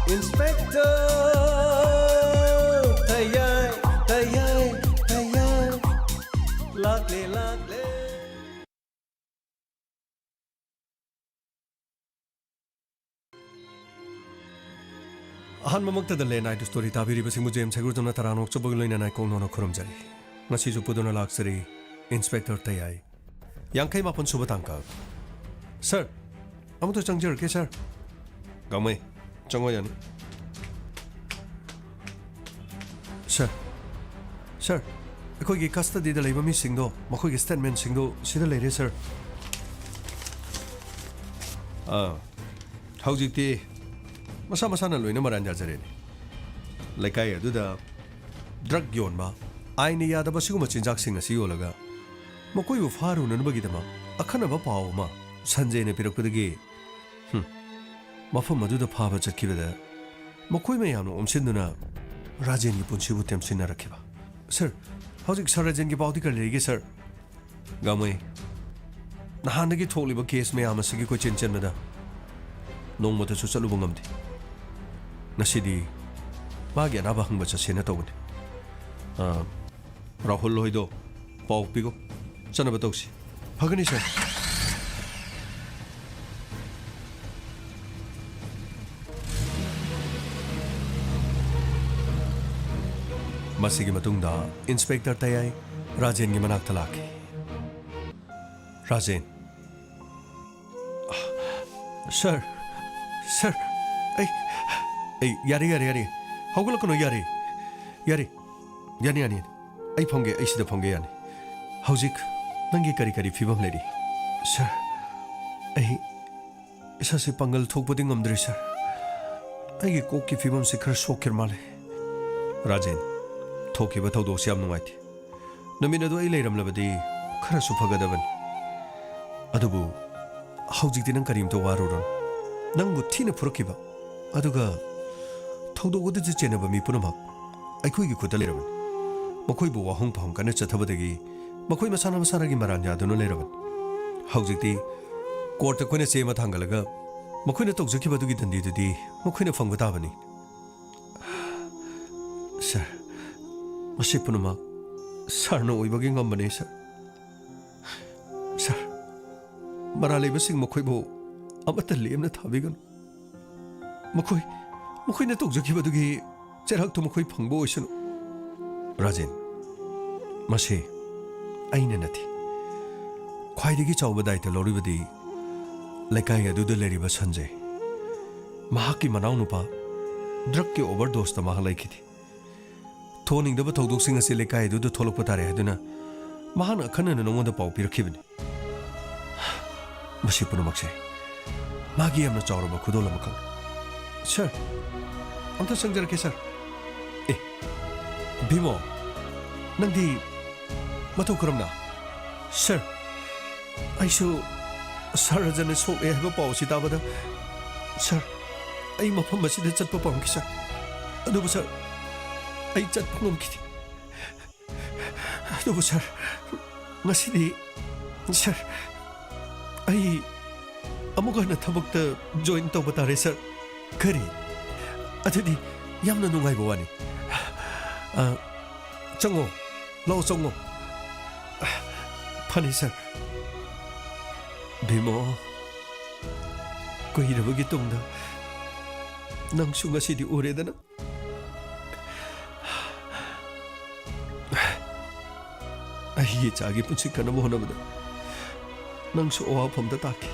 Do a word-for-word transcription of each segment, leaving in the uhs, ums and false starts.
Inspector ꯇꯌꯥꯏ, ꯇꯌꯥꯏ, ꯇꯌꯥꯏ꯫ ꯂꯥꯛꯂꯦ, ꯂꯥꯛꯂꯦ꯫ ꯑꯍꯥꯟꯕꯃꯛꯇꯗ ꯂꯦꯟ ꯑꯥꯏꯗ ꯁ꯭ꯇꯣꯔꯤ ꯇꯥꯕꯤꯔꯤꯕꯁꯤꯡꯕꯨ ꯖꯦꯝꯁ ꯍꯩꯒ꯭ꯔꯨꯖꯝꯅ ꯇꯔꯥꯝꯅ ꯑꯣꯛꯆꯕꯒ ꯂꯣꯏꯅꯅ ꯏꯀꯣꯛ ꯅꯧꯅ ꯈꯨꯔꯨꯝꯖꯔꯤ꯫ ꯉꯁꯤꯁꯨ ꯄꯨꯗꯨꯅ ꯂꯥꯛꯆꯔꯤ ꯏꯟꯁꯄꯦꯛꯇꯔ ꯇꯌꯥꯏ꯫ ꯌꯥꯡꯈꯩ ꯃꯥꯄꯟ ꯁꯨꯕ ꯇꯥꯡꯀꯛ꯫ ꯁꯥꯔ, ꯑꯃꯨꯛꯇ ꯆꯪꯖꯔꯛꯀꯦ, ꯁꯥꯔ꯫ ꯒꯥꯡꯃꯩ, ꯆꯪꯉꯣ ꯌꯥꯅꯤ꯫ ꯁꯥꯔ, ꯁꯥꯔ, ꯑꯩꯈꯣꯏꯒꯤ ꯀꯁꯇꯗꯤꯗ ꯂꯩꯕ ꯃꯤꯁꯤꯡꯗꯣ, ꯃꯈꯣꯏꯒꯤ ꯁ꯭ꯇꯦꯠꯃꯦꯟꯁꯤꯡꯗꯣ ꯁꯤꯗ ꯂꯩꯔꯦ, ꯁꯥꯔ꯫ ꯑꯥ, ꯍꯧꯖꯤꯛꯇꯤ ꯃꯁꯥ ꯃꯁꯥꯅ ꯂꯣꯏꯅ ꯃꯔꯥꯟ ꯌꯥꯖꯔꯦꯅꯦ꯫ ꯂꯩꯀꯥꯏ ꯑꯗꯨꯗ ꯗ꯭ꯔꯒ ꯌꯣꯟꯕ, ꯑꯥꯏꯟꯅ ꯌꯥꯗꯕ ꯁꯤꯒꯨꯝꯕ ꯆꯤꯟꯖꯥꯛꯁꯤꯡ ꯑꯁꯤ ꯌꯣꯜꯂꯒ ꯃꯈꯣꯏꯕꯨ ꯐꯥꯔꯨꯅꯅꯕꯒꯤꯗꯃꯛ ꯑꯈꯟꯅꯕ ꯄꯥꯎ ꯑꯃ ꯁꯟꯖꯦꯅ ꯄꯤꯔꯛꯄꯗꯒꯤ, ꯍꯨꯝ, ꯃꯐꯝ ꯑꯗꯨꯗ ꯐꯥꯕ ꯆꯠꯈꯤꯕꯗ ꯃꯈꯣꯏ ꯃꯌꯥꯝꯅ ꯑꯣꯝꯁꯤꯟꯗꯨꯅ ꯔꯥꯖꯦꯟꯒꯤ ꯄꯨꯟꯁꯤꯕꯨ ꯇꯦꯝꯁꯤꯟꯅꯔꯛꯈꯤꯕ꯫ ꯁꯥꯔ, ꯍꯧꯖꯤꯛ ꯁꯥꯔ ꯔꯥꯖꯦꯟꯒꯤ ꯄꯥꯎꯗꯤ ꯀꯔꯤ ꯂꯩꯔꯤꯒꯦ, ꯁꯥꯔ? ꯒꯥꯡꯃꯩ, ꯅꯍꯥꯟꯗꯒꯤ ꯊꯣꯛꯂꯤꯕ ꯀꯦꯁ ꯃꯌꯥꯝ ꯑꯁꯤꯒꯤ ꯀꯣꯏꯆꯦꯟ ꯆꯦꯟꯕꯗ ꯅꯣꯡꯃꯇꯁꯨ ꯆꯠꯂꯨꯕ ꯉꯝꯗꯦ꯫ ꯉꯁꯤꯗꯤ ꯃꯥꯒꯤ ꯑꯅꯥꯕ ꯍꯪꯕ ꯆꯠꯁꯦꯅ ꯇꯧꯕꯅꯤ꯫ ꯑꯥ, ꯔꯥꯍꯨꯜ ꯍꯣꯏꯗꯣ ꯄꯥꯎ ꯄꯤꯒꯣ, ꯆꯠꯅꯕ ꯇꯧꯁꯤ꯫ ꯐꯒꯅꯤ, ꯁꯥꯔ꯫ ꯃꯁꯤꯒꯤ ꯃꯇꯨꯡꯗ ꯏꯟꯁꯄꯦꯛꯇꯔ ꯇꯌꯥꯏ ꯔꯥꯖꯦꯟꯒꯤ ꯃꯅꯥꯛꯇ ꯂꯥꯛꯈꯤ꯫ ꯔꯥꯖꯦꯟ꯫ ꯁꯥꯔ, ꯁꯥꯔ, ꯑꯩ, ꯑꯩ, ꯌꯥꯔꯦ, ꯌꯥꯔꯦ, ꯌꯥꯔꯦ꯫ ꯍꯧꯒꯠꯂꯛꯀꯅꯨ, ꯌꯥꯔꯦ, ꯌꯥꯔꯦ꯫ ꯌꯥꯅꯤ, ꯌꯥꯅꯤ, ꯌꯥꯅꯤ꯫ ꯑꯩ ꯐꯝꯒꯦ, ꯑꯩ ꯁꯤꯗ ꯐꯝꯒꯦ, ꯌꯥꯅꯤ꯫ ꯍꯧꯖꯤꯛ ꯅꯪꯒꯤ ꯀꯔꯤ ꯀꯔꯤ ꯐꯤꯕꯝ ꯂꯩꯔꯤ? ꯁꯥꯔ, ꯑꯩ ꯏꯁꯥꯁꯦ ꯄꯥꯡꯒꯜ ꯊꯣꯛꯄꯗꯤ ꯉꯝꯗ꯭ꯔꯦ, ꯁꯥꯔ꯫ ꯑꯩꯒꯤ ꯀꯣꯛꯀꯤ ꯐꯤꯕꯝꯁꯦ ꯈꯔ ꯁꯣꯛꯈꯤꯔ ꯃꯥꯜꯂꯦ꯫ ꯔꯥꯖꯦꯟ, ꯊꯣꯛꯈꯤꯕ ꯊꯧꯗꯣꯛꯁꯦ ꯌꯥꯝ ꯅꯨꯡꯉꯥꯏꯇꯦ꯫ ꯅꯨꯃꯤꯠ ꯑꯗꯨ ꯑꯩ ꯂꯩꯔꯝꯂꯕꯗꯤ ꯈꯔꯁꯨ ꯐꯒꯗꯕꯅꯤ꯫ ꯑꯗꯨꯕꯨ ꯍꯧꯖꯤꯛꯇꯤ ꯅꯪ ꯀꯔꯤꯝꯇ ꯋꯥꯔꯨꯔꯅꯨ꯫ ꯅꯪꯕꯨ ꯊꯤꯅ ꯐꯨꯔꯛꯈꯤꯕ, ꯑꯗꯨꯒ ꯊꯧꯗꯣꯛ ꯑꯗꯨꯗ ꯆꯦꯟꯅꯕ ꯃꯤ ꯄꯨꯝꯅꯃꯛ ꯑꯩꯈꯣꯏꯒꯤ ꯈꯨꯠꯇ ꯂꯩꯔꯕꯅꯤ꯫ ꯃꯈꯣꯏꯕꯨ ꯋꯥꯍꯣꯡ ꯄꯥꯎꯍꯣꯡ ꯀꯟꯅ ꯆꯠꯊꯕꯗꯒꯤ ꯃꯈꯣꯏ ꯃꯁꯥꯅ ꯃꯁꯥꯅꯒꯤ ꯃꯔꯥꯟ ꯌꯥꯗꯨꯅ ꯂꯩꯔꯕꯅꯤ꯫ ꯍꯧꯖꯤꯛꯇꯤ ꯀꯣꯔꯠꯇ ꯑꯩꯈꯣꯏꯅ ꯆꯦ ꯑꯃ ꯊꯥꯡꯒꯠꯂꯒ ꯃꯈꯣꯏꯅ ꯇꯧꯖꯈꯤꯕ ꯑꯗꯨꯒꯤ ꯗꯟꯗꯤꯗꯨꯗꯤ ꯃꯈꯣꯏꯅ ꯐꯪꯕ ꯇꯥꯕꯅꯤ꯫ ꯁꯥꯔ, ꯃꯁꯤ ꯄꯨꯝꯅꯃꯛ ꯁꯥꯔꯅ ꯑꯣꯏꯕꯒꯤ ꯉꯝꯕꯅꯤ, ꯁꯥꯔ꯫ ꯁꯥꯔ, ꯃꯔꯥꯜ ꯂꯩꯕꯁꯤꯡ ꯃꯈꯣꯏꯕꯨ ꯑꯃꯠꯇ ꯂꯦꯝꯅ ꯊꯥꯕꯤꯒꯅꯨ꯫ ꯃꯈꯣꯏ, ꯃꯈꯣꯏꯅ ꯇꯧꯖꯈꯤꯕꯗꯨꯒꯤ ꯆꯩꯔꯥꯛꯇꯨ ꯃꯈꯣꯏ ꯐꯪꯕ ꯑꯣꯏꯁꯅꯨ꯫ ꯔꯥꯖꯦꯟ, ꯃꯁꯤ ꯑꯩꯅ ꯅꯠꯇꯦ꯫ ꯈ꯭ꯋꯥꯏꯗꯒꯤ ꯆꯥꯎꯕ ꯗꯥꯏꯇ ꯂꯧꯔꯤꯕꯗꯤ ꯂꯩꯀꯥꯏ ꯑꯗꯨꯗ ꯂꯩꯔꯤꯕ ꯁꯟꯖꯦ꯫ ꯃꯍꯥꯛꯀꯤ ꯃꯅꯥꯎꯅꯨꯄꯥ ꯗ꯭ꯔꯒꯀꯤ ꯑꯣꯚꯔꯗꯣꯁꯇ ꯃꯍꯥꯛ ꯂꯩꯈꯤꯗꯦ꯫ ꯊꯣꯛꯍꯟꯅꯤꯡꯗꯕ ꯊꯧꯗꯣꯛꯁꯤꯡ ꯑꯁꯤ ꯂꯩꯀꯥꯏ ꯑꯗꯨꯗ ꯊꯣꯛꯂꯛꯄ ꯇꯥꯔꯦ ꯍꯥꯏꯗꯨꯅ ꯃꯍꯥꯛꯅ ꯑꯈꯟꯅꯅ ꯅꯉꯣꯟꯗ ꯄꯥꯎ ꯄꯤꯔꯛꯈꯤꯕꯅꯤ꯫ ꯃꯁꯤ ꯄꯨꯝꯅꯃꯛꯁꯦ ꯃꯥꯒꯤ ꯌꯥꯝꯅ ꯆꯥꯎꯔꯕ ꯈꯨꯗꯣꯜ ꯑꯃꯈꯛꯅꯤ꯫ ꯁꯥꯔ, ꯑꯝꯇ ꯆꯪꯖꯔꯛꯀꯦ, ꯁꯥꯔ꯫ ꯑꯦ, ꯚꯤꯃꯣ, ꯅꯪꯗꯤ ꯃꯇꯧ ꯀꯔꯝꯅ? ꯁꯥꯔ, ꯑꯩꯁꯨ ꯁꯥꯔ ꯔꯖꯟꯅ ꯁꯣꯛꯑꯦ ꯍꯥꯏꯕ ꯄꯥꯎ ꯑꯁꯤ ꯇꯥꯕꯗ, ꯁꯥꯔ, ꯑꯩ ꯃꯐꯝ ꯑꯁꯤꯗ ꯆꯠꯄ ꯄꯥꯝꯈꯤ, ꯁꯥꯔ꯫ ꯑꯗꯨꯕꯨ, ꯁꯥꯔ, ꯑꯩ ꯆꯠꯄ ꯉꯝꯈꯤꯗꯦ꯫ ꯑꯗꯨꯕꯨ, ꯁꯥꯔ, ꯉꯁꯤꯗꯤ, ꯁꯥꯔ, ꯑꯩ ꯑꯃꯨꯛ ꯍꯟꯅ ꯊꯕꯛꯇ ꯖꯣꯏꯟ ꯇꯧꯕ ꯇꯥꯔꯦ, ꯁꯥꯔ꯫ ꯀꯔꯤ? ꯑꯗꯨꯗꯤ ꯌꯥꯝꯅ ꯅꯨꯡꯉꯥꯏꯕ ꯋꯥꯅꯤ꯫ ꯑ, ꯆꯪꯉꯣ, ꯂꯥꯛꯑꯣ, ꯆꯪꯉꯣ꯫ ꯐꯅꯤ, ꯁꯥꯔ꯫ ꯚꯤꯃꯣ, ꯀꯨꯏꯔꯕꯒꯤ ꯇꯨꯡꯗ ꯅꯪꯁꯨ ꯉꯁꯤꯗꯤ ꯎꯔꯦꯗꯅ꯫ ꯑꯩꯒꯤ ꯏꯆꯥꯒꯤ ꯄꯨꯟꯁꯤ ꯀꯟꯅꯕ ꯍꯣꯠꯅꯕꯗ ꯅꯪꯁꯨ ꯑꯋꯥꯐꯝꯗ ꯇꯥꯈꯤ꯫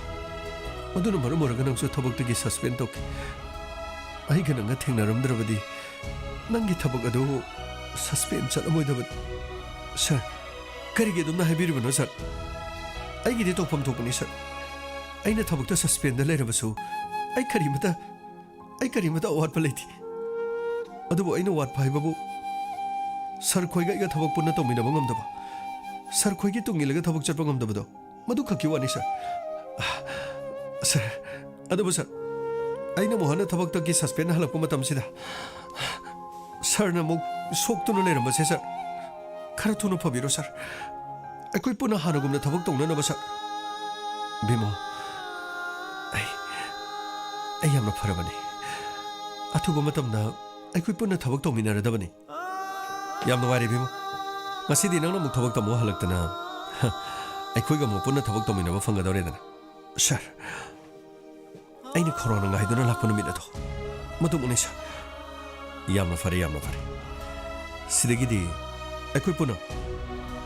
ꯃꯗꯨꯅ ꯃꯔꯝ ꯑꯣꯏꯔꯒ ꯅꯪꯁꯨ ꯊꯕꯛꯇꯒꯤ ꯁꯁꯄꯦꯟ ꯇꯧꯈꯤ꯫ ꯑꯩꯒ ꯅꯪꯒ ꯊꯦꯡꯅꯔꯝꯗ꯭ꯔꯕꯗꯤ ꯅꯪꯒꯤ ꯊꯕꯛ ꯑꯗꯨ ꯁꯁꯄꯦꯟ ꯆꯠꯂꯝꯃꯣꯏꯗꯕꯅꯤ꯫ ꯁꯥꯔ, ꯀꯔꯤꯒꯤ ꯑꯗꯨꯝꯅ ꯍꯥꯏꯕꯤꯔꯤꯕꯅꯣ, ꯁꯥꯔ? ꯑꯩꯒꯤꯗꯤ ꯇꯧꯐꯝ ꯊꯣꯛꯄꯅꯤ, ꯁꯥꯔ꯫ ꯑꯩꯅ ꯊꯕꯛꯇ ꯁꯁꯄꯦꯟꯗ ꯂꯩꯔꯕꯁꯨ ꯑꯩ ꯀꯔꯤꯃꯇ, ꯑꯩ ꯀꯔꯤꯃꯇ ꯑꯋꯥꯠꯄ ꯂꯩꯇꯦ꯫ ꯑꯗꯨꯕꯨ ꯑꯩꯅ ꯋꯥꯠꯄ ꯍꯥꯏꯕꯕꯨ ꯁꯥꯔ ꯈꯣꯏꯒ ꯑꯩꯒ ꯊꯕꯛ ꯄꯨꯟꯅ ꯇꯧꯃꯤꯟꯅꯕ ꯉꯝꯗꯕ, ꯁꯥꯔ ꯈꯣꯏꯒꯤ ꯇꯨꯡ ꯏꯜꯂꯒ ꯊꯕꯛ ꯆꯠꯄ ꯉꯝꯗꯕꯗꯣ, ꯃꯗꯨ ꯈꯛꯀꯤ ꯋꯥꯅꯤ, ꯁꯥꯔ꯫ ꯁꯥꯔ, ꯑꯗꯨꯕꯨ ꯁꯥꯔ, ꯑꯩꯅ ꯃꯣꯍꯟꯅ ꯊꯕꯛꯇꯒꯤ ꯁꯁꯄꯦꯟ ꯍꯜꯂꯛꯄ ꯃꯇꯝꯁꯤꯗ ꯁꯥꯔꯅ ꯑꯃꯨꯛ ꯁꯣꯛꯇꯨꯅ ꯂꯩꯔꯝꯕꯁꯦ, ꯁꯥꯔ, ꯈꯔ ꯊꯨꯅ ꯐꯕꯤꯔꯣ, ꯁꯥꯔ꯫ ꯑꯩꯈꯣꯏ ꯄꯨꯟꯅ ꯍꯥꯟꯅꯒꯨꯝꯅ ꯊꯕꯛ ꯇꯧꯅꯅꯕ, ꯁꯥꯔ꯫ ꯚꯤꯃꯣ, ꯑꯩ, ꯑꯩ ꯌꯥꯝꯅ ꯐꯔꯕꯅꯤ꯫ ꯑꯊꯨꯕ ꯃꯇꯝꯗ ꯑꯩꯈꯣꯏ ꯄꯨꯟꯅ ꯊꯕꯛ ꯇꯧꯃꯤꯟꯅꯔꯗꯕꯅꯤ꯫ ꯌꯥꯝ ꯅꯨꯡꯉꯥꯏꯔꯦ ꯏꯕꯦꯝꯃ꯫ ꯉꯁꯤꯗꯤ ꯅꯪꯅ ꯑꯃꯨꯛ ꯊꯕꯛ ꯇꯝꯃꯨ ꯍꯜꯂꯛꯇꯅ, ꯍ, ꯑꯩꯈꯣꯏꯒ ꯑꯃꯨꯛ ꯄꯨꯟꯅ ꯊꯕꯛ ꯇꯧꯃꯤꯟꯅꯕ ꯐꯪꯒꯗꯧꯔꯦꯗꯅ꯫ ꯁꯥꯔ, ꯑꯩꯅ ꯈꯧꯔꯥꯡꯅ ꯉꯥꯏꯗꯨꯅ ꯂꯥꯛꯄ ꯅꯨꯃꯤꯠ ꯑꯗꯣ ꯃꯗꯨꯃꯛꯅꯤ, ꯁꯥꯔ꯫ ꯌꯥꯝꯅ ꯐꯔꯦ, ꯌꯥꯝꯅ ꯐꯔꯦ꯫ ꯁꯤꯗꯒꯤꯗꯤ ꯑꯩꯈꯣꯏ ꯄꯨꯟꯅ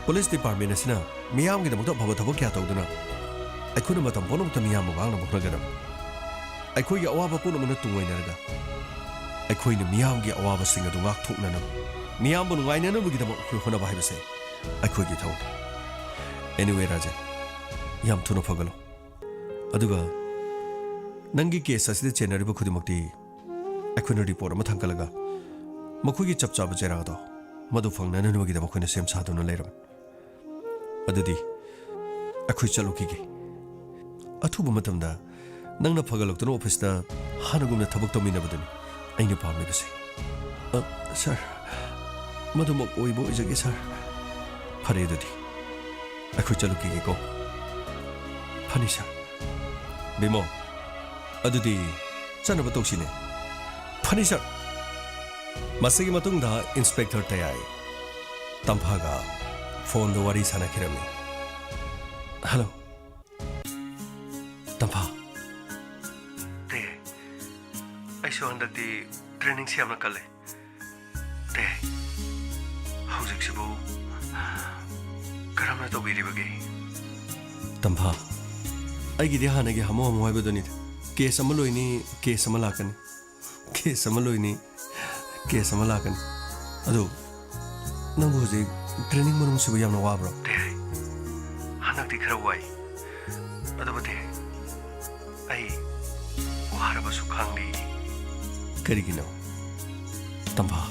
ꯄꯨꯂꯤꯁ ꯗꯤꯄꯥꯔꯠꯃꯦꯟ ꯑꯁꯤꯅ ꯃꯤꯌꯥꯝꯒꯤꯗꯃꯛꯇ ꯑꯐꯕ ꯊꯕꯛ ꯀꯌꯥ ꯇꯧꯗꯨꯅ ꯑꯩꯈꯣꯏꯅ ꯃꯇꯝ ꯄꯨꯝꯅꯃꯛꯇ ꯃꯤꯌꯥꯝꯕꯨ ꯉꯥꯛꯅꯕ ꯍꯣꯠꯅꯒꯗꯕꯅꯤ꯫ ꯑꯩꯈꯣꯏꯒꯤ ꯑꯋꯥꯕ ꯄꯨꯝꯅꯃꯛꯅ ꯇꯨꯡꯑꯣꯏꯅꯔꯒ ꯑꯩꯈꯣꯏꯅ ꯃꯤꯌꯥꯝꯒꯤ ꯑꯋꯥꯕꯁꯤꯡ ꯑꯗꯨ ꯉꯥꯛꯊꯣꯛꯅꯅꯕ, ꯃꯤꯌꯥꯝꯕꯨ ꯅꯨꯡꯉꯥꯏꯅꯅꯕꯒꯤꯗꯃꯛ ꯑꯩꯈꯣꯏ ꯍꯣꯠꯅꯕ ꯍꯥꯏꯕꯁꯦ ꯑꯩꯈꯣꯏꯒꯤ ꯏꯊꯧꯅꯤ꯫ Anyway, ꯔꯥꯖꯦꯟ, ꯌꯥꯝ ꯊꯨꯅ ꯐꯒꯠꯂꯣ꯫ ꯑꯗꯨꯒ ꯅꯪꯒꯤ ꯀꯦꯁ ꯑꯁꯤꯗ ꯆꯦꯟꯅꯔꯤꯕ ꯈꯨꯗꯤꯡꯃꯛꯇꯤ ꯑꯩꯈꯣꯏꯅ ꯔꯤꯄꯣꯔꯠ ꯑꯃ ꯊꯥꯡꯒꯠꯂꯒ ꯃꯈꯣꯏꯒꯤ ꯆꯞ ꯆꯥꯕ ꯆꯩꯔꯥꯛ ꯑꯗꯣ ꯃꯗꯨ ꯐꯪꯅꯅꯕꯒꯤꯗꯃꯛ ꯑꯩꯈꯣꯏꯅ ꯁꯦꯝ ꯁꯥꯗꯨꯅ ꯂꯩꯔꯕꯅꯤ꯫ ꯑꯗꯨꯗꯤ ꯑꯩꯈꯣꯏ ꯆꯠꯂꯨꯈꯤꯒꯦ꯫ ꯑꯊꯨꯕ ꯃꯇꯝꯗ ꯅꯪꯅ ꯐꯒꯠꯂꯛꯇꯨꯅ ꯑꯣꯐꯤꯁꯇ ꯍꯥꯟꯅꯒꯨꯝꯅ ꯊꯕꯛ ꯇꯧꯃꯤꯟꯅꯕꯗꯨꯅꯤ ꯑꯩꯅ ꯄꯥꯝꯂꯤꯕꯁꯦ꯫ ꯑ, ꯁꯥꯔ, ꯃꯗꯨꯃꯛ ꯑꯣꯏꯕ ꯑꯣꯏꯖꯒꯦ, ꯁꯥꯔ꯫ ꯐꯔꯦ, ꯑꯗꯨꯗꯤ ꯑꯩꯈꯣꯏ ꯆꯠꯂꯨꯈꯤꯒꯦꯀꯣ꯫ ꯐꯅꯤ, ꯁꯥꯔ꯫ ꯕꯤꯃꯣ, ꯑꯗꯨꯗꯤ ꯆꯠꯅꯕ ꯇꯧꯁꯤꯅꯦ꯫ ꯐꯅꯤ, ꯁꯥꯔ꯫ ꯃꯁꯤꯒꯤ ꯃꯇꯨꯡꯗ ꯏꯟꯁꯄꯦꯛꯇꯔ ꯇꯌꯥꯏ ꯇꯝꯐꯥꯒ ꯐꯣꯟꯗ ꯋꯥꯔꯤ ꯁꯥꯟꯅꯈꯤꯔꯝꯃꯤ꯫ ꯍꯜꯂꯣ꯫ ꯇꯝꯐꯥ꯫ ꯇꯦ, ꯑꯩꯁꯨ ꯍꯟꯗꯛꯇꯤ ꯇ꯭ꯔꯦꯅꯤꯡꯁꯤ ꯌꯥꯝꯅ ꯀꯜꯂꯦ꯫ ꯇꯦ, ꯍꯧꯖꯤꯛꯁꯤꯕꯨ ꯀꯔꯝꯅ ꯇꯧꯕꯤꯔꯤꯕꯒꯦ? ꯇꯝꯐꯥ, ꯑꯩꯒꯤꯗꯤ ꯍꯥꯟꯅꯒꯤ ꯍꯥꯃꯨ ꯍꯥꯃꯨ ꯍꯥꯏꯕꯗꯨꯅꯤꯗ꯫ ꯀꯦꯁ ꯑꯃ ꯂꯣꯏꯅꯤ, ꯀꯦꯁ ꯑꯃ ꯂꯥꯛꯀꯅꯤ꯫ ꯀꯦꯁ ꯑꯃ ꯂꯣꯏꯅꯤ, ꯀꯦꯁ ꯑꯃ ꯂꯥꯛꯀꯅꯤ꯫ ꯑꯗꯨ ꯅꯪꯕꯨ ꯍꯧꯖꯤꯛ ꯇ꯭ꯔꯦꯅꯤꯡ ꯃꯅꯨꯡꯁꯤꯕꯨ ꯌꯥꯝꯅ ꯋꯥꯕ꯭ꯔꯣ? ꯇꯦ, ꯍꯟꯗꯛꯇꯤ ꯈꯔ ꯋꯥꯏ꯫ ꯑꯗꯨꯕꯨ ꯇꯦ, ꯑꯩ ꯋꯥꯔꯕꯁꯨ ꯈꯥꯡꯂꯤ꯫ ꯀꯔꯤꯒꯤꯅꯣ? ꯇꯝꯐꯥ,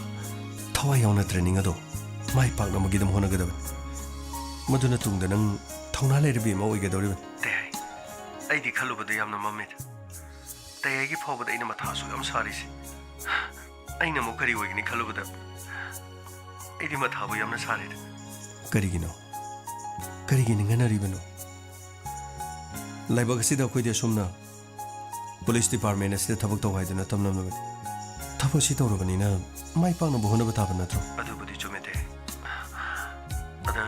ꯊꯋꯥꯏ ꯌꯥꯎꯅ ꯇ꯭ꯔꯦꯅꯤꯡ ꯑꯗꯣ ꯃꯥꯏ ꯄꯥꯛꯅꯕꯒꯤꯗꯃꯛ ꯍꯣꯠꯅꯒꯗꯕꯅꯤ꯫ ꯃꯗꯨꯅ ꯇꯨꯡꯗ ꯅꯪ ꯊꯧꯅꯥ ꯂꯩꯔꯕꯤ ꯑꯃ ꯑꯣꯏꯒꯗꯧꯔꯤꯕꯅꯤ꯫ ꯇꯦ, ꯑꯩꯗꯤ ꯈꯜꯂꯨꯕꯗ ꯌꯥꯝꯅ ꯃꯝꯃꯦꯗ꯫ ꯇꯦ, ꯑꯩꯒꯤ ꯐꯥꯎꯕꯗ ꯑꯩꯅ ꯃꯊꯥ ꯑꯁꯨꯛ ꯌꯥꯝ ꯁꯥꯔꯤꯁꯦ꯫ ꯑꯩꯅ ꯑꯃꯨꯛ ꯀꯔꯤ ꯑꯣꯏꯒꯅꯤ ꯈꯜꯂꯨꯕꯗ ꯑꯩꯗꯤ ꯃꯊꯥꯕꯨ ꯌꯥꯝꯅ ꯁꯥꯔꯦꯗ꯫ ꯀꯔꯤꯒꯤꯅꯣ? ꯀꯔꯤꯒꯤ ꯅꯤꯡꯍꯟꯅꯔꯤꯕꯅꯣ? ꯂꯥꯏꯕꯛ ꯑꯁꯤꯗ ꯑꯩꯈꯣꯏꯗꯤ ꯑꯁꯨꯝꯅ ꯄꯨꯂꯤꯁ ꯗꯤꯄꯥꯔꯠꯃꯦꯟ ꯑꯁꯤꯗ ꯊꯕꯛ ꯇꯧ ꯍꯥꯏꯗꯨꯅ ꯇꯝꯂꯝꯂꯕꯅꯤ꯫ ꯊꯕꯛꯁꯤ ꯇꯧꯔꯕꯅꯤꯅ ꯃꯥꯏ ꯄꯥꯛꯅꯕ ꯍꯣꯠꯅꯕ ꯇꯥꯕ ꯅꯠꯇ꯭ꯔꯣ? ꯑꯗꯨꯕꯨꯗꯤ ꯆꯨꯝꯃꯦ, ꯇꯦ꯫ ꯑꯗ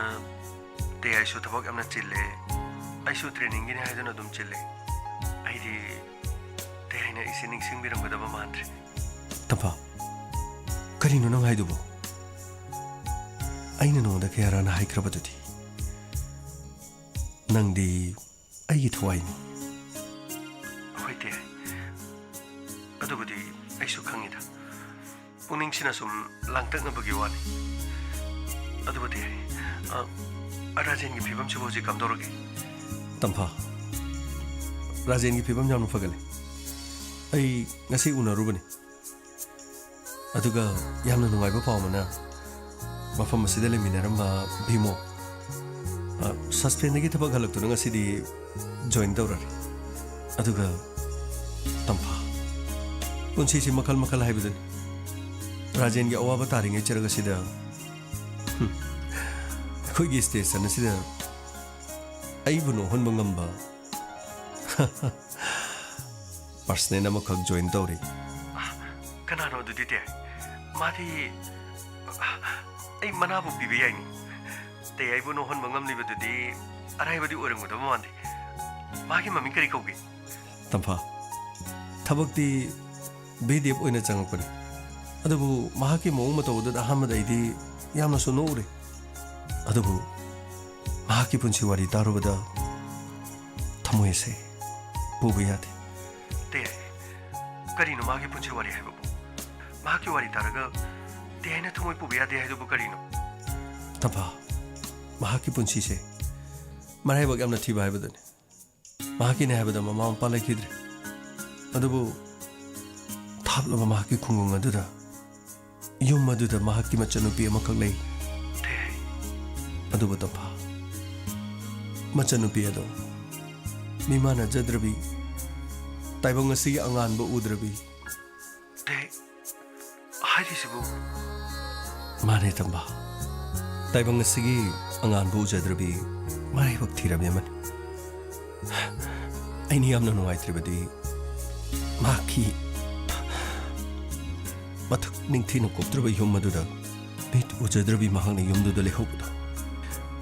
ꯇꯦ, ꯑꯩꯁꯨ ꯊꯕꯛ ꯌꯥꯝꯅ ꯆꯤꯜꯂꯦ꯫ ꯑꯩꯁꯨ ꯇ꯭ꯔꯦꯅꯤꯡꯒꯤꯅꯤ ꯍꯥꯏꯗꯨꯅ ꯑꯗꯨꯝ ꯆꯤꯜꯂꯦ꯫ ꯑꯩꯗꯤ ꯇꯦ ꯍꯥꯏꯅ ꯑꯩꯁꯦ ꯅꯤꯡꯁꯤꯡꯕꯤꯔꯝꯒꯗꯕ ꯃꯥꯟꯗ꯭ꯔꯦ꯫ ꯇꯝꯐꯥ, ꯀꯔꯤꯅꯣ ꯅꯪ ꯍꯥꯏꯗꯨꯕꯣ? ꯑꯩꯅ ꯅꯉꯣꯟꯗ ꯀꯌꯥꯔꯥꯅ ꯍꯥꯏꯈ꯭ꯔꯕꯗꯨꯗꯤ? ꯅꯪꯗꯤ ꯑꯩꯒꯤ ꯊꯋꯥꯏꯅꯤ꯫ ꯍꯣꯏ, ꯇꯦ꯫ ꯑꯗꯨꯕꯨꯗꯤ ꯑꯩꯁꯨ ꯈꯪꯉꯤꯗ꯫ ꯄꯨꯛꯅꯤꯡꯁꯤꯅ ꯁꯨꯝ ꯂꯥꯡꯇꯛꯅꯕꯒꯤ ꯋꯥꯅꯤ꯫ ꯑꯗꯨꯕꯨꯗꯤ, ꯑ, ꯔꯥꯖꯦꯟꯒꯤ ꯐꯤꯕꯝꯁꯤꯕꯨ ꯍꯧꯖꯤꯛ ꯀꯝꯗꯧꯔꯒꯦ? ꯇꯝꯐꯥ, ꯔꯥꯖꯦꯟꯒꯤ ꯐꯤꯕꯝ ꯌꯥꯝꯅ ꯐꯒꯠꯂꯦ꯫ ꯑꯩ ꯉꯁꯤ ꯎꯅꯔꯨꯕꯅꯤ꯫ ꯑꯗꯨꯒ ꯌꯥꯝꯅ ꯅꯨꯡꯉꯥꯏꯕ ꯄꯥꯎ ꯑꯃꯅ, ꯃꯐꯝ ꯑꯁꯤꯗ ꯂꯩꯃꯤꯟꯅꯔꯝꯕ ꯚꯤꯃꯣ, ꯑ, ꯁꯁꯄꯦꯟꯗꯒꯤ ꯊꯕꯛ ꯍꯜꯂꯛꯇꯨꯅ ꯉꯁꯤꯗꯤ ꯖꯣꯏꯟ ꯇꯧꯔꯔꯦ꯫ ꯑꯗꯨꯒ ꯇꯝꯐꯥ, ꯄꯨꯟꯁꯤꯁꯤ ꯃꯈꯜ ꯃꯈꯜ ꯍꯥꯏꯕꯗꯨꯅꯤ꯫ ꯔꯥꯖꯦꯟꯒꯤ ꯑꯋꯥꯕ ꯇꯥꯔꯤꯉꯩ ꯆꯔꯛ ꯑꯁꯤꯗ, ꯍꯨꯝ, ꯑꯩꯈꯣꯏꯒꯤ ꯁ꯭ꯇꯦꯁꯟ ꯑꯁꯤꯗ ꯑꯩꯕꯨ ꯅꯣꯛꯍꯟꯕ ꯉꯝꯕ ꯄꯔꯁꯅꯦꯜ ꯑꯃꯈꯛ ꯖꯣꯏꯟ ꯇꯧꯔꯤ꯫ ꯀꯅꯥꯅꯣ ꯑꯗꯨꯗꯤ, ꯇꯦ? ꯃꯥꯗꯤ, ꯑꯩ ꯃꯅꯥꯕꯨ ꯄꯤꯕ ꯌꯥꯏꯅꯤ꯫ ꯇꯦ, ꯑꯩꯕꯨ ꯅꯣꯛꯍꯟꯕ ꯉꯝꯂꯤꯕꯗꯨꯗꯤ ꯑꯔꯥꯏꯕꯗꯤ ꯑꯣꯏꯔꯝꯒꯗꯕ ꯃꯥꯟꯗꯦ꯫ ꯃꯥꯒꯤ ꯃꯃꯤꯡ ꯀꯔꯤ ꯀꯧꯒꯦ? ꯇꯝꯐꯥ, ꯊꯕꯛꯇꯤ ꯕꯤ ꯗꯤ ꯑꯦꯐ ꯑꯣꯏꯅ ꯆꯪꯉꯛꯄꯅꯤ꯫ ꯑꯗꯨꯕꯨ ꯃꯍꯥꯛꯀꯤ ꯃꯑꯣꯡ ꯃꯇꯧ ꯑꯗꯨꯗ ꯑꯍꯥꯟꯕꯗ ꯑꯩꯗꯤ ꯌꯥꯝꯅꯁꯨ ꯅꯣꯛꯎꯔꯦ꯫ ꯑꯗꯨꯕꯨ ꯃꯍꯥꯛꯀꯤ ꯄꯨꯟꯁꯤ ꯋꯥꯔꯤ ꯇꯥꯔꯨꯕꯗ ꯊꯃꯣꯏ ꯑꯁꯦ ꯄꯨꯕ ꯌꯥꯗꯦ꯫ ꯇꯦ, ꯀꯔꯤꯅꯣ ꯃꯥꯒꯤ ꯄꯨꯟꯁꯤ ꯋꯥꯔꯤ ꯍꯥꯏꯕꯕꯨ? ꯃꯍꯥꯛꯀꯤ ꯋꯥꯔꯤ ꯇꯥꯔꯒ ꯇꯦ ꯍꯥꯏꯅ ꯊꯃꯣꯏ ꯄꯨꯕ ꯌꯥꯗꯦ ꯍꯥꯏꯗꯨꯕꯨ ꯀꯔꯤꯅꯣ? ꯇꯝꯐꯥ, ꯃꯍꯥꯛꯀꯤ ꯄꯨꯟꯁꯤꯁꯦ ꯃꯔꯥꯏꯕꯛ ꯌꯥꯝꯅ ꯊꯤꯕ ꯍꯥꯏꯕꯗꯨꯅꯤ꯫ ꯃꯍꯥꯛꯀꯤꯅꯦ ꯍꯥꯏꯕꯗ ꯃꯃꯥ ꯃꯄꯥ ꯂꯩꯈꯤꯗ꯭ꯔꯦ꯫ ꯑꯗꯨꯕꯨ ꯊꯥꯞꯂꯕ ꯃꯍꯥꯛꯀꯤ ꯈꯨꯡꯒꯪ ꯑꯗꯨꯗ, ꯌꯨꯝ ꯑꯗꯨꯗ ꯃꯍꯥꯛꯀꯤ ꯃꯆꯟꯅꯨꯄꯤ ꯑꯃꯈꯛ ꯂꯩ꯫ ꯑꯗꯨꯕꯨ ꯇꯝꯐꯥ, ꯃꯆꯟꯅꯨꯄꯤ ꯑꯗꯣ ꯃꯤꯃꯥꯟꯅꯖꯗ꯭ꯔꯕꯤ, ꯇꯥꯏꯕꯪ ꯑꯁꯤꯒꯤ ꯑꯉꯥꯟꯕ ꯎꯗ꯭ꯔꯕꯤ, ꯇꯦ, ꯍꯥꯏꯔꯤꯁꯤꯕꯨ? ꯃꯥꯅꯦ ꯇꯝꯕ꯫ ꯇꯥꯏꯕꯪ ꯑꯁꯤꯒꯤ ꯑꯉꯥꯟꯕ ꯎꯖꯗ꯭ꯔꯕꯤ ꯃꯔꯥꯏꯕꯛ ꯊꯤꯔꯕꯤ ꯑꯃꯅꯤ꯫ ꯑꯩꯅ ꯌꯥꯝꯅ ꯅꯨꯡꯉꯥꯏꯇ꯭ꯔꯤꯕꯗꯤ, ꯃꯍꯥꯛꯀꯤ ꯃꯊꯛ ꯅꯤꯡꯊꯤꯅ ꯀꯨꯞꯇ꯭ꯔꯕ ꯌꯨꯝ ꯑꯗꯨꯗ ꯃꯤꯠ ꯎꯖꯗ꯭ꯔꯕꯤ ꯃꯍꯥꯛꯅ ꯌꯨꯝꯗꯨꯗ ꯂꯩꯍꯧꯕꯗꯣ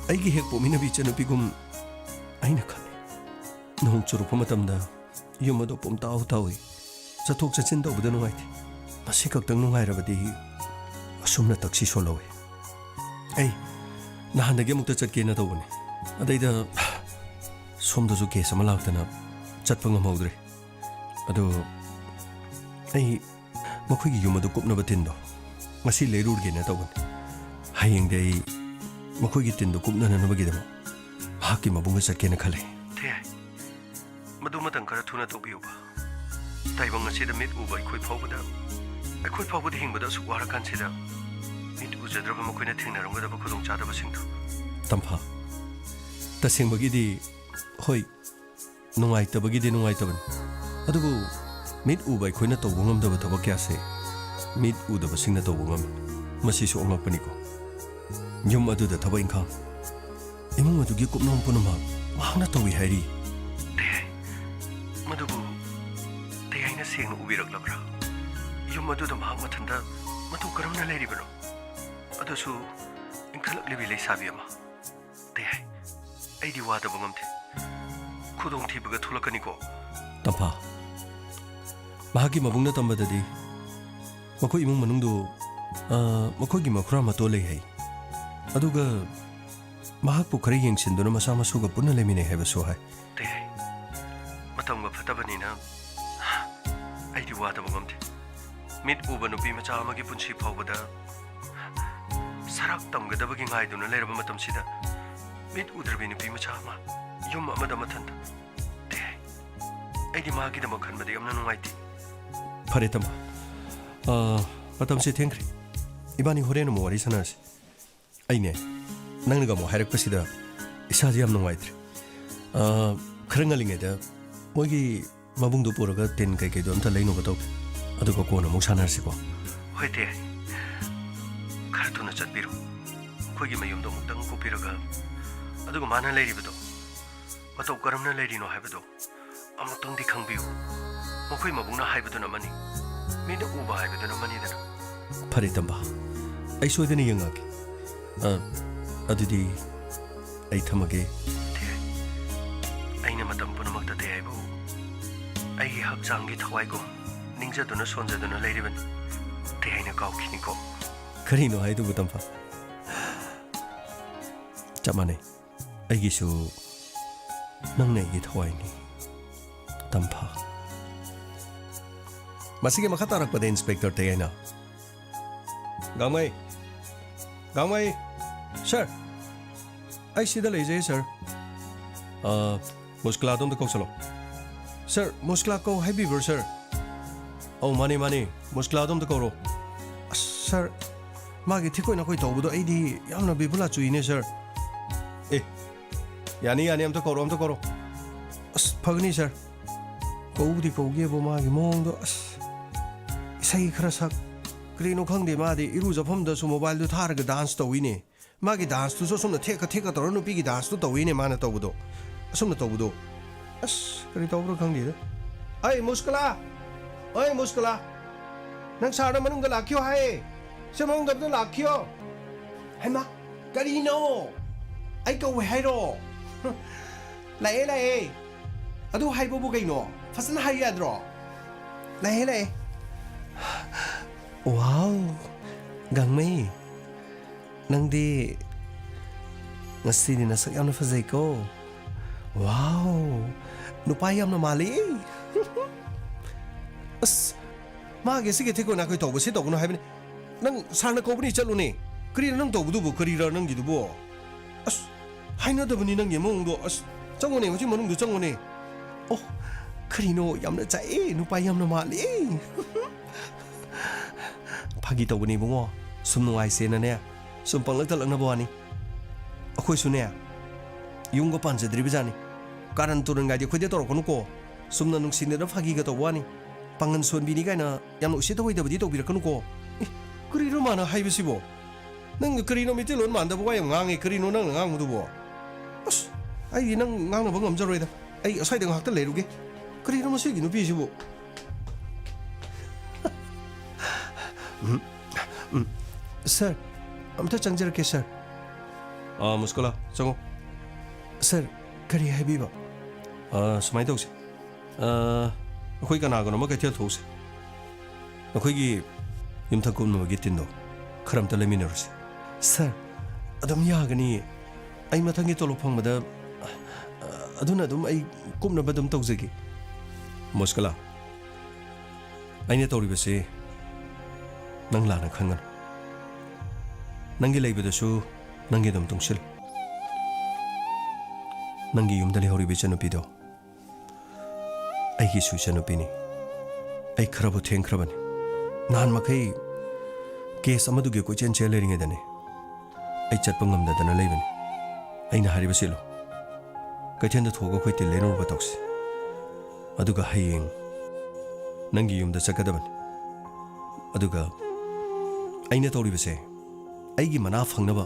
ꯑꯩꯒꯤ ꯍꯦꯛ ꯄꯣꯛꯃꯤꯟꯅꯕꯤ ꯏꯆꯟꯅꯨꯄꯤꯒꯨꯝ ꯑꯩꯅ ꯈꯜꯂꯤ꯫ ꯅꯣꯡ ꯆꯨꯔꯛꯄ ꯃꯇꯝꯗ ꯌꯨꯝ ꯑꯗꯨ ꯄꯨꯝꯇꯥꯎ ꯇꯥꯎꯏ꯫ ꯆꯠꯊꯣꯛ ꯆꯠꯁꯤꯟ ꯇꯧꯕꯗ ꯅꯨꯡꯉꯥꯏꯇꯦ꯫ ꯃꯁꯤ ꯈꯛꯇꯪ ꯅꯨꯡꯉꯥꯏꯔꯕꯗꯤ ꯑꯁꯨꯝꯅ ꯇꯛꯁꯤ ꯁꯣꯜꯍꯧꯏ꯫ ꯑꯩ ꯅꯍꯥꯟꯗꯒꯤ ꯑꯃꯨꯛꯇ ꯆꯠꯀꯦꯅ ꯇꯧꯕꯅꯤ꯫ ꯑꯗꯩꯗ ꯁꯣꯝꯗꯁꯨ ꯀꯦꯁ ꯑꯃ ꯂꯥꯛꯇꯅ ꯆꯠꯄ ꯉꯝꯍꯧꯗ꯭ꯔꯦ꯫ ꯑꯗꯨ ꯑꯩ ꯃꯈꯣꯏꯒꯤ ꯌꯨꯝ ꯑꯗꯨ ꯀꯨꯞꯅꯕ ꯇꯤꯟꯗꯣ ꯉꯁꯤ ꯂꯩꯔꯨꯔꯒꯦꯅ ꯇꯧꯕꯅꯤ꯫ ꯍꯌꯦꯡꯗꯤ ꯑꯩ ꯃꯈꯣꯏꯒꯤ ꯇꯤꯟꯗꯨ ꯀꯨꯞꯅꯅꯕꯒꯤꯗꯃꯛ ꯃꯍꯥꯛꯀꯤ ꯃꯕꯨꯡꯒ ꯆꯠꯀꯦꯅ ꯈꯜꯂꯤ꯫ ꯊꯦ, ꯃꯗꯨ ꯃꯇꯝ ꯈꯔ ꯊꯨꯅ ꯇꯧꯕꯤꯌꯨꯕ꯫ ꯇꯥꯏꯕꯪ ꯑꯁꯤꯗ ꯃꯤꯠ ꯎꯕ ꯑꯩꯈꯣꯏ ꯐꯥꯎꯕꯗ, ꯑꯩꯈꯣꯏ ꯐꯥꯎꯕꯗ ꯍꯤꯡꯕꯗ ꯑꯁꯨꯛ ꯋꯥꯔꯀꯥꯟꯁꯤꯗ ꯃꯤꯠ ꯎꯖꯗ꯭ꯔꯕ ꯃꯈꯣꯏꯅ ꯊꯦꯡꯅꯔꯝꯒꯗꯕ ꯈꯨꯗꯣꯡꯆꯥꯗꯕꯁꯤꯡꯗꯣ꯫ ꯇꯝꯐꯥ, ꯇꯁꯦꯡꯕꯒꯤꯗꯤ ꯍꯣꯏ, ꯅꯨꯡꯉꯥꯏꯇꯕꯒꯤꯗꯤ ꯅꯨꯡꯉꯥꯏꯇꯕꯅꯤ꯫ ꯑꯗꯨꯕꯨ ꯃꯤꯠ ꯎꯕ ꯑꯩꯈꯣꯏꯅ ꯇꯧꯕ ꯉꯝꯗꯕ ꯊꯕꯛ ꯀꯌꯥꯁꯦ ꯃꯤꯠ ꯎꯗꯕꯁꯤꯡꯅ ꯇꯧꯕ ꯉꯝꯃꯤ꯫ ꯃꯁꯤꯁꯨ ꯑꯉꯛꯄꯅꯤꯀꯣ꯫ ꯌꯨꯝ ꯑꯗꯨꯗ ꯊꯕꯛ ꯏꯪꯈꯥꯡ, ꯏꯃꯨꯡ ꯑꯗꯨꯒꯤ ꯀꯨꯞꯅꯣꯝ ꯄꯨꯝꯅꯃꯛ ꯃꯍꯥꯛꯅ ꯇꯧꯏ ꯍꯥꯏꯔꯤ꯫ ꯇꯦꯍꯥꯏ, ꯃꯗꯨꯕꯨ ꯇꯦꯍꯥꯏꯅ ꯁꯦꯡꯅ ꯎꯕꯤꯔꯛꯂꯕ꯭ꯔꯥ? ꯌꯨꯝ ꯑꯗꯨꯗ ꯃꯍꯥꯛ ꯃꯊꯟꯇ ꯃꯇꯧ ꯀꯔꯝꯅ ꯂꯩꯔꯤꯕꯅꯣ? ꯑꯗꯨꯁꯨ ꯏꯪꯈꯠꯂꯛꯂꯤꯕꯤ ꯂꯩꯁꯥꯕꯤ ꯑꯃ꯫ ꯇꯦꯍꯥꯏ, ꯑꯩꯗꯤ ꯋꯥꯗꯕ ꯉꯝꯗꯦ꯫ ꯈꯨꯗꯣꯡꯊꯤꯕꯒ ꯊꯣꯛꯂꯛꯀꯅꯤꯀꯣ꯫ ꯇꯝꯐꯥ, ꯃꯍꯥꯛꯀꯤ ꯃꯕꯨꯡꯅ ꯇꯝꯕꯗꯗꯤ ꯃꯈꯣꯏ ꯏꯃꯨꯡ ꯃꯅꯨꯡꯗꯨ, ꯑ, ꯃꯈꯣꯏꯒꯤ ꯃꯈꯨꯔꯥ ꯃꯇꯣ ꯂꯩ ꯍꯥꯏ꯫ ꯑꯗꯨꯒ ꯃꯍꯥꯛꯄꯨ ꯈꯔ ꯌꯦꯡꯁꯤꯟꯗꯨꯅ ꯃꯆꯥ ꯃꯁꯨꯒ ꯄꯨꯟꯅ ꯂꯩꯃꯤꯟꯅꯩ ꯍꯥꯏꯕꯁꯨ ꯍꯥꯏ꯫ ꯇꯦꯍꯥꯏ, ꯃꯇꯝꯒ ꯐꯠꯇꯕꯅꯤꯅ ꯑꯩꯗꯤ ꯋꯥꯗꯕ ꯉꯝꯗꯦ꯫ ꯃꯤꯠ ꯎꯕ ꯅꯨꯄꯤ ꯃꯆꯥ ꯑꯃꯒꯤ ꯄꯨꯟꯁꯤ ꯐꯥꯎꯕꯗ ꯁꯔꯥꯛ ꯇꯝꯒꯗꯕꯒꯤ ꯉꯥꯏꯗꯨꯅ ꯂꯩꯔꯕ ꯃꯇꯝꯁꯤꯗ ꯃꯤꯠ ꯎꯗ꯭ꯔꯕꯤ ꯅꯨꯄꯤ ꯃꯆꯥ ꯑꯃ ꯌꯨꯝ ꯑꯃꯗ ꯃꯊꯟꯇ꯫ ꯇꯦꯍꯥꯏ, ꯑꯩꯗꯤ ꯃꯥꯒꯤꯗꯃꯛ ꯈꯟꯕꯗ ꯌꯥꯝꯅ ꯅꯨꯡꯉꯥꯏꯇꯦ꯫ ꯐꯔꯦ, ꯇꯝꯐꯥ꯫ ꯑ, ꯃꯇꯝꯁꯦ ꯊꯦꯡꯈ꯭ꯔꯦ꯫ ꯏꯕꯥꯅꯤ ꯍꯣꯔꯦꯟ ꯑꯃꯨꯛ ꯋꯥꯔꯤ ꯁꯥꯟꯅꯔꯁꯤ꯫ ꯑꯩꯅꯦ, ꯅꯪꯅꯒ ꯑꯃꯨꯛ ꯍꯥꯏꯔꯛꯄꯁꯤꯗ ꯏꯁꯥꯁꯦ ꯌꯥꯝ ꯅꯨꯡꯉꯥꯏꯇ꯭ꯔꯦ꯫ ꯑ, ꯈꯔ ꯉꯜꯂꯤꯉꯩꯗ ꯃꯣꯏꯒꯤ ꯃꯕꯨꯡꯗꯣ ꯄꯨꯔꯒ ꯇꯤꯟ ꯀꯩꯀꯩꯗꯣ ꯑꯝꯇ ꯂꯩꯅꯕ ꯇꯧꯒꯦ꯫ ꯑꯗꯨꯒ ꯀꯣꯟꯅ ꯑꯃꯨꯛ ꯁꯥꯟꯅꯔꯁꯤꯀꯣ꯫ ꯍꯣꯏ, ꯇꯦ꯫ ꯈꯔ ꯊꯨꯅ ꯆꯠꯄꯤꯔꯣ꯫ ꯑꯩꯈꯣꯏꯒꯤ ꯃꯌꯨꯝꯗꯣ ꯑꯃꯨꯛꯇꯪ ꯀꯨꯞꯄꯤꯔꯒ, ꯑꯗꯨꯒ ꯃꯥꯅ ꯂꯩꯔꯤꯕꯗꯣ ꯃꯇꯧ ꯀꯔꯝꯅ ꯂꯩꯔꯤꯅꯣ ꯍꯥꯏꯕꯗꯣ ꯑꯃꯨꯛꯇꯪꯗꯤ ꯈꯪꯕꯤꯌꯨ꯫ ꯃꯈꯣꯏ ꯃꯕꯨꯡꯅ ꯍꯥꯏꯕꯗꯨꯅ ꯑꯃꯅꯤ, ꯃꯤꯠꯅ ꯎꯕ ꯍꯥꯏꯕꯗꯨꯅ ꯑꯃꯅꯤꯗꯅ꯫ ꯐꯔꯦ ꯇꯝꯕ, ꯑꯩ ꯁꯣꯏꯗꯅ ꯌꯦꯡꯉꯛꯀꯦ꯫ ꯑ, ꯑꯗꯨꯗꯤ ꯑꯩ ꯊꯝꯃꯒꯦ꯫ ꯊꯦ, ꯑꯩꯅ ꯃꯇꯝ ꯄꯨꯝꯅꯃꯛꯇ ꯊꯦ ꯍꯥꯏꯕꯨ ꯑꯩꯒꯤ ꯍꯛꯆꯥꯡꯒꯤ ꯊꯋꯥꯏꯒꯨꯝ ꯅꯤꯡꯖꯗꯨꯅ ꯁꯣꯟꯖꯗꯨꯅ ꯂꯩꯔꯤꯕꯅꯤ꯫ ꯊꯦ ꯍꯥꯏꯅ ꯀꯥꯎꯈꯤꯅꯤꯀꯣ꯫ ꯀꯔꯤꯅꯣ ꯍꯥꯏꯗꯨꯕꯨ ꯇꯝꯐ? ꯆꯞ ꯃꯥꯟꯅꯩ꯫ ꯑꯩꯒꯤꯁꯨ ꯅꯪꯅ ꯑꯩꯒꯤ ꯊꯋꯥꯏꯅꯤ, ꯇꯝꯐ꯫ ꯃꯁꯤꯒꯤ ꯃꯈꯥ ꯇꯥꯔꯛꯄꯗ ꯏꯟꯁꯄꯦꯛꯇꯔ ꯇꯌꯥꯏꯅ, "ꯒꯥꯡꯃꯩ! ꯒꯥꯡꯃꯩ! ꯁꯥꯔ! ꯑꯩ ꯁꯤꯗ ꯂꯩꯖꯩ, ꯁꯥꯔ꯫ ꯑ, ꯃꯨꯁꯀꯂꯥꯗꯣ ꯑꯝꯇ ꯀꯧꯁꯜꯂꯣ꯫ ꯁꯥꯔ, ꯃꯨꯁꯀꯂꯥ ꯀꯧ ꯍꯥꯏꯕꯤꯕ꯭ꯔꯣ, ꯁꯥꯔ?" "ꯑꯧ, ꯃꯥꯅꯦ, ꯃꯥꯅꯦ꯫ ꯃꯨꯁꯀꯂꯥꯗꯣ ꯑꯝꯇ ꯀꯧꯔꯣ꯫" "ꯑꯁ, ꯁꯥꯔ, ꯃꯥꯒꯤ ꯊꯤꯀꯣꯏ ꯅꯥꯀꯣꯏ ꯇꯧꯕꯗꯣ ꯑꯩꯗꯤ ꯌꯥꯝꯅ ꯕꯤꯕꯨꯂꯥ ꯆꯨꯏꯅꯦ, ꯁꯥꯔ꯫" "ꯑꯦ, ꯌꯥꯅꯤ, ꯌꯥꯅꯤ, ꯑꯝꯇ ꯀꯧꯔꯣ, ꯑꯝꯇ ꯀꯧꯔꯣ꯫" "ꯑꯁ, ꯐꯒꯅꯤ, ꯁꯥꯔ꯫ ꯀꯧꯕꯨꯗꯤ ꯀꯧꯒꯦꯕꯨ, ꯃꯥꯒꯤ ꯃꯑꯣꯡꯗꯣ, ꯑꯁ, ꯏꯁꯩ ꯈꯔ ꯁꯛ, ꯀꯔꯤꯅꯣ ꯈꯪꯗꯦ, ꯃꯥꯗꯤ ꯏꯔꯨꯖꯐꯝꯗꯁꯨ ꯃꯣꯕꯥꯏꯜꯗꯨ ꯊꯥꯔꯒ ꯗꯥꯟꯁ ꯇꯧꯏꯅꯦ꯫ ꯃꯥꯒꯤ ꯗꯥꯟꯁꯇꯨꯁꯨ ꯑꯁꯨꯝꯅ ꯊꯦꯛꯀ ꯊꯦꯛꯀ ꯇꯧꯔ ꯅꯨꯄꯤꯒꯤ ꯗꯥꯟꯁꯇꯨ ꯇꯧꯏꯅꯦ ꯃꯥꯅ ꯇꯧꯕꯗꯣ꯫ ꯑꯁꯨꯝꯅ ꯇꯧꯕꯗꯣ꯫ ꯑꯁ, ꯀꯔꯤ ꯇꯧꯕ꯭ꯔꯣ ꯈꯪꯗꯦꯗ꯫ ꯑꯩ ꯃꯨꯁꯀꯂꯥ! ꯑꯩ ꯃꯨꯁꯀꯂꯥ! ꯅꯪ ꯁꯥꯔꯗ ꯃꯅꯨꯡꯗ ꯂꯥꯛꯈꯤꯌꯣ ꯍꯥꯏꯌꯦ꯫ ꯁꯤ ꯃꯅꯨꯡꯗ ꯑꯝꯇ ꯂꯥꯛꯈꯤꯌꯣ꯫" ꯍꯩꯃꯥ, ꯀꯔꯤꯅꯣ? ꯑꯩ ꯀꯧꯋꯦ ꯍꯥꯏꯔꯣ? ꯂꯥꯛꯑꯦ, ꯂꯥꯛꯑꯦ꯫ ꯑꯗꯨ ꯍꯥꯏꯕꯕꯨ ꯀꯩꯅꯣ? ꯐꯖꯅ ꯍꯥꯏꯌꯨ ꯌꯥꯗ꯭ꯔꯣ? ꯂꯥꯛꯑꯦ, ꯂꯥꯛꯑꯦ꯫ ꯋꯥꯎ, ꯒꯥꯡꯃꯩ, ꯅꯪꯗꯤ ꯉꯁꯤꯗꯤ ꯅꯁꯛ ꯌꯥꯝꯅ ꯐꯖꯩꯀꯣ꯫ ꯋꯥꯎ, ꯅꯨꯄꯥ ꯌꯥꯝꯅ ꯃꯥꯜꯂꯤ꯫ ꯑꯁ, ꯃꯥꯒꯤ ꯁꯤꯒꯤ ꯊꯤꯀꯣꯏ ꯅꯥꯀꯣꯏ ꯇꯧꯕꯁꯤ ꯇꯧꯒꯅꯨ ꯍꯥꯏꯕꯅꯤ꯫ ꯅꯪ ꯁꯥꯔꯅ ꯀꯧꯕꯅꯤ, ꯆꯠꯂꯨꯅꯦ꯫ ꯀꯔꯤꯅꯣ ꯅꯪ ꯇꯧꯕꯗꯨꯕꯨ? ꯀꯔꯤꯔ ꯅꯪꯒꯤꯗꯨꯕꯨ? ꯑꯁ, ꯍꯩꯅꯗꯕꯅꯤ ꯅꯪꯒꯤ ꯃꯑꯣꯡꯗꯣ꯫ ꯑꯁ, ꯆꯪꯉꯨꯅꯦ, ꯍꯧꯖꯤꯛ ꯃꯅꯨꯡꯗ ꯆꯪꯉꯨꯅꯦ꯫ ꯑꯣ, ꯀꯔꯤꯅꯣ, ꯌꯥꯝꯅ ꯆꯥꯛꯑꯦ, ꯅꯨꯄꯥ ꯌꯥꯝꯅ ꯃꯥꯜꯂꯦ꯫ ꯐꯥꯒꯤ ꯇꯧꯕꯅꯤ ꯏꯕꯨꯡꯉꯣ, ꯁꯨꯝ ꯅꯨꯡꯉꯥꯏꯁꯦꯅꯅꯦ, ꯁꯨꯝ ꯄꯪꯂꯛꯇ ꯂꯛꯅꯕ ꯋꯥꯅꯤ꯫ ꯑꯩꯈꯣꯏꯁꯨꯅꯦ, ꯌꯨꯝꯒ ꯄꯥꯟꯖꯗ꯭ꯔꯤꯕ ꯖꯥꯠꯅꯤ꯫ ꯀꯥꯔꯟ ꯇꯨꯔꯟꯒꯥꯏꯗꯤ ꯑꯩꯈꯣꯏꯗ ꯇꯧꯔꯛꯀꯅꯨꯀꯣ꯫ ꯁꯨꯝꯅ ꯅꯨꯡꯁꯤꯅꯗꯅ ꯐꯥꯒꯤꯒ ꯇꯧꯕ ꯋꯥꯅꯤ꯫ ꯄꯥꯡꯒꯟ ꯁꯣꯟꯕꯤꯅꯤ ꯀꯥꯏꯅ ꯌꯥꯝꯅ ꯎꯁꯤꯠ ꯊꯑꯣꯏꯗꯕꯗꯤ ꯇꯧꯕꯤꯔꯛꯀꯅꯨꯀꯣ꯫ ꯑꯦ, ꯀꯔꯤꯅꯣ ꯃꯥꯅ ꯍꯥꯏꯕꯁꯤꯕꯣ? ꯅꯪ ꯀꯔꯤꯅꯣ ꯃꯤꯇꯩꯂꯣꯟ ꯃꯥꯟꯗꯕ ꯋꯥ ꯌꯥꯝ ꯉꯥꯡꯉꯦ? ꯀꯔꯤꯅꯣ ꯅꯪꯅ ꯉꯥꯡꯕꯗꯨꯕꯣ? ꯑꯁ, ꯑꯩꯗꯤ ꯅꯪ ꯉꯥꯡꯅꯕ ꯉꯝꯖꯔꯣꯏꯗ꯫ ꯑꯩ ꯑꯁ꯭ꯋꯥꯏꯗ ꯉꯥꯏꯍꯥꯛꯇ ꯂꯩꯔꯨꯒꯦ꯫ ꯀꯔꯤꯅꯣ ꯃꯁꯤꯒꯤ ꯅꯨꯄꯤꯁꯤꯕꯨ? ꯎꯝ, ꯎꯝ꯫ ꯁꯥꯔ, ꯑꯝꯇ ꯆꯪꯖꯔꯛꯀꯦ, ꯁꯥꯔ꯫ ꯑꯥ, ꯃꯨꯁꯀꯨꯂꯥ, ꯆꯪꯉꯣ꯫ ꯁꯥꯔ, ꯀꯔꯤ ꯍꯥꯏꯕꯤꯕ? ꯑꯥ, ꯁꯨꯃꯥꯏꯅ ꯇꯧꯁꯦ꯫ ꯑꯥ, ꯑꯩꯈꯣꯏ ꯀꯅꯥꯒꯅꯣ ꯑꯃ ꯀꯩꯊꯦꯜ ꯊꯣꯛꯎꯁꯦ꯫ ꯑꯩꯈꯣꯏꯒꯤ ꯌꯨꯝꯊꯛ ꯀꯨꯞꯅꯕꯒꯤ ꯇꯤꯟꯗꯣ ꯈꯔ ꯑꯝꯇ ꯂꯩꯃꯤꯟꯅꯔꯨꯁꯦ꯫ ꯁꯥꯔ, ꯑꯗꯨꯝ ꯌꯥꯒꯅꯤꯌꯦ꯫ ꯑꯩ ꯃꯊꯪꯒꯤ ꯇꯣꯂꯣꯞ ꯐꯪꯕꯗ, ꯑ, ꯑꯗꯨꯅ ꯑꯗꯨꯝ ꯑꯩ ꯀꯨꯞꯅꯕ ꯑꯗꯨꯝ ꯇꯧꯖꯒꯦ꯫ ꯃꯨꯁꯀꯨꯂꯥ, ꯑꯩꯅ ꯇꯧꯔꯤꯕꯁꯤ ꯅꯪ ꯂꯥꯟꯅ ꯈꯟꯒꯅꯨ꯫ ꯅꯪꯒꯤ ꯂꯩꯕꯗꯨꯁꯨ ꯅꯪꯒꯤ ꯑꯗꯨꯝ ꯇꯨꯡꯁꯤꯜꯂꯨ꯫ ꯅꯪꯒꯤ ꯌꯨꯝꯗ ꯂꯩꯍꯧꯔꯤꯕ ꯏꯆꯟꯅꯨꯄꯤꯗꯣ ꯑꯩꯒꯤꯁꯨ ꯏꯆꯟꯅꯨꯄꯤꯅꯤ꯫ ꯑꯩ ꯈꯔꯕꯨ ꯊꯦꯡꯈ꯭ꯔꯕꯅꯤ꯫ ꯅꯍꯥꯟ ꯃꯈꯩ ꯀꯦꯁ ꯑꯃꯗꯨꯒꯤ ꯀꯣꯏꯆꯦꯟ ꯆꯦꯜ ꯂꯩꯔꯤꯉꯩꯗꯅꯤ ꯑꯩ ꯆꯠꯄ ꯉꯝꯗꯗꯅ ꯂꯩꯕꯅꯤ꯫ ꯑꯩꯅ ꯍꯥꯏꯔꯤꯕꯁꯤꯂꯣ, ꯀꯩꯊꯦꯜꯗ ꯊꯣꯛꯑꯒ ꯑꯩꯈꯣꯏ ꯇꯤꯜ ꯂꯩꯅꯔꯨꯕ ꯇꯧꯁꯤ꯫ ꯑꯗꯨꯒ ꯍꯌꯦꯡ ꯅꯪꯒꯤ ꯌꯨꯝꯗ ꯆꯠꯀꯗꯕꯅꯤ꯫ ꯑꯗꯨꯒ ꯑꯩꯅ ꯇꯧꯔꯤꯕꯁꯦ ꯑꯩꯒꯤ ꯃꯅꯥ ꯐꯪꯅꯕ,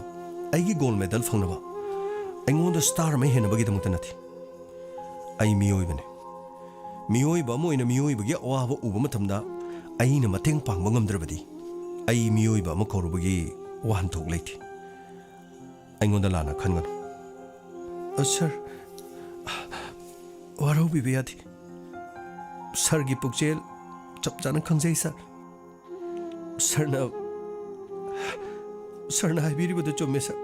ꯑꯩꯒꯤ ꯒꯣꯜ ꯃꯦꯗꯜ ꯐꯪꯅꯕ, ꯑꯩꯉꯣꯟꯗ ꯁ꯭ꯇꯥꯔ ꯑꯃ ꯍꯦꯟꯅꯕꯒꯤꯗꯃꯛꯇ ꯅꯠꯇꯦ꯫ ꯑꯩ ꯃꯤꯑꯣꯏꯕꯅꯤ꯫ ꯃꯤꯑꯣꯏꯕ ꯑꯃ ꯑꯣꯏꯅ ꯃꯤꯑꯣꯏꯕꯒꯤ ꯑꯋꯥꯕ ꯎꯕ ꯃꯇꯝꯗ ꯑꯩꯅ ꯃꯇꯦꯡ ꯄꯥꯡꯕ ꯉꯝꯗ꯭ꯔꯕꯗꯤ ꯑꯩ ꯃꯤꯑꯣꯏꯕ ꯑꯃ ꯀꯧꯔꯨꯕꯒꯤ ꯋꯥꯍꯟꯊꯣꯛ ꯂꯩꯇꯦ꯫ ꯑꯩꯉꯣꯟꯗ ꯂꯥꯟꯅ ꯈꯟꯒꯅꯨ꯫ ꯑ, ꯁꯥꯔ, ꯋꯥꯔꯧꯕꯤꯕ ꯌꯥꯗꯦ꯫ ꯁꯥꯔꯒꯤ ꯄꯨꯛꯆꯦꯜ ꯆꯞ ꯆꯥꯅ ꯈꯪꯖꯩ, ꯁꯥꯔ꯫ ꯁꯥꯔꯅ, ꯁꯥꯔꯅ ꯍꯥꯏꯕꯤꯔꯤꯕꯗꯨ ꯆꯨꯝꯃꯦ, ꯁꯥꯔ꯫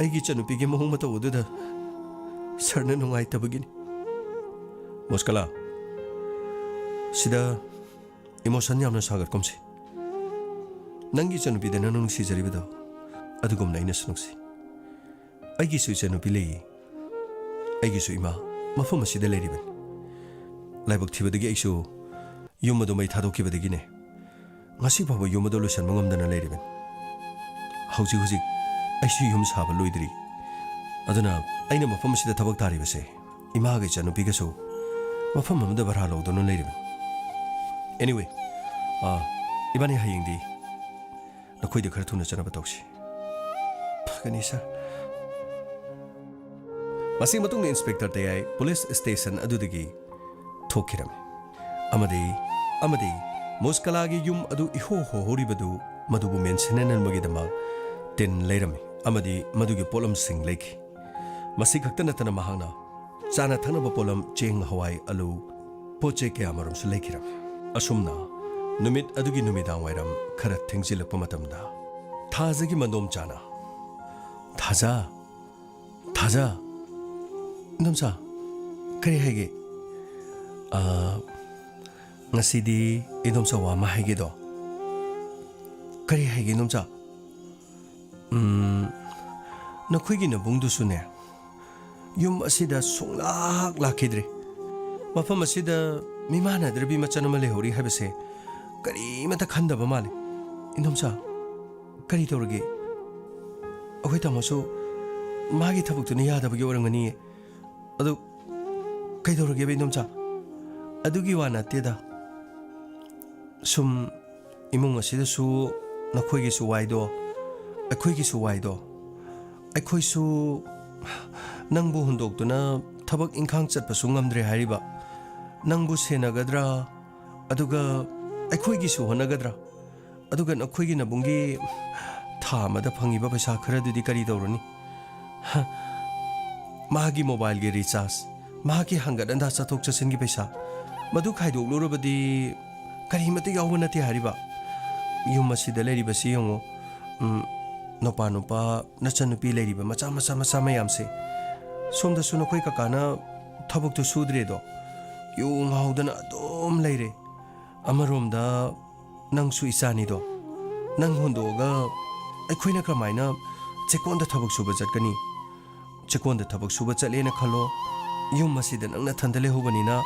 ꯑꯩꯒꯤ ꯏꯆꯟꯅꯨꯄꯤꯒꯤ ꯃꯑꯣꯡ ꯃꯇꯧ ꯑꯗꯨꯗ ꯁꯥꯔꯅ ꯅꯨꯡꯉꯥꯏꯇꯕꯒꯤꯅꯤ꯫ ꯃꯨꯁꯀꯂꯥ, ꯁꯤꯗ ꯏꯃꯣꯁꯟ ꯌꯥꯝꯅ ꯁꯥꯒꯠꯀꯨꯝꯁꯤ꯫ ꯅꯪꯒꯤ ꯏꯆꯟꯅꯨꯄꯤꯗ ꯅꯪꯅ ꯅꯨꯡꯁꯤꯖꯔꯤꯕꯗꯣ ꯑꯗꯨꯒꯨꯝꯅ ꯑꯩꯅꯁꯨ ꯅꯨꯡꯁꯤ꯫ ꯑꯩꯒꯤꯁꯨ ꯏꯆꯟꯅꯨꯄꯤ ꯂꯩꯌꯦ꯫ ꯑꯩꯒꯤꯁꯨ ꯏꯃꯥ ꯃꯐꯝ ꯑꯁꯤꯗ ꯂꯩꯔꯤꯕꯅꯤ꯫ ꯂꯥꯏꯕꯛ ꯊꯤꯕꯗꯒꯤ ꯑꯩꯁꯨ ꯌꯨꯝ ꯑꯗꯨ ꯃꯩ ꯊꯥꯗꯣꯛꯈꯤꯕꯗꯒꯤꯅꯦ ꯉꯁꯤ ꯐꯥꯎꯕ ꯌꯨꯝ ꯑꯗꯨ ꯂꯣꯏꯁꯤꯟꯕ ꯉꯝꯗꯅ ꯂꯩꯔꯤꯕꯅꯤ꯫ ꯍꯧꯖꯤꯛ ꯍꯧꯖꯤꯛ ꯑꯩꯁꯨ ꯌꯨꯝ ꯁꯥꯕ ꯂꯣꯏꯗ꯭ꯔꯤ꯫ ꯑꯗꯨꯅ ꯑꯩꯅ ꯃꯐꯝ ꯑꯁꯤꯗ ꯊꯕꯛ ꯇꯥꯔꯤꯕꯁꯦ ꯏꯃꯥꯒ ꯏꯆꯟꯅꯨꯄꯤꯒꯁꯨ ꯃꯐꯝ ꯑꯃꯗ ꯚꯔꯥ ꯂꯧꯗꯨꯅ ꯂꯩꯔꯤꯕꯅꯤ꯫ Anyway, ꯑꯥ, ꯏꯕꯥꯅꯤ ꯍꯌꯦꯡꯗꯤ ꯅꯈꯣꯏꯗ ꯈꯔ ꯊꯨꯅ ꯆꯠꯅꯕ ꯇꯧꯁꯤ꯫ ꯐꯒꯅꯤ, ꯁꯥꯔ꯫ ꯃꯁꯤꯒꯤ ꯃꯇꯨꯡꯗ ꯏꯟꯁꯄꯦꯛꯇꯔ ꯇꯌꯥꯏ ꯄꯨꯂꯤꯁ ꯁ꯭ꯇꯦꯁꯟ ꯑꯗꯨꯗꯒꯤ ꯊꯣꯛꯈꯤꯔꯝꯃꯤ꯫ ꯑꯃꯗꯤ, ꯑꯃꯗꯤ ꯃꯨꯁꯀꯂꯥꯒꯤ ꯌꯨꯝ ꯑꯗꯨ ꯏꯍꯣ ꯍꯣꯍꯧꯔꯤꯕꯗꯨ ꯃꯗꯨꯕꯨ ꯃꯦꯟꯁꯤꯟꯅꯅꯕꯒꯤꯗꯃꯛ ꯇꯤꯟ ꯂꯩꯔꯝꯃꯤ ꯑꯃꯗꯤ ꯃꯗꯨꯒꯤ ꯄꯣꯠꯂꯝꯁꯤꯡ ꯂꯩꯈꯤ꯫ ꯃꯁꯤ ꯈꯛꯇ ꯅꯠꯇꯅ ꯃꯍꯥꯛꯅ ꯆꯥꯅ ꯊꯛꯅꯕ ꯄꯣꯠꯂꯝ, ꯆꯦꯡ, ꯍꯋꯥꯏ, ꯑꯂꯨ, ꯄꯣꯠ ꯆꯩ ꯀꯌꯥꯃꯔꯨꯝꯁꯨ ꯂꯩꯈꯤꯔꯝꯃꯤ꯫ ꯑꯁꯨꯝꯅ ꯅꯨꯃꯤꯠ ꯑꯗꯨꯒꯤ ꯅꯨꯃꯤꯗꯥꯡ ꯋꯥꯏꯔꯝ ꯈꯔ ꯊꯦꯡꯖꯤꯜꯂꯛꯄ ꯃꯇꯝꯗ ꯊꯥꯖꯒꯤ ꯃꯟꯗꯣꯝꯆꯥꯅ, "ꯊꯥꯖ, ꯊꯥꯖ, ꯏꯟꯗꯣꯝꯆꯥ, ꯀꯔꯤ ꯍꯥꯏꯒꯦ?" "ꯑ, ꯉꯁꯤꯗꯤ ꯏꯟꯗꯣꯝꯆꯥ ꯋꯥ ꯑꯃ ꯍꯥꯏꯒꯦꯗꯣ꯫" "ꯀꯔꯤ ꯍꯥꯏꯒꯦ ꯏꯟꯗꯣꯝꯆꯥ?" "ꯎꯝ, ꯅꯈꯣꯏꯒꯤ ꯅꯕꯨꯡꯗꯨꯁꯨꯅꯦ, ꯌꯨꯝ ꯑꯁꯤꯗ ꯁꯨꯡꯂꯥꯛ ꯂꯥꯛꯈꯤꯗ꯭ꯔꯦ꯫ ꯃꯐꯝ ꯑꯁꯤꯗ ꯃꯤꯃꯥꯟꯅꯗ꯭ꯔꯕꯤ ꯃꯆꯟ ꯑꯃ ꯂꯩꯍꯧꯔꯤ ꯍꯥꯏꯕꯁꯦ ꯀꯔꯤꯃꯇ ꯈꯟꯗꯕ ꯃꯥꯜꯂꯤ꯫ ꯏꯟꯗꯣꯝꯆꯥ, ꯀꯔꯤ ꯇꯧꯔꯒꯦ? ꯑꯩꯈꯣꯏ ꯇꯥꯃꯣꯁꯨ ꯃꯥꯒꯤ ꯊꯕꯛꯇꯨꯅ ꯌꯥꯗꯕꯒꯤ ꯑꯣꯏꯔꯝꯒꯅꯤꯌꯦ꯫ ꯑꯗꯨ ꯀꯩꯗꯧꯔꯒꯦꯕ ꯏꯟꯗꯣꯝꯆꯥ?" "ꯑꯗꯨꯒꯤ ꯋꯥ ꯅꯠꯇꯦꯗ꯫ ꯁꯨꯝ ꯏꯃꯨꯡ ꯑꯁꯤꯗꯁꯨ ꯅꯈꯣꯏꯒꯤꯁꯨ ꯋꯥꯏꯗꯣ, ꯑꯩꯈꯣꯏꯒꯤꯁꯨ ꯋꯥꯏꯗꯣ꯫ ꯑꯩꯈꯣꯏꯁꯨ ꯅꯪꯕꯨ ꯍꯨꯟꯗꯣꯛꯇꯨꯅ ꯊꯕꯛ ꯏꯪꯈꯥꯡ ꯆꯠꯄꯁꯨ ꯉꯝꯗ꯭ꯔꯦ ꯍꯥꯏꯔꯤꯕ꯫ ꯅꯪꯕꯨ ꯁꯦꯟꯅꯒꯗ꯭ꯔꯥ? ꯑꯗꯨꯒ ꯑꯩꯈꯣꯏꯒꯤꯁꯨ ꯍꯣꯠꯅꯒꯗ꯭ꯔꯥ? ꯑꯗꯨꯒ ꯅꯈꯣꯏꯒꯤ ꯅꯕꯨꯡꯒꯤ ꯊꯥ ꯑꯃꯗ ꯐꯪꯉꯤꯕ ꯄꯩꯁꯥ ꯈꯔꯗꯨꯗꯤ ꯀꯔꯤ ꯇꯧꯔꯨꯅꯤ? ꯍ, ꯃꯥꯒꯤ ꯃꯣꯕꯥꯏꯜꯒꯤ ꯔꯤꯆꯥꯔꯖ, ꯃꯍꯥꯛꯀꯤ ꯍꯪꯒꯠ ꯍꯟꯗꯥ ꯆꯠꯊꯣꯛ ꯆꯠꯁꯤꯟꯒꯤ ꯄꯩꯁꯥ, ꯃꯗꯨ ꯈꯥꯏꯗꯣꯛꯂꯨꯔꯕꯗꯤ ꯀꯔꯤꯃꯇ ꯌꯥꯎꯕ ꯅꯠꯇꯦ ꯍꯥꯏꯔꯤꯕ꯫ ꯌꯨꯝ ꯑꯁꯤꯗ ꯂꯩꯔꯤꯕꯁꯤ ꯌꯦꯡꯉꯨ, ꯎꯝ, ꯅꯨꯄꯥ ꯅꯨꯄꯥ, ꯅꯆꯟꯅꯨꯄꯤ ꯂꯩꯔꯤꯕ ꯃꯆꯥ ꯃꯆꯥ ꯃꯆꯥ ꯃꯌꯥꯝꯁꯦ꯫ ꯁꯣꯝꯗꯁꯨ ꯅꯈꯣꯏ ꯀꯀꯥꯅ ꯊꯕꯛꯇꯨ ꯁꯨꯗ꯭ꯔꯦꯗꯣ, ꯌꯨ ꯉꯥꯎꯗꯅ ꯑꯗꯨꯝ ꯂꯩꯔꯦ꯫ ꯑꯃꯔꯣꯝꯗ ꯅꯪꯁꯨ ꯏꯆꯥꯅꯤꯗꯣ, ꯅꯪ ꯍꯨꯟꯗꯣꯛꯑꯒ ꯑꯩꯈꯣꯏꯅ ꯀꯃꯥꯏꯅ ꯆꯦꯛꯀꯣꯟꯗ ꯊꯕꯛ ꯁꯨꯕ ꯆꯠꯀꯅꯤ? ꯆꯦꯛꯀꯣꯟꯗ ꯊꯕꯛ ꯁꯨꯕ ꯆꯠꯂꯦꯅ ꯈꯜꯂꯣ, ꯌꯨꯝ ꯑꯁꯤꯗ ꯅꯪ ꯅꯊꯟꯗ ꯂꯩꯍꯧꯕꯅꯤꯅ,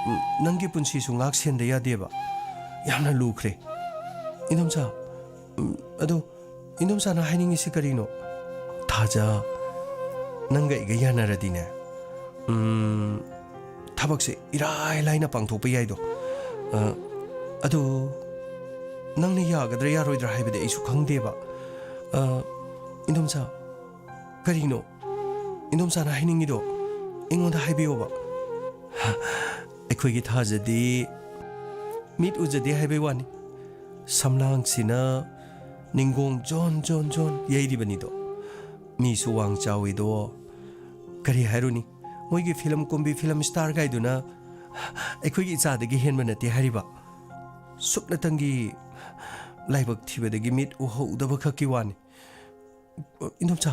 ꯎꯝ, ꯅꯪꯒꯤ ꯄꯨꯟꯁꯤꯁꯨ ꯉꯥꯛ ꯁꯦꯟꯗ ꯌꯥꯗꯦꯕ꯫ ꯌꯥꯝꯅ ꯂꯨꯈ꯭ꯔꯦ꯫ ꯏꯟꯗꯣꯝꯆꯥ, ꯎꯝ, ꯑꯗꯣ ꯏꯟꯗꯣꯝꯆꯥꯅ ꯍꯥꯏꯅꯤꯡꯉꯤꯁꯤ ꯀꯔꯤꯅꯣ? ꯊꯥꯖ, ꯅꯪꯒ ꯑꯩꯒ ꯌꯥꯅꯔꯗꯤꯅꯦ, ꯎꯝ, ꯊꯕꯛꯁꯦ ꯏꯔꯥꯏ ꯂꯥꯏꯅ ꯄꯥꯡꯊꯣꯛꯄ ꯌꯥꯏꯗꯣ꯫ ꯑ, ꯑꯗꯣ ꯅꯪꯅ ꯌꯥꯒꯗ꯭ꯔꯥ ꯌꯥꯔꯣꯏꯗ꯭ꯔꯥ ꯍꯥꯏꯕꯗꯤ ꯑꯩꯁꯨ ꯈꯪꯗꯦꯕ꯫ ꯑ, ꯏꯟꯗꯣꯝꯆꯥ, ꯀꯔꯤꯅꯣ ꯏꯟꯗꯣꯝꯆꯥꯅ ꯍꯥꯏꯅꯤꯡꯉꯤꯗꯣ? ꯑꯩꯉꯣꯟꯗ ꯍꯥꯏꯕꯤꯌꯣꯕ꯫ ꯍ, ꯑꯩꯈꯣꯏꯒꯤ ꯊꯥꯖꯗꯤ ꯃꯤꯠ ꯎꯖꯗꯦ ꯍꯥꯏꯕꯩ ꯋꯥꯅꯤ꯫ ꯁꯝꯂꯥꯡꯁꯤꯅ ꯅꯤꯡꯒꯣꯡ ꯖꯣꯟ ꯖꯣꯟ ꯖꯣꯟ ꯌꯩꯔꯤꯕꯅꯤꯗꯣ꯫ ꯃꯤꯁꯨ ꯋꯥꯡ ꯆꯥꯎꯏꯗꯣ꯫ ꯀꯔꯤ ꯍꯥꯏꯔꯨꯅꯤ? ꯃꯣꯏꯒꯤ ꯐꯤꯂꯝ ꯀꯨꯝꯕꯤ, ꯐꯤꯂꯝ ꯁ꯭ꯇꯥꯔ ꯒꯥꯏꯗꯨꯅ ꯑꯩꯈꯣꯏꯒꯤ ꯏꯆꯥꯗꯒꯤ ꯍꯦꯟꯕ ꯅꯠꯇꯦ ꯍꯥꯏꯔꯤꯕ꯫ ꯁꯨꯞꯅꯇꯪꯒꯤ ꯂꯥꯏꯕꯛ ꯊꯤꯕꯗꯒꯤ ꯃꯤꯠ ꯎꯍꯧꯗꯕ ꯈꯛꯀꯤ ꯋꯥꯅꯤ꯫ ꯏꯟꯗꯣꯝꯆꯥ,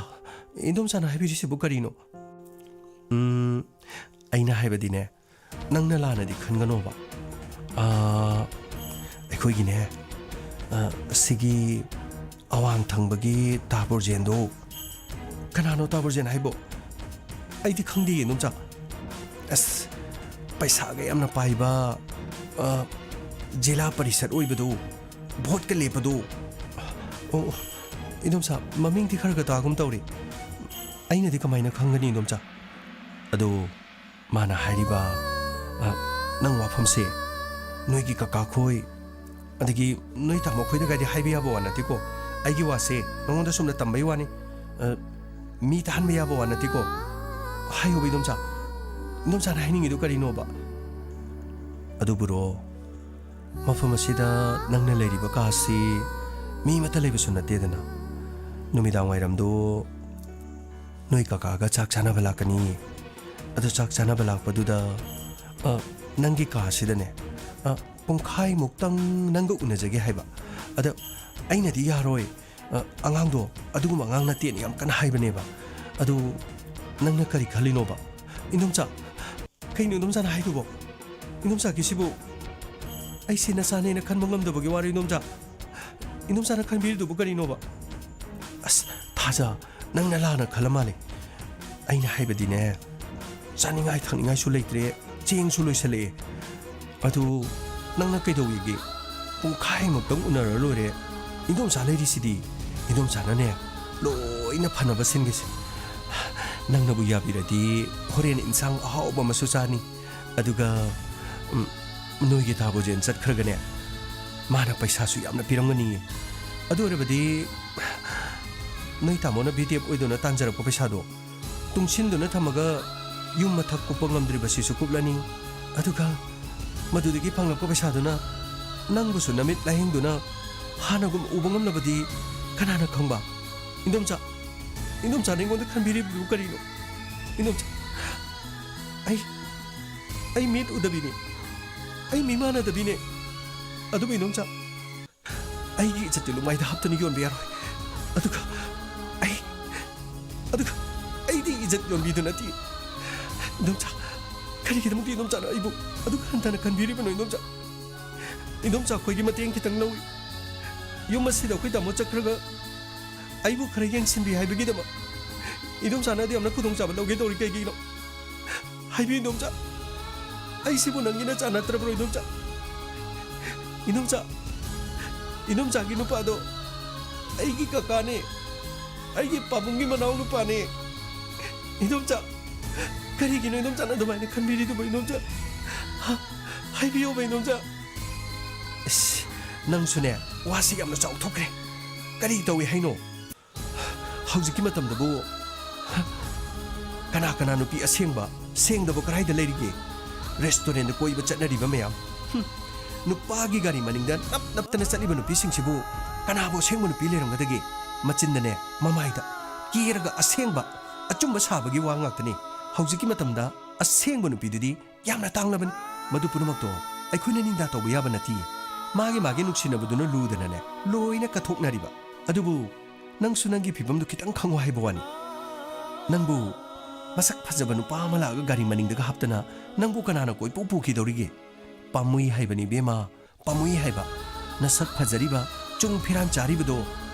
ꯏꯟꯗꯣꯝꯆꯥꯅ ꯍꯥꯏꯕꯤꯔꯤꯁꯤꯕꯨ ꯀꯔꯤꯅꯣ? ꯎꯝ, ꯑꯩꯅ ꯍꯥꯏꯕꯗꯤꯅꯦ, ꯅꯪꯅ ꯂꯥꯟꯅꯗꯤ ꯈꯟꯒꯅꯣꯕ꯫ ꯑꯥ, ꯑꯩꯈꯣꯏꯒꯤꯅꯦ, ꯑꯥ, ꯁꯤꯒꯤ ꯑꯋꯥꯡ ꯊꯪꯕꯒꯤ ꯇꯥ ꯕꯣꯔꯖꯦꯟꯗꯣ꯫ ꯀꯅꯥꯅꯣ ꯇꯥ ꯕꯣꯔꯖꯦꯟ ꯍꯥꯏꯕꯣ? ꯑꯩꯗꯤ ꯈꯪꯗꯦꯌꯦ, ꯏꯟꯗꯣꯝꯆꯥ꯫ ꯑꯁ, ꯄꯩꯁꯥꯒ ꯌꯥꯝꯅ ꯄꯥꯏꯕ, ꯑꯥ, ꯖꯤꯂꯥ ꯄꯔꯤꯁꯠ ꯑꯣꯏꯕꯗꯣ, ꯚꯣꯠꯀ ꯂꯦꯞꯄꯗꯣ꯫ ꯑꯣ, ꯏꯟꯗꯣꯝꯆꯥ, ꯃꯃꯤꯡꯗꯤ ꯈꯔ ꯈꯔ ꯇꯥꯒꯨꯝ ꯇꯧꯔꯦ꯫ ꯑꯩꯅꯗꯤ ꯀꯃꯥꯏꯅ ꯈꯪꯒꯅꯤ, ꯏꯟꯗꯣꯝꯆꯥ? ꯑꯗꯣ ꯃꯥꯅ ꯍꯥꯏꯔꯤꯕ, ꯑ, ꯅꯪ ꯋꯥꯐꯝꯁꯦ ꯅꯣꯏꯒꯤ ꯀꯀꯥ ꯈꯣꯏ, ꯑꯗꯒꯤ ꯅꯣꯏ ꯇꯥꯃꯣ ꯈꯣꯏꯗꯒꯗꯤ ꯍꯥꯏꯕ ꯌꯥꯕ ꯋꯥ ꯅꯠꯇꯦꯀꯣ꯫ ꯑꯩꯒꯤ ꯋꯥꯁꯦ ꯅꯉꯣꯟꯗ ꯁꯨꯝꯅ ꯇꯝꯕꯩ ꯋꯥꯅꯤ꯫ ꯑ, ꯃꯤ ꯇꯥꯍꯟꯕ ꯌꯥꯕ ꯋꯥ ꯅꯠꯇꯦꯀꯣ꯫ ꯍꯥꯏꯌꯣꯕ, ꯏꯟꯗꯣꯝꯆꯥ꯫ ꯏꯟꯗꯣꯝꯆꯥꯅ ꯍꯥꯏꯅꯤꯡꯉꯤꯗꯣ ꯀꯔꯤꯅꯣꯕ? ꯑꯗꯨꯕꯨꯔꯣ, ꯃꯐꯝ ꯑꯁꯤꯗ ꯅꯪꯅ ꯂꯩꯔꯤꯕ ꯀꯥꯁꯤ ꯃꯤ ꯑꯃꯠꯇ ꯂꯩꯕꯁꯨ ꯅꯠꯇꯦꯗꯅ꯫ ꯅꯨꯃꯤꯗꯥꯡ ꯋꯥꯏꯔꯝꯗꯣ ꯅꯣꯏ ꯀꯀꯥꯒ ꯆꯥꯛ ꯆꯥꯅꯕ ꯂꯥꯛꯀꯅꯤ꯫ ꯑꯗꯨ ꯆꯥꯛ ꯆꯥꯅꯕ ꯂꯥꯛꯄꯗꯨꯗ, ꯑ, ꯅꯪꯒꯤ ꯀꯥꯁꯤꯗꯅꯦ, ꯑ, ꯄꯨꯡꯈꯥꯏꯃꯨꯛꯇꯪ ꯅꯪꯒ ꯎꯅꯖꯒꯦ ꯍꯥꯏꯕ꯫ ꯑꯗ ꯑꯩꯅꯗꯤ ꯌꯥꯔꯣꯏ, ꯑ, ꯑꯉꯥꯡꯗꯣ ꯑꯗꯨꯒꯨꯝꯕ ꯑꯉꯥꯡ ꯅꯠꯇꯦꯅ ꯌꯥꯝ ꯀꯟꯅ ꯍꯥꯏꯕꯅꯦꯕ꯫ ꯑꯗꯨ ꯅꯪꯅ ꯀꯔꯤ ꯈꯜꯂꯤꯅꯣꯕ? ꯏꯟꯗꯣꯝꯆꯥ, ꯀꯩꯅꯣ ꯏꯟꯗꯣꯝꯆꯥꯅ ꯍꯥꯏꯗꯨꯕꯣ? ꯏꯟꯗꯣꯝꯆꯥꯒꯤꯁꯤꯕꯨ ꯑꯩꯁꯦ ꯅꯆꯥꯅꯦꯅ ꯈꯟꯕ ꯉꯝꯗꯕꯒꯤ ꯋꯥꯔꯣ, ꯏꯟꯗꯣꯝꯆꯥ? ꯏꯟꯗꯣꯝꯆꯥꯅ ꯈꯟꯕꯤꯔꯤꯗꯨꯕꯨ ꯀꯔꯤꯅꯣꯕ? ꯑꯁ, ꯊꯥꯖ, ꯅꯪꯅ ꯂꯥꯟꯅ ꯈꯜꯂ ꯃꯥꯜꯂꯦ꯫ ꯑꯩꯅ ꯍꯥꯏꯕꯗꯤꯅꯦ, ꯆꯥꯅꯤꯡꯉꯥꯏ ꯊꯛꯅꯤꯡꯉꯥꯏꯁꯨ ꯂꯩꯇ꯭ꯔꯦ, ꯆꯦꯡꯁꯨ ꯂꯣꯏꯁꯜꯂꯛꯑꯦ꯫ ꯑꯗꯨ ꯅꯪꯅ ꯀꯩꯗꯧꯋꯤꯒꯦ? ꯄꯨꯡꯈꯥꯏꯃꯨꯛꯇꯪ ꯎꯅꯔ ꯂꯣꯏꯔꯦ꯫ ꯏꯟꯗꯣꯝꯆꯥ ꯂꯩꯔꯤꯁꯤꯗꯤ꯫ ꯏꯟꯗꯣꯝꯆꯥꯅꯅꯦ, ꯂꯣꯏꯅ ꯐꯅꯕ ꯁꯤꯟꯒꯦꯁꯦ꯫ ꯅꯪꯅꯕꯨ ꯌꯥꯕꯤꯔꯗꯤ ꯍꯣꯔꯦꯟ ꯏꯟꯁꯥꯡ ꯑꯍꯥꯎꯕ ꯑꯃꯁꯨ ꯆꯥꯅꯤ꯫ ꯑꯗꯨꯒ, ꯎꯝ, ꯅꯣꯏꯒꯤ ꯇꯥ ꯕꯣꯔꯖꯦꯟ ꯆꯠꯈ꯭ꯔꯒꯅꯦ, ꯃꯥꯅ ꯄꯩꯁꯥꯁꯨ ꯌꯥꯝꯅ ꯄꯤꯔꯝꯒꯅꯤꯌꯦ꯫ ꯑꯗꯨ ꯑꯣꯏꯔꯕꯗꯤ ꯅꯣꯏ ꯇꯥꯃꯣꯅ ꯚꯤ ꯗꯤ ꯑꯦꯐ ꯑꯣꯏꯗꯨꯅ ꯇꯥꯟꯖꯔꯛꯄ ꯄꯩꯁꯥꯗꯣ ꯇꯨꯡꯁꯤꯟꯗꯨꯅ ꯊꯝꯃꯒ ꯌꯨꯝ ꯃꯊꯛ ꯀꯨꯞꯄ ꯉꯝꯗ꯭ꯔꯤꯕꯁꯤꯁꯨ ꯀꯨꯞꯂꯅꯤ꯫ ꯑꯗꯨꯒ ꯃꯗꯨꯗꯒꯤ ꯐꯪꯂꯛꯄ ꯄꯩꯁꯥꯗꯨꯅ ꯅꯪꯕꯨꯁꯨ ꯅꯃꯤꯠ ꯂꯥꯌꯦꯡꯗꯨꯅ ꯍꯥꯟꯅꯒꯨꯝ ꯎꯕ ꯉꯝꯂꯕꯗꯤ ꯀꯅꯥꯅ ꯈꯪꯕ? ꯏꯟꯗꯣꯝꯆꯥ, ꯏꯟꯗꯣꯝꯆꯥꯅ ꯑꯩꯉꯣꯟꯗ ꯈꯟꯕꯤꯔꯤꯕꯗꯨ ꯀꯔꯤꯅꯣ? ꯏꯟꯗꯣꯝꯆꯥ, ꯑꯩ, ꯑꯩ ꯃꯤꯠ ꯎꯗꯕꯤꯅꯤ, ꯑꯩ ꯃꯤ ꯃꯥꯟꯅꯗꯕꯤꯅꯦ꯫ ꯑꯗꯨꯕꯨ ꯏꯟꯗꯣꯝꯆꯥ, ꯑꯩꯒꯤ ꯏꯖꯠꯇꯨ ꯂꯨꯃꯥꯏꯗ ꯍꯥꯞꯇꯨꯅ ꯌꯣꯟꯕ ꯌꯥꯔꯣꯏ꯫ ꯑꯗꯨꯒ ꯑꯩ, ꯑꯗꯨꯒ ꯑꯩꯗꯤ ꯏꯖꯠ ꯌꯣꯟꯕꯤꯗꯨ ꯅꯠꯇꯦ꯫ ꯏꯟꯗꯣꯝꯆꯥ, ꯀꯔꯤꯒꯤꯗꯃꯛꯇ ꯏꯟꯗꯣꯝꯆꯥꯅ ꯑꯩꯕꯨ ꯑꯗꯨꯛ ꯍꯟꯊꯅ ꯈꯟꯕꯤꯔꯤꯕꯅꯣ ꯏꯟꯗꯣꯝꯆꯥ? ꯏꯟꯗꯣꯝꯆꯥ ꯑꯩꯈꯣꯏꯒꯤ ꯃꯇꯦꯡ ꯈꯤꯇꯪ ꯂꯧꯏ꯫ ꯌꯨꯝ ꯑꯁꯤꯗ ꯑꯩꯈꯣꯏ ꯇꯥꯃꯣ ꯆꯠꯈ꯭ꯔꯒ ꯑꯩꯕꯨ ꯈꯔ ꯌꯦꯡꯁꯤꯟꯕꯤ ꯍꯥꯏꯕꯒꯤꯗꯃꯛ ꯏꯟꯗꯣꯝꯆꯥꯅ ꯑꯗꯨ ꯌꯥꯝꯅ ꯈꯨꯗꯣꯡꯆꯥꯕ ꯂꯧꯒꯦ ꯇꯧꯔꯤ ꯀꯩꯒꯤꯅꯣ? ꯍꯥꯏꯕꯤꯌꯨ ꯏꯟꯗꯣꯝꯆꯥ, ꯑꯩꯁꯤꯕꯨ ꯅꯪꯒꯤ ꯅꯆꯥ ꯅꯠꯇ꯭ꯔꯕ꯭ꯔꯣ ꯏꯟꯗꯣꯝꯆꯥ? ꯏꯟꯗꯣꯝꯆꯥ, ꯏꯟꯗꯣꯝꯆꯥꯒꯤ ꯅꯨꯄꯥꯗꯣ ꯑꯩꯒꯤ ꯀꯀꯥꯅꯦ, ꯑꯩꯒꯤ ꯄꯥꯕꯨꯡꯒꯤ ꯃꯅꯥꯎ ꯅꯨꯄꯥꯅꯦ꯫ ꯏꯟꯗꯣꯝꯆꯥ, ꯀꯔꯤꯒꯤꯅꯣ ꯏꯟꯗꯣꯝꯆꯥꯅ ꯑꯗꯨꯃꯥꯏꯅ ꯈꯟꯕꯤꯔꯤꯗꯨꯕꯣ ꯏꯟꯗꯣꯝꯆꯥ? ꯍꯥ? ꯍꯥꯏꯕꯤꯌꯣꯕ ꯏꯟꯗꯣꯝꯆꯥ꯫ ꯏꯁ, ꯅꯪꯁꯨꯅꯦ, ꯋꯥꯁꯤ ꯌꯥꯝꯅ ꯆꯥꯎꯊꯣꯛꯈ꯭ꯔꯦ꯫ ꯀꯔꯤ ꯇꯧꯏ ꯍꯥꯏꯅꯣ? ꯍꯧꯖꯤꯛꯀꯤ ꯃꯇꯝꯗꯕꯨ ꯀꯅꯥ ꯀꯅꯥ ꯅꯨꯄꯤ ꯑꯁꯦꯡꯕ, ꯁꯦꯡꯗꯕ ꯀꯗꯥꯏꯗ ꯂꯩꯔꯤꯒꯦ? ꯔꯦꯁꯇꯨꯔꯦꯟꯗ ꯀꯣꯏꯕ ꯆꯠꯅꯔꯤꯕ ꯃꯌꯥꯝ, ꯍꯨꯝ, ꯅꯨꯄꯥꯒꯤ ꯒꯥꯔꯤ ꯃꯅꯤꯡꯗ ꯅꯞ ꯅꯞꯇꯅ ꯆꯠꯂꯤꯕ ꯅꯨꯄꯤꯁꯤꯡꯁꯤꯕꯨ ꯀꯅꯥꯕꯨ ꯑꯁꯦꯡꯕ ꯅꯨꯄꯤ ꯂꯩꯔꯝꯒꯗꯒꯦ? ꯃꯆꯤꯟꯗꯅꯦ, ꯃꯃꯥꯏꯗ ꯀꯦꯔꯒ ꯑꯁꯦꯡꯕ, ꯑꯆꯨꯝꯕ ꯁꯥꯕꯒꯤ ꯋꯥ ꯉꯥꯛꯇꯅꯤ꯫ ꯍꯧꯖꯤꯛꯀꯤ ꯃꯇꯝꯗ ꯑꯁꯦꯡꯕ ꯅꯨꯄꯤꯗꯨꯗꯤ ꯌꯥꯝꯅ ꯇꯥꯡꯂꯕꯅꯤ꯫ ꯃꯗꯨ ꯄꯨꯝꯅꯃꯛꯇꯣ ꯑꯩꯈꯣꯏꯅ ꯅꯤꯡꯗꯥ ꯇꯧꯕ ꯌꯥꯕ ꯅꯠꯇꯤꯌꯦ꯫ ꯃꯥꯒꯤ ꯃꯥꯒꯤ ꯅꯨꯡꯁꯤꯅꯕꯗꯨꯅ ꯂꯨꯗꯅꯅꯦ ꯂꯣꯏꯅ ꯀꯠꯊꯣꯛꯅꯔꯤꯕ꯫ ꯑꯗꯨꯕꯨ ꯅꯪꯁꯨ ꯅꯪꯒꯤ ꯐꯤꯕꯝꯗꯨ ꯈꯤꯇꯪ ꯈꯪꯉꯣ ꯍꯥꯏꯕ ꯋꯥꯅꯤ꯫ ꯅꯪꯕꯨ ꯃꯁꯛ ꯐꯖꯕ ꯅꯨꯄꯥ ꯑꯃ ꯂꯥꯛꯑꯒ ꯒꯥꯔꯤ ꯃꯅꯤꯡꯗꯒ ꯍꯥꯞꯇꯅ ꯅꯪꯕꯨ ꯀꯅꯥꯅ ꯀꯣꯏꯄꯨ ꯄꯨꯈꯤꯗꯧꯔꯤꯒꯦ? ꯄꯥꯝꯃꯨꯏ ꯍꯥꯏꯕꯅꯤ ꯏꯕꯦꯝꯃ, ꯄꯥꯝꯃꯨꯏ ꯍꯥꯏꯕ꯫ ꯅꯁꯛ ꯐꯖꯔꯤꯕ, ꯆꯨꯡ ꯐꯤꯔꯥꯟ ꯆꯥꯔꯤꯕꯗꯣ,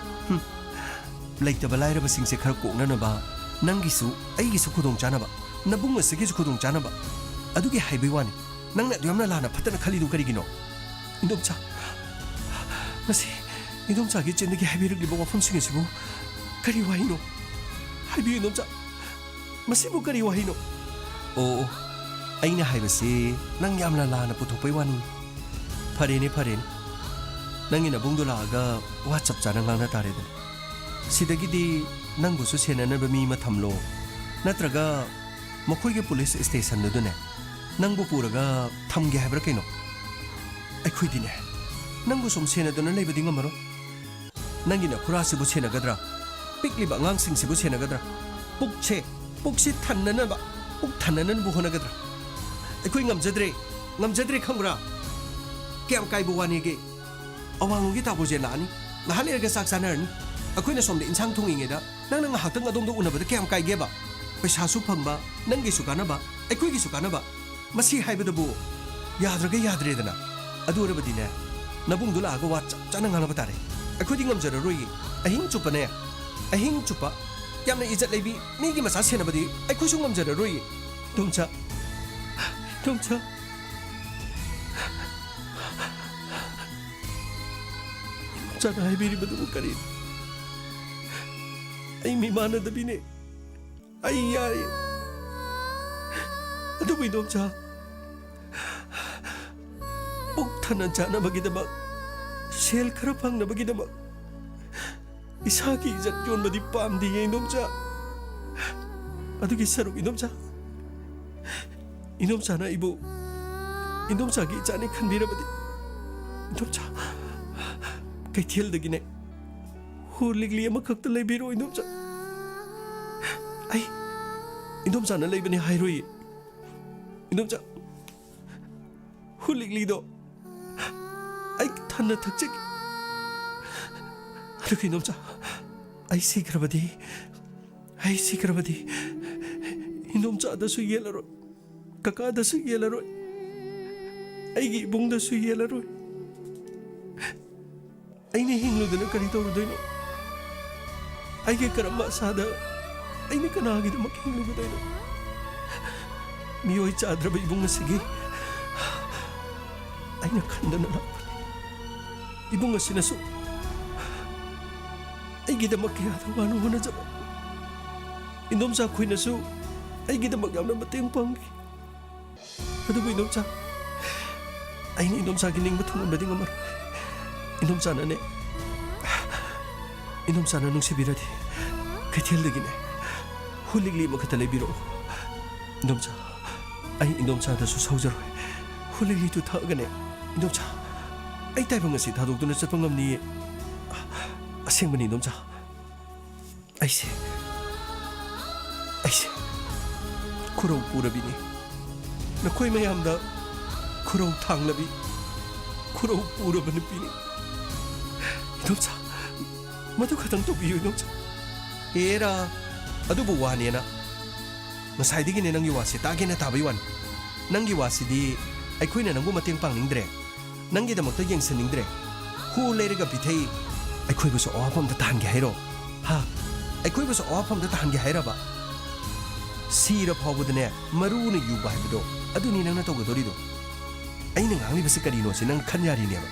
ꯍꯨꯝ, ꯂꯩꯇꯕ ꯂꯥꯏꯔꯕꯁꯤꯡꯁꯦ ꯈꯔ ꯀꯣꯛꯅꯅꯕ, ꯅꯪꯒꯤꯁꯨ ꯑꯩꯒꯤꯁꯨ ꯈꯨꯗꯣꯡꯆꯥꯅꯕ, ꯅꯕꯨꯡ ꯑꯁꯤꯒꯤꯁꯨ ꯈꯨꯗꯣꯡꯆꯥꯅꯕ, ꯑꯗꯨꯒꯤ ꯍꯥꯏꯕꯩ ꯋꯥꯅꯤ꯫ ꯅꯪꯅ ꯑꯗꯨ ꯌꯥꯝꯅ ꯂꯥꯟꯅ ꯐꯠꯇꯅ ꯈꯜꯂꯤꯗꯨ ꯀꯔꯤꯒꯤꯅꯣ? ꯏꯟꯗꯣꯝꯆꯥ, ꯉꯁꯤ ꯏꯟꯗꯣꯝꯆꯥꯒꯤ ꯆꯤꯟꯗꯒꯤ ꯍꯥꯏꯕꯤꯔꯛꯂꯤꯕ ꯋꯥꯐꯝꯁꯤꯡ ꯑꯁꯤꯕꯨ ꯀꯔꯤ ꯋꯥꯍꯩꯅꯣ? ꯍꯥꯏꯕꯤꯌꯨ ꯏꯟꯗꯣꯝꯆꯥ, ꯃꯁꯤꯕꯨ ꯀꯔꯤ ꯋꯥꯍꯩꯅꯣ? ꯑꯣ, ꯑꯣ, ꯑꯩꯅ ꯍꯥꯏꯕꯁꯤ ꯅꯪ ꯌꯥꯝꯅ ꯂꯥꯟꯅ ꯄꯨꯊꯣꯛꯄꯩ ꯋꯥꯅꯤ꯫ ꯐꯔꯦꯅꯦ, ꯐꯔꯦꯅꯦ, ꯅꯪꯒꯤ ꯅꯕꯨꯡꯗꯣ ꯂꯥꯛꯑꯒ ꯋꯥ ꯆꯞ ꯆꯥꯅ ꯉꯥꯡꯅ ꯇꯥꯔꯦꯗꯅ꯫ ꯁꯤꯗꯒꯤꯗꯤ ꯅꯪꯕꯨꯁꯨ ꯁꯦꯟꯅꯅꯕ ꯃꯤ ꯑꯃ ꯊꯝꯂꯣ, ꯅꯠꯇ꯭ꯔꯒ ꯃꯈꯣꯏꯒꯤ ꯄꯨꯂꯤꯁ ꯁ꯭ꯇꯦꯁꯟꯗꯨꯗꯅꯦ ꯅꯪꯕꯨ ꯄꯨꯔꯒ ꯊꯝꯒꯦ ꯍꯥꯏꯕ꯭ꯔꯥ ꯀꯩꯅꯣ? ꯑꯩꯈꯣꯏꯗꯤꯅꯦ, ꯅꯪꯕꯨ ꯁꯨꯝ ꯁꯦꯟꯅꯗꯨꯅ ꯂꯩꯕꯗꯤ ꯉꯝꯃꯔꯣꯏ꯫ ꯅꯪꯒꯤ ꯅꯈꯨꯔꯥꯁꯤꯕꯨ ꯁꯦꯟꯅꯒꯗ꯭ꯔꯥ? ꯄꯤꯛꯂꯤꯕ ꯑꯉꯥꯡꯁꯤꯡꯁꯤꯕꯨ ꯁꯦꯟꯅꯒꯗ꯭ꯔꯥ? ꯄꯨꯛꯁꯦ, ꯄꯨꯛꯁꯤ ꯊꯟꯅꯅꯕ, ꯄꯨꯛ ꯊꯟꯅꯅꯕꯕꯨ ꯍꯣꯠꯅꯒꯗ꯭ꯔꯥ? ꯑꯩꯈꯣꯏ ꯉꯝꯖꯗ꯭ꯔꯦ, ꯉꯝꯖꯗ꯭ꯔꯦ ꯈꯪꯕ꯭ꯔꯥ? ꯀꯌꯥꯝ ꯀꯥꯏꯕ ꯋꯥꯅꯤꯒꯦ? ꯑꯋꯥꯡꯂꯣꯝꯒꯤ ꯇꯥꯕꯣꯁꯦ ꯂꯥꯛꯑꯅꯤ, ꯉꯥꯏꯍꯥꯛ ꯂꯩꯔꯒ ꯆꯥꯛ ꯆꯥꯅꯔꯅꯤ꯫ ꯑꯩꯈꯣꯏꯅ ꯁꯣꯝꯗ ꯏꯟꯁꯥꯡ ꯊꯣꯡꯉꯤꯉꯩꯗ ꯅꯪꯅ ꯉꯥꯏꯍꯥꯛꯇꯪ ꯑꯗꯣꯝꯗ ꯎꯅꯕꯗ ꯀꯌꯥꯝ ꯀꯥꯏꯒꯦꯕ? ꯄꯩꯁꯥꯁꯨ ꯐꯪꯕ, ꯅꯪꯒꯤꯁꯨ ꯀꯥꯟꯅꯕ, ꯑꯩꯈꯣꯏꯒꯤꯁꯨ ꯀꯥꯟꯅꯕ꯫ ꯃꯁꯤ ꯍꯥꯏꯕꯗꯕꯨ ꯌꯥꯗ꯭ꯔꯒ ꯌꯥꯗ꯭ꯔꯦꯗꯅ꯫ ꯑꯗꯨ ꯑꯣꯏꯔꯕꯗꯤꯅꯦ, ꯅꯕꯨꯡꯗꯣ ꯂꯥꯛꯑꯒ ꯋꯥ ꯆꯞ ꯆꯥꯅ ꯉꯥꯡꯅꯕ ꯇꯥꯔꯦ꯫ ꯑꯩꯈꯣꯏꯗꯤ ꯉꯝꯖꯔꯔꯣꯏꯌꯦ꯫ ꯑꯍꯤꯡ ꯆꯨꯞꯄꯅꯦ, ꯑꯍꯤꯡ ꯆꯨꯞꯄ ꯌꯥꯝꯅ ꯏꯖꯠ ꯂꯩꯕꯤ ꯃꯤꯒꯤ ꯃꯆꯥ ꯁꯦꯟꯅꯕꯗꯤ ꯑꯩꯈꯣꯏꯁꯨ ꯉꯝꯖꯔꯔꯣꯏꯌꯦ꯫ ꯏꯗꯣꯝꯆꯥ, ꯏꯗꯣꯝꯆꯥ, ꯏꯗꯣꯝꯆꯥꯅ ꯍꯥꯏꯕꯤꯔꯤꯕꯗꯨꯕꯨ ꯀꯔꯤꯅꯣ? ꯑꯩ ꯃꯤꯃꯥꯟꯅꯗꯕꯤꯅꯦ꯫ ꯑꯩ ꯌꯥꯏ꯫ ꯑꯗꯨꯕꯨ ꯏꯗꯣꯝꯆꯥ, ꯄꯨꯛ ꯊꯟꯅ ꯆꯥꯅꯕꯒꯤꯗꯃꯛ, ꯁꯦꯜ ꯈꯔ ꯐꯪꯅꯕꯒꯤꯗꯃꯛ ꯏꯁꯥꯒꯤ ꯏꯖꯠ ꯌꯣꯟꯕꯗꯤ ꯄꯥꯝꯗꯤꯌꯦ ꯏꯗꯣꯝꯆꯥ꯫ ꯑꯗꯨꯒꯤ ꯁꯔꯨꯛ ꯏꯗꯣꯝꯆꯥ, ꯏꯗꯣꯝꯆꯥꯅ ꯑꯩꯕꯨ ꯏꯗꯣꯝꯆꯥꯒꯤ ꯏꯆꯥꯅꯤ ꯈꯟꯕꯤꯔꯕꯗꯤ, ꯏꯗꯣꯝꯆꯥ, ꯀꯩꯊꯦꯜꯗꯒꯤꯅꯦ ꯍꯨ ꯂꯤꯛꯂꯤ ꯑꯃꯈꯛꯇ ꯂꯩꯕꯤꯔꯣ ꯏꯗꯣꯝꯆꯥ꯫ ꯑꯩ ꯏꯗꯣꯝꯆꯥꯅ ꯂꯩꯕꯅꯤ ꯍꯥꯏꯔꯣꯏꯌꯦ꯫ ꯏꯗꯣꯝꯆꯥ, ꯍꯨ ꯂꯤꯛꯂꯤꯗꯣ ꯑꯩ ꯊꯟꯅ ꯊꯛꯆꯒꯦ꯫ ꯑꯗꯨꯒ ꯏꯗꯣꯝꯆꯥ, ꯑꯩ ꯁꯤꯈ꯭ꯔꯕꯗꯤ, ꯑꯩ ꯁꯤꯈ꯭ꯔꯕꯗꯤ ꯏꯗꯣꯝꯆꯥꯗꯁꯨ ꯌꯦꯜꯂꯔꯣꯏ, ꯀꯀꯥꯗꯁꯨ ꯌꯦꯜꯂꯔꯣꯏ, ꯑꯩꯒꯤ ꯏꯕꯨꯡꯗꯁꯨ ꯌꯦꯜꯂꯔꯣꯏ꯫ ꯑꯩꯅ ꯍꯤꯡꯂꯨꯗꯅ ꯀꯔꯤ ꯇꯧꯔꯨꯗꯣꯏꯅꯣ? ꯑꯩꯒꯤ ꯀꯔꯝꯕ ꯑꯁꯥꯗ ꯑꯩꯅ ꯀꯅꯥꯒꯤꯗꯃꯛ ꯍꯤꯡꯂꯨꯒꯗꯣꯏꯅꯣ? ꯃꯤꯑꯣꯏ ꯆꯥꯗ꯭ꯔꯕ ꯏꯕꯨꯡ ꯑꯁꯤꯒꯤ ꯑꯩꯅ ꯈꯟꯗꯅ ꯂꯥꯛꯄꯅꯤ꯫ ꯏꯕꯨꯡ ꯑꯁꯤꯅꯁꯨ ꯑꯩꯒꯤꯗꯃꯛ ꯀꯌꯥꯗ ꯋꯥꯅ ꯍꯣꯠꯅꯖꯕ꯫ ꯏꯗꯣꯝꯆꯥ ꯈꯣꯏꯅꯁꯨ ꯑꯩꯒꯤꯗꯃꯛ ꯌꯥꯝꯅ ꯃꯇꯦꯡ ꯄꯥꯡꯈꯤ꯫ ꯑꯗꯨꯕꯨ ꯏꯗꯣꯝꯆꯥ, ꯑꯩꯅ ꯏꯗꯣꯝꯆꯥꯒꯤ ꯅꯤꯡꯕ ꯊꯨꯡꯍꯟꯕꯗꯤ ꯉꯝꯃꯔꯣꯏ꯫ ꯏꯗꯣꯝꯆꯥꯅꯅꯦ, ꯏꯗꯣꯝꯆꯥꯅ ꯅꯨꯡꯁꯤꯕꯤꯔꯗꯤ ꯀꯩꯊꯦꯜꯗꯒꯤꯅꯦ ꯍꯨ ꯂꯤꯛꯂꯤ ꯑꯃꯈꯛꯇ ꯂꯩꯕꯤꯔꯛꯑꯣ꯫ ꯏꯗꯣꯝꯆꯥ, ꯑꯩ ꯏꯟꯗꯣꯝꯆꯥꯗꯁꯨ ꯁꯥꯎꯖꯔꯣꯏ꯫ ꯍꯨꯂꯤꯂꯤꯗꯨ ꯊꯛꯑꯒꯅꯦ, ꯏꯟꯗꯣꯝꯆꯥ, ꯑꯩ ꯇꯥꯏꯕꯪ ꯑꯁꯤ ꯊꯥꯗꯣꯛꯇꯨꯅ ꯆꯠꯄ ꯉꯝꯅꯤꯌꯦ꯫ ꯑꯁꯦꯡꯕꯅꯤ, ꯏꯟꯗꯣꯝꯆꯥ꯫ ꯑꯩꯁꯦ, ꯑꯩꯁꯦ ꯈꯨꯔꯧ ꯄꯨꯔꯕꯤꯅꯤ꯫ ꯅꯈꯣꯏ ꯃꯌꯥꯝꯗ ꯈꯨꯔꯧ ꯊꯥꯡꯂꯕꯤ, ꯈꯨꯔꯧ ꯄꯨꯔꯕ ꯅꯨꯄꯤꯅꯤ꯫ ꯏꯗꯣꯝꯆꯥ, ꯃꯗꯨ ꯈꯛꯇꯪ ꯇꯧꯕꯤꯌꯨ, ꯏꯗꯣꯝꯆꯥ꯫ ꯑꯦꯔꯥ, ꯑꯗꯨꯕꯨ ꯋꯥꯅꯦꯅ꯫ ꯉꯁꯥꯏꯗꯒꯤꯅꯦ ꯅꯪꯒꯤ ꯋꯥꯁꯦ ꯇꯥꯒꯦꯅ ꯇꯥꯕꯩ ꯋꯥꯅꯤ꯫ ꯅꯪꯒꯤ ꯋꯥꯁꯤꯗꯤ ꯑꯩꯈꯣꯏꯅ ꯅꯪꯕꯨ ꯃꯇꯦꯡ ꯄꯥꯡꯅꯤꯡꯗ꯭ꯔꯦ꯫ ꯅꯪꯒꯤꯗꯃꯛꯇ ꯌꯦꯡꯁꯤꯟꯅꯤꯡꯗ꯭ꯔꯦ꯫ ꯍꯨ ꯂꯩꯔꯒ ꯄꯤꯊꯩ꯫ ꯑꯩꯈꯣꯏꯕꯨꯁꯨ ꯑꯋꯥꯐꯝꯗ ꯇꯥꯍꯟꯒꯦ ꯍꯥꯏꯔꯣ? ꯍꯥ? ꯑꯩꯈꯣꯏꯕꯨꯁꯨ ꯑꯋꯥꯐꯝꯗ ꯇꯥꯍꯟꯒꯦ ꯍꯥꯏꯔꯕ? ꯁꯤꯔ ꯐꯥꯎꯕꯗꯅꯦ, ꯃꯔꯨꯅ ꯌꯨꯕ ꯍꯥꯏꯕꯗꯣ, ꯑꯗꯨꯅꯤ ꯅꯪꯅ ꯇꯧꯒꯗꯧꯔꯤꯗꯣ꯫ ꯑꯩꯅ ꯉꯥꯡꯂꯤꯕꯁꯤ ꯀꯔꯤꯅꯣ ꯁꯤ ꯅꯪ ꯈꯟ ꯌꯥꯔꯤꯅꯦꯕ꯫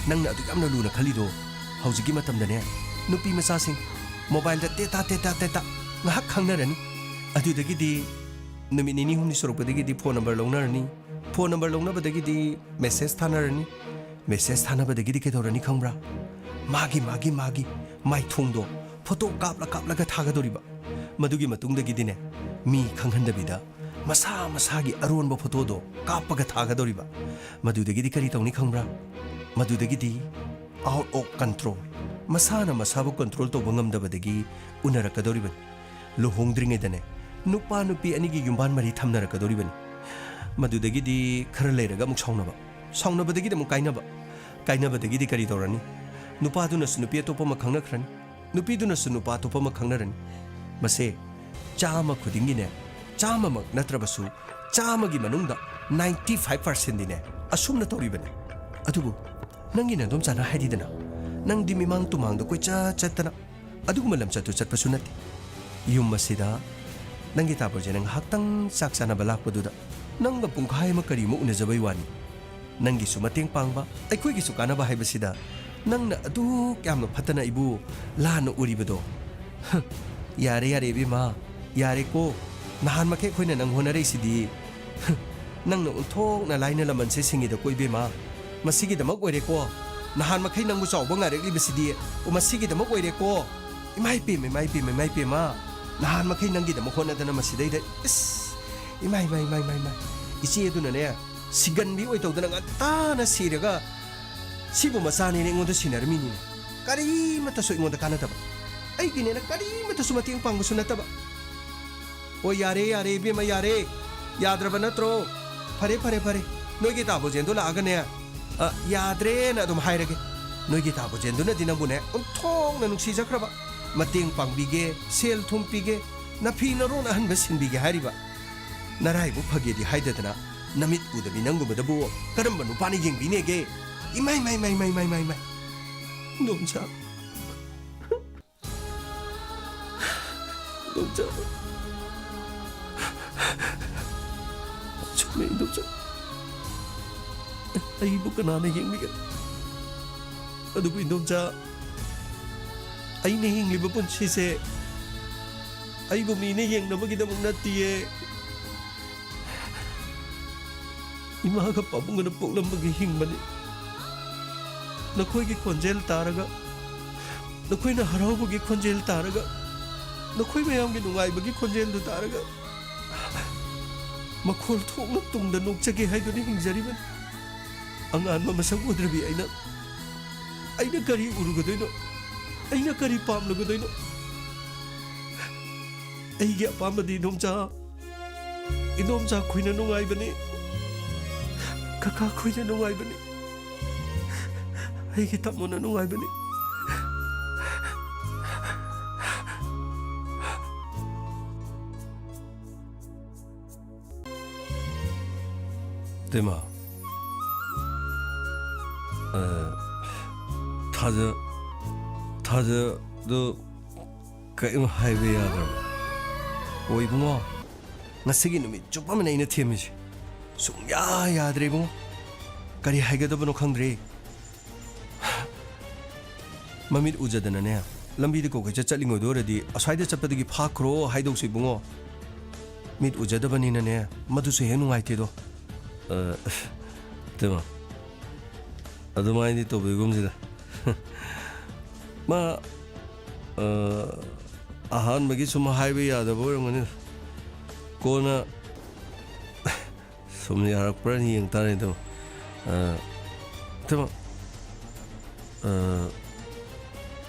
ꯅꯪꯅ ꯑꯗꯨꯛ ꯌꯥꯝꯅ ꯂꯨꯅ ꯈꯜꯂꯤꯗꯣ, ꯍꯧꯖꯤꯛꯀꯤ ꯃꯇꯝꯗꯅꯦ, ꯅꯨꯄꯤ ꯃꯆꯥꯁꯤꯡ ꯃꯣꯕꯥꯏꯜꯗ ꯇꯦꯇꯥ, ꯇꯦꯇꯥ, ꯇꯦꯇꯥ ꯉꯥꯏꯍꯥꯛ ꯈꯪꯅꯔꯅꯤ꯫ ꯑꯗꯨꯗꯒꯤꯗꯤ ꯅꯨꯃꯤꯠ ꯅꯤꯅꯤ ꯍꯨꯝꯅꯤ ꯁꯨꯔꯛꯄꯗꯒꯤꯗꯤ ꯐꯣꯟ ꯅꯝꯕꯔ ꯂꯧꯅꯔꯅꯤ꯫ ꯐꯣꯟ ꯅꯝꯕꯔ ꯂꯧꯅꯕꯗꯒꯤꯗꯤ ꯃꯦꯁꯦꯖ ꯊꯥꯅꯔꯅꯤ꯫ ꯃꯦꯁꯦꯖ ꯊꯥꯅꯕꯗꯒꯤꯗꯤ ꯀꯩꯗꯧꯔꯅꯤ ꯈꯪꯕ꯭ꯔꯥ? ꯃꯥꯒꯤ, ꯃꯥꯒꯤ, ꯃꯥꯒꯤ ꯃꯥꯏꯊꯣꯡꯗꯣ ꯐꯣꯇꯣ ꯀꯥꯞꯂ ꯀꯥꯞꯂꯒ ꯊꯥꯒꯗꯧꯔꯤꯕ꯫ ꯃꯗꯨꯒꯤ ꯃꯇꯨꯡꯗꯒꯤꯗꯤꯅꯦ, ꯃꯤ ꯈꯪꯍꯟꯗꯕꯤꯗ ꯃꯁꯥ ꯃꯁꯥꯒꯤ ꯑꯔꯣꯟꯕ ꯐꯣꯇꯣꯗꯣ ꯀꯥꯞꯄꯒ ꯊꯥꯒꯗꯧꯔꯤꯕ꯫ ꯃꯗꯨꯗꯒꯤꯗꯤ ꯀꯔꯤ ꯇꯧꯅꯤ ꯈꯪꯕ꯭ꯔꯥ? ꯃꯗꯨꯗꯒꯤꯗꯤ out of control, ꯃꯁꯥꯅ ꯃꯁꯥꯕꯨ ꯀꯟꯇ꯭ꯔꯣꯜ ꯇꯧꯕ ꯉꯝꯗꯕꯗꯒꯤ ꯎꯅꯔꯛꯀꯗꯧꯔꯤꯕꯅꯤ꯫ ꯂꯨꯍꯣꯡꯗ꯭ꯔꯤꯉꯩꯗꯅꯦ, ꯅꯨꯄꯥ ꯅꯨꯄꯤ ꯑꯅꯤꯒꯤ ꯌꯨꯝꯕꯥꯟ ꯃꯔꯤ ꯊꯝꯅꯔꯛꯀꯗꯧꯔꯤꯕꯅꯤ꯫ ꯃꯗꯨꯗꯒꯤꯗꯤ ꯈꯔ ꯂꯩꯔꯒ ꯑꯃꯨꯛ ꯁꯥꯎꯅꯕ, ꯁꯥꯎꯅꯕꯗꯒꯤꯗꯤ ꯑꯃꯨꯛ ꯀꯥꯏꯅꯕ, ꯀꯥꯏꯅꯕꯗꯒꯤꯗꯤ ꯀꯔꯤ ꯇꯧꯔꯅꯤ? ꯅꯨꯄꯥꯗꯨꯅꯁꯨ ꯅꯨꯄꯤ ꯑꯇꯣꯞꯄ ꯑꯃ ꯈꯪꯅꯈ꯭ꯔꯅꯤ, ꯅꯨꯄꯤꯗꯨꯅꯁꯨ ꯅꯨꯄꯥ ꯑꯇꯣꯞꯄ ꯑꯃ ꯈꯪꯅꯔꯅꯤ꯫ ꯃꯁꯦ ꯆꯥꯝꯃ ꯈꯨꯗꯤꯡꯒꯤꯅꯦ, ꯆꯥꯝꯃꯃꯛ ꯅꯠꯇ꯭ꯔꯕꯁꯨ ꯆꯥꯝꯃꯒꯤ ꯃꯅꯨꯡꯗ ninety five percentꯗꯤꯅꯦ ꯑꯁꯨꯝꯅ ꯇꯧꯔꯤꯕꯅꯤ꯫ ꯑꯗꯨꯕꯨ ꯅꯪꯒꯤ ꯅꯗꯣꯝꯆꯥꯅ ꯍꯥꯏꯔꯤꯗꯅ, ꯅꯪꯗꯤ ꯃꯤꯃꯥꯡ ꯇꯨꯃꯥꯡꯗ ꯀꯣꯏꯆꯠ ꯆꯠꯇꯅ ꯑꯗꯨꯒꯨꯝꯕ ꯂꯝꯆꯠꯇꯨ ꯆꯠꯄꯁꯨ ꯅꯠꯇꯦ꯫ ꯌꯨꯝ ꯑꯁꯤꯗ ꯅꯪꯒꯤ ꯇꯥꯕ꯭ꯔꯣꯖꯦꯅ ꯉꯥꯏꯍꯥꯛꯇꯪ ꯆꯥꯛ ꯆꯥꯅꯕ ꯂꯥꯛꯄꯗꯨꯗ ꯅꯪꯒ ꯄꯨꯡꯈꯥꯏ ꯑꯃ ꯀꯔꯤꯃꯨꯛ ꯎꯅꯖꯕꯩ ꯋꯥꯅꯤ꯫ ꯅꯪꯒꯤꯁꯨ ꯃꯇꯦꯡ ꯄꯥꯡꯕ, ꯑꯩꯈꯣꯏꯒꯤꯁꯨ ꯀꯥꯟꯅꯕ ꯍꯥꯏꯕꯁꯤꯗ ꯅꯪꯅ ꯑꯗꯨꯛ ꯌꯥꯝꯅ ꯐꯠꯇꯅ ꯑꯩꯕꯨ ꯂꯥꯟꯅ ꯎꯔꯤꯕꯗꯣ, ꯍ, ꯌꯥꯔꯦ, ꯌꯥꯔꯦ ꯏꯕꯦꯝꯃ, ꯌꯥꯔꯦꯀꯣ꯫ ꯅꯍꯥꯟ ꯃꯈꯩ ꯑꯩꯈꯣꯏꯅ ꯅꯪ ꯍꯣꯠꯅꯔꯛꯏꯁꯤꯗꯤ, ꯍ, ꯅꯪꯅ ꯑꯣꯟꯊꯣꯛꯅ ꯂꯥꯏꯅ ꯂꯃꯟꯁꯦ ꯁꯤꯡꯉꯤꯗꯀꯣ ꯏꯕꯦꯝꯃ꯫ ꯃꯁꯤꯒꯤꯗꯃꯛ ꯑꯣꯏꯔꯦꯀꯣ꯫ ꯅꯍꯥꯟ ꯃꯈꯩ ꯅꯪꯕꯨ ꯆꯥꯎꯕ ꯉꯥꯏꯔꯛꯂꯤꯕꯁꯤꯗꯤ, ꯑꯣ, ꯃꯁꯤꯒꯤꯗꯃꯛ ꯑꯣꯏꯔꯦꯀꯣ꯫ ꯏꯃꯥ ꯏꯄꯦꯝꯃ, ꯏꯃꯥ ꯏꯄꯦꯝꯃ, ꯏꯃꯥ ꯏꯄꯦꯝꯃ꯫ ꯅꯍꯥꯟ ꯃꯈꯩ ꯅꯪꯒꯤꯗꯃꯛ ꯍꯣꯠꯅꯗꯅ ꯃꯁꯤꯗꯩꯗ, ꯏꯁ, ꯏꯃꯥꯏ, ꯏꯃꯥꯏ, ꯏꯃꯥꯏ, ꯏꯃꯥꯏ, ꯏꯃꯥꯏ꯫ ꯏꯆꯦ ꯑꯗꯨꯅꯅꯦ, ꯁꯤꯒꯟꯕꯤ ꯑꯣꯏ ꯇꯧꯗꯅ ꯉꯟꯇꯥꯅ ꯁꯤꯔꯒ, ꯁꯤꯕꯨ ꯃꯆꯥꯅꯦꯅ ꯑꯩꯉꯣꯟꯗ ꯁꯤꯟꯅꯔꯝꯃꯤꯅꯤꯅꯦ꯫ ꯀꯔꯤꯃꯠꯇꯁꯨ ꯑꯩꯉꯣꯟꯗ ꯀꯥꯟꯅꯗꯕ꯫ ꯑꯩꯒꯤꯅꯦꯅ ꯀꯔꯤꯃꯠꯇꯁꯨ ꯃꯇꯦꯡ ꯄꯥꯡꯕꯁꯨ ꯅꯠꯇꯕ꯫ ꯑꯣ, ꯌꯥꯔꯦ, ꯌꯥꯔꯦ, ꯏꯕꯦꯝꯃ, ꯌꯥꯔꯦ꯫ ꯌꯥꯗ꯭ꯔꯕ ꯅꯠꯇ꯭ꯔꯣ? ꯐꯔꯦ, ꯐꯔꯦ, ꯐꯔꯦ꯫ ꯅꯣꯏꯒꯤ ꯇꯥꯕꯣꯖꯦꯟꯗꯣ ꯂꯥꯛꯑꯒꯅꯦ, "ꯑ, ꯌꯥꯗ꯭ꯔꯦꯅ" ꯑꯗꯨꯝ ꯍꯥꯏꯔꯒꯦ꯫ ꯅꯣꯏꯒꯤ ꯇꯥꯕꯣꯖꯦꯟꯗꯨꯅꯗꯤ ꯅꯪꯕꯨꯅꯦ ꯑꯣꯟꯊꯣꯛꯅ ꯅꯨꯡꯁꯤꯖꯈ꯭ꯔꯕ꯫ ꯃꯇꯦꯡ ꯄꯥꯡꯕꯤꯒꯦ, ꯁꯦꯜ ꯊꯨꯝ ꯄꯤꯒꯦ, ꯅꯐꯤ ꯅꯔꯣꯟ ꯑꯍꯟꯕ ꯁꯤꯟꯕꯤꯒꯦ ꯍꯥꯏꯔꯤꯕ꯫ ꯅꯔꯥꯏꯕꯛ ꯐꯒꯦꯗꯤ ꯍꯥꯏꯗꯗꯅ, ꯅꯃꯤꯠ ꯎꯗꯕꯤ ꯅꯪꯒꯨꯝꯕꯗꯕꯨ ꯀꯔꯝꯕ ꯅꯨꯄꯥꯅ ꯌꯦꯡꯕꯤꯅꯦꯒꯦ? ꯏꯃꯥꯏ, ꯃꯥꯏ, ꯃꯥꯏ, ꯃꯥꯏ, ꯃꯥꯏ, ꯃꯥꯏ, ꯃꯥꯏ꯫ ꯏꯟꯗꯣꯝꯆꯥ꯫ ꯏꯟꯗꯣꯝꯆꯥ꯫ ꯆꯨꯝꯃꯦ, ꯏꯟꯗꯣꯝꯆꯥ꯫ ꯑꯩꯕꯨ ꯀꯅꯥꯅ ꯌꯦꯡꯕꯤꯒꯅꯤ? ꯑꯗꯨꯕꯨ ꯏꯟꯗꯣꯝꯆꯥ, ꯑꯩꯅ ꯍꯤꯡꯂꯤꯕ ꯄꯨꯟꯁꯤꯁꯦ ꯑꯩꯕꯨ ꯃꯤꯅ ꯌꯦꯡꯅꯕꯒꯤꯗꯃꯛ ꯅꯠꯇꯤꯌꯦ꯫ ꯏꯃꯥꯒ ꯄꯥꯕꯨꯡꯒꯅ ꯄꯣꯛꯂꯝꯕꯒꯤ ꯍꯤꯡꯕꯅꯤ꯫ ꯅꯈꯣꯏꯒꯤ ꯈꯣꯟꯖꯦꯜ ꯇꯥꯔꯒ, ꯅꯈꯣꯏꯅ ꯍꯔꯥꯎꯕꯒꯤ ꯈꯣꯟꯖꯦꯜ ꯇꯥꯔꯒ, ꯅꯈꯣꯏ ꯃꯌꯥꯝꯒꯤ ꯅꯨꯡꯉꯥꯏꯕꯒꯤ ꯈꯣꯟꯖꯦꯜꯗꯨ ꯇꯥꯔꯒ, ꯃꯈꯣꯜ ꯊꯣꯛꯅ ꯇꯨꯡꯗ ꯅꯣꯛꯆꯒꯦ ꯍꯥꯏꯗꯨꯅ ꯍꯤꯡꯖꯔꯤꯕꯅꯤ꯫ ꯑꯉꯥꯟꯕ ꯃꯁꯛ ꯎꯗ꯭ꯔꯕꯤ ꯑꯩꯅ, ꯑꯩꯅ ꯀꯔꯤ ꯎꯔꯨꯒꯗꯣꯏꯅꯣ? ꯑꯩꯅ ꯀꯔꯤ ꯄꯥꯝꯂꯨꯒꯗꯣꯏꯅꯣ? ꯑꯩꯒꯤ ꯑꯄꯥꯝꯕꯗꯤ ꯏꯟꯗꯣꯝꯆꯥ, ꯏꯟꯗꯣꯝꯆꯥ ꯈꯣꯏꯅ ꯅꯨꯡꯉꯥꯏꯕꯅꯤ, ꯀꯀꯥ ꯈꯣꯏꯅ ꯅꯨꯡꯉꯥꯏꯕꯅꯤ, ꯑꯩꯒꯤ ꯇꯥꯃꯣꯅ ꯅꯨꯡꯉꯥꯏꯕꯅꯤ꯫ ꯇꯦꯃ, ꯑ, ꯊꯥꯖ-, ꯊꯥꯖꯗꯣ ꯀꯔꯤꯝ ꯍꯥꯏꯕ ꯌꯥꯗ꯭ꯔꯕ? ꯑꯣ, ꯏꯕꯨꯡꯉꯣ, ꯉꯁꯤꯒꯤ ꯅꯨꯃꯤꯠ ꯆꯨꯞꯄ ꯑꯃꯅ ꯑꯩꯅ ꯊꯦꯝꯃꯤꯁꯦ꯫ ꯁꯨꯡꯌꯥ ꯌꯥꯗ꯭ꯔꯦ, ꯏꯕꯨꯡꯉꯣ꯫ ꯀꯔꯤ ꯍꯥꯏꯒꯗꯕꯅꯣ ꯈꯪꯗ꯭ꯔꯦ꯫ ꯃꯃꯤꯠ ꯎꯖꯗꯅꯅꯦ, ꯂꯝꯕꯤꯗ ꯀꯣꯀꯩꯆꯠ ꯆꯠꯂꯤꯉꯩꯗ ꯑꯣꯏꯔꯗꯤ, "ꯑꯁ꯭ꯋꯥꯏꯗ ꯆꯠꯄꯗꯒꯤ ꯐꯥꯈ꯭ꯔꯣ" ꯍꯥꯏꯗꯧꯁꯦ, ꯏꯕꯨꯡꯉꯣ꯫ ꯃꯤꯠ ꯎꯖꯗꯕꯅꯤꯅꯅꯦ, ꯃꯗꯨꯁꯨ ꯍꯦꯛ ꯅꯨꯡꯉꯥꯏꯇꯦꯗꯣ꯫ ꯑ, ꯏꯇꯩꯃ, ꯑꯗꯨꯃꯥꯏꯅꯗꯤ ꯇꯧꯕꯤꯒꯨꯝꯁꯤꯗ꯫ ꯃꯥ, ꯑ, ꯑꯍꯥꯟꯕꯒꯤ ꯁꯨꯝ ꯍꯥꯏꯕ ꯌꯥꯗꯕ ꯑꯣꯏꯔꯝꯒꯅꯤꯗ꯫ ꯀꯣꯟꯅ ꯁꯨꯝ ꯌꯥꯔꯛꯄ꯭ꯔꯥ ꯌꯦꯡ ꯇꯥꯔꯦ꯫ ꯑꯗꯣ, ꯑ, ꯏꯇꯩꯃ, ꯑ,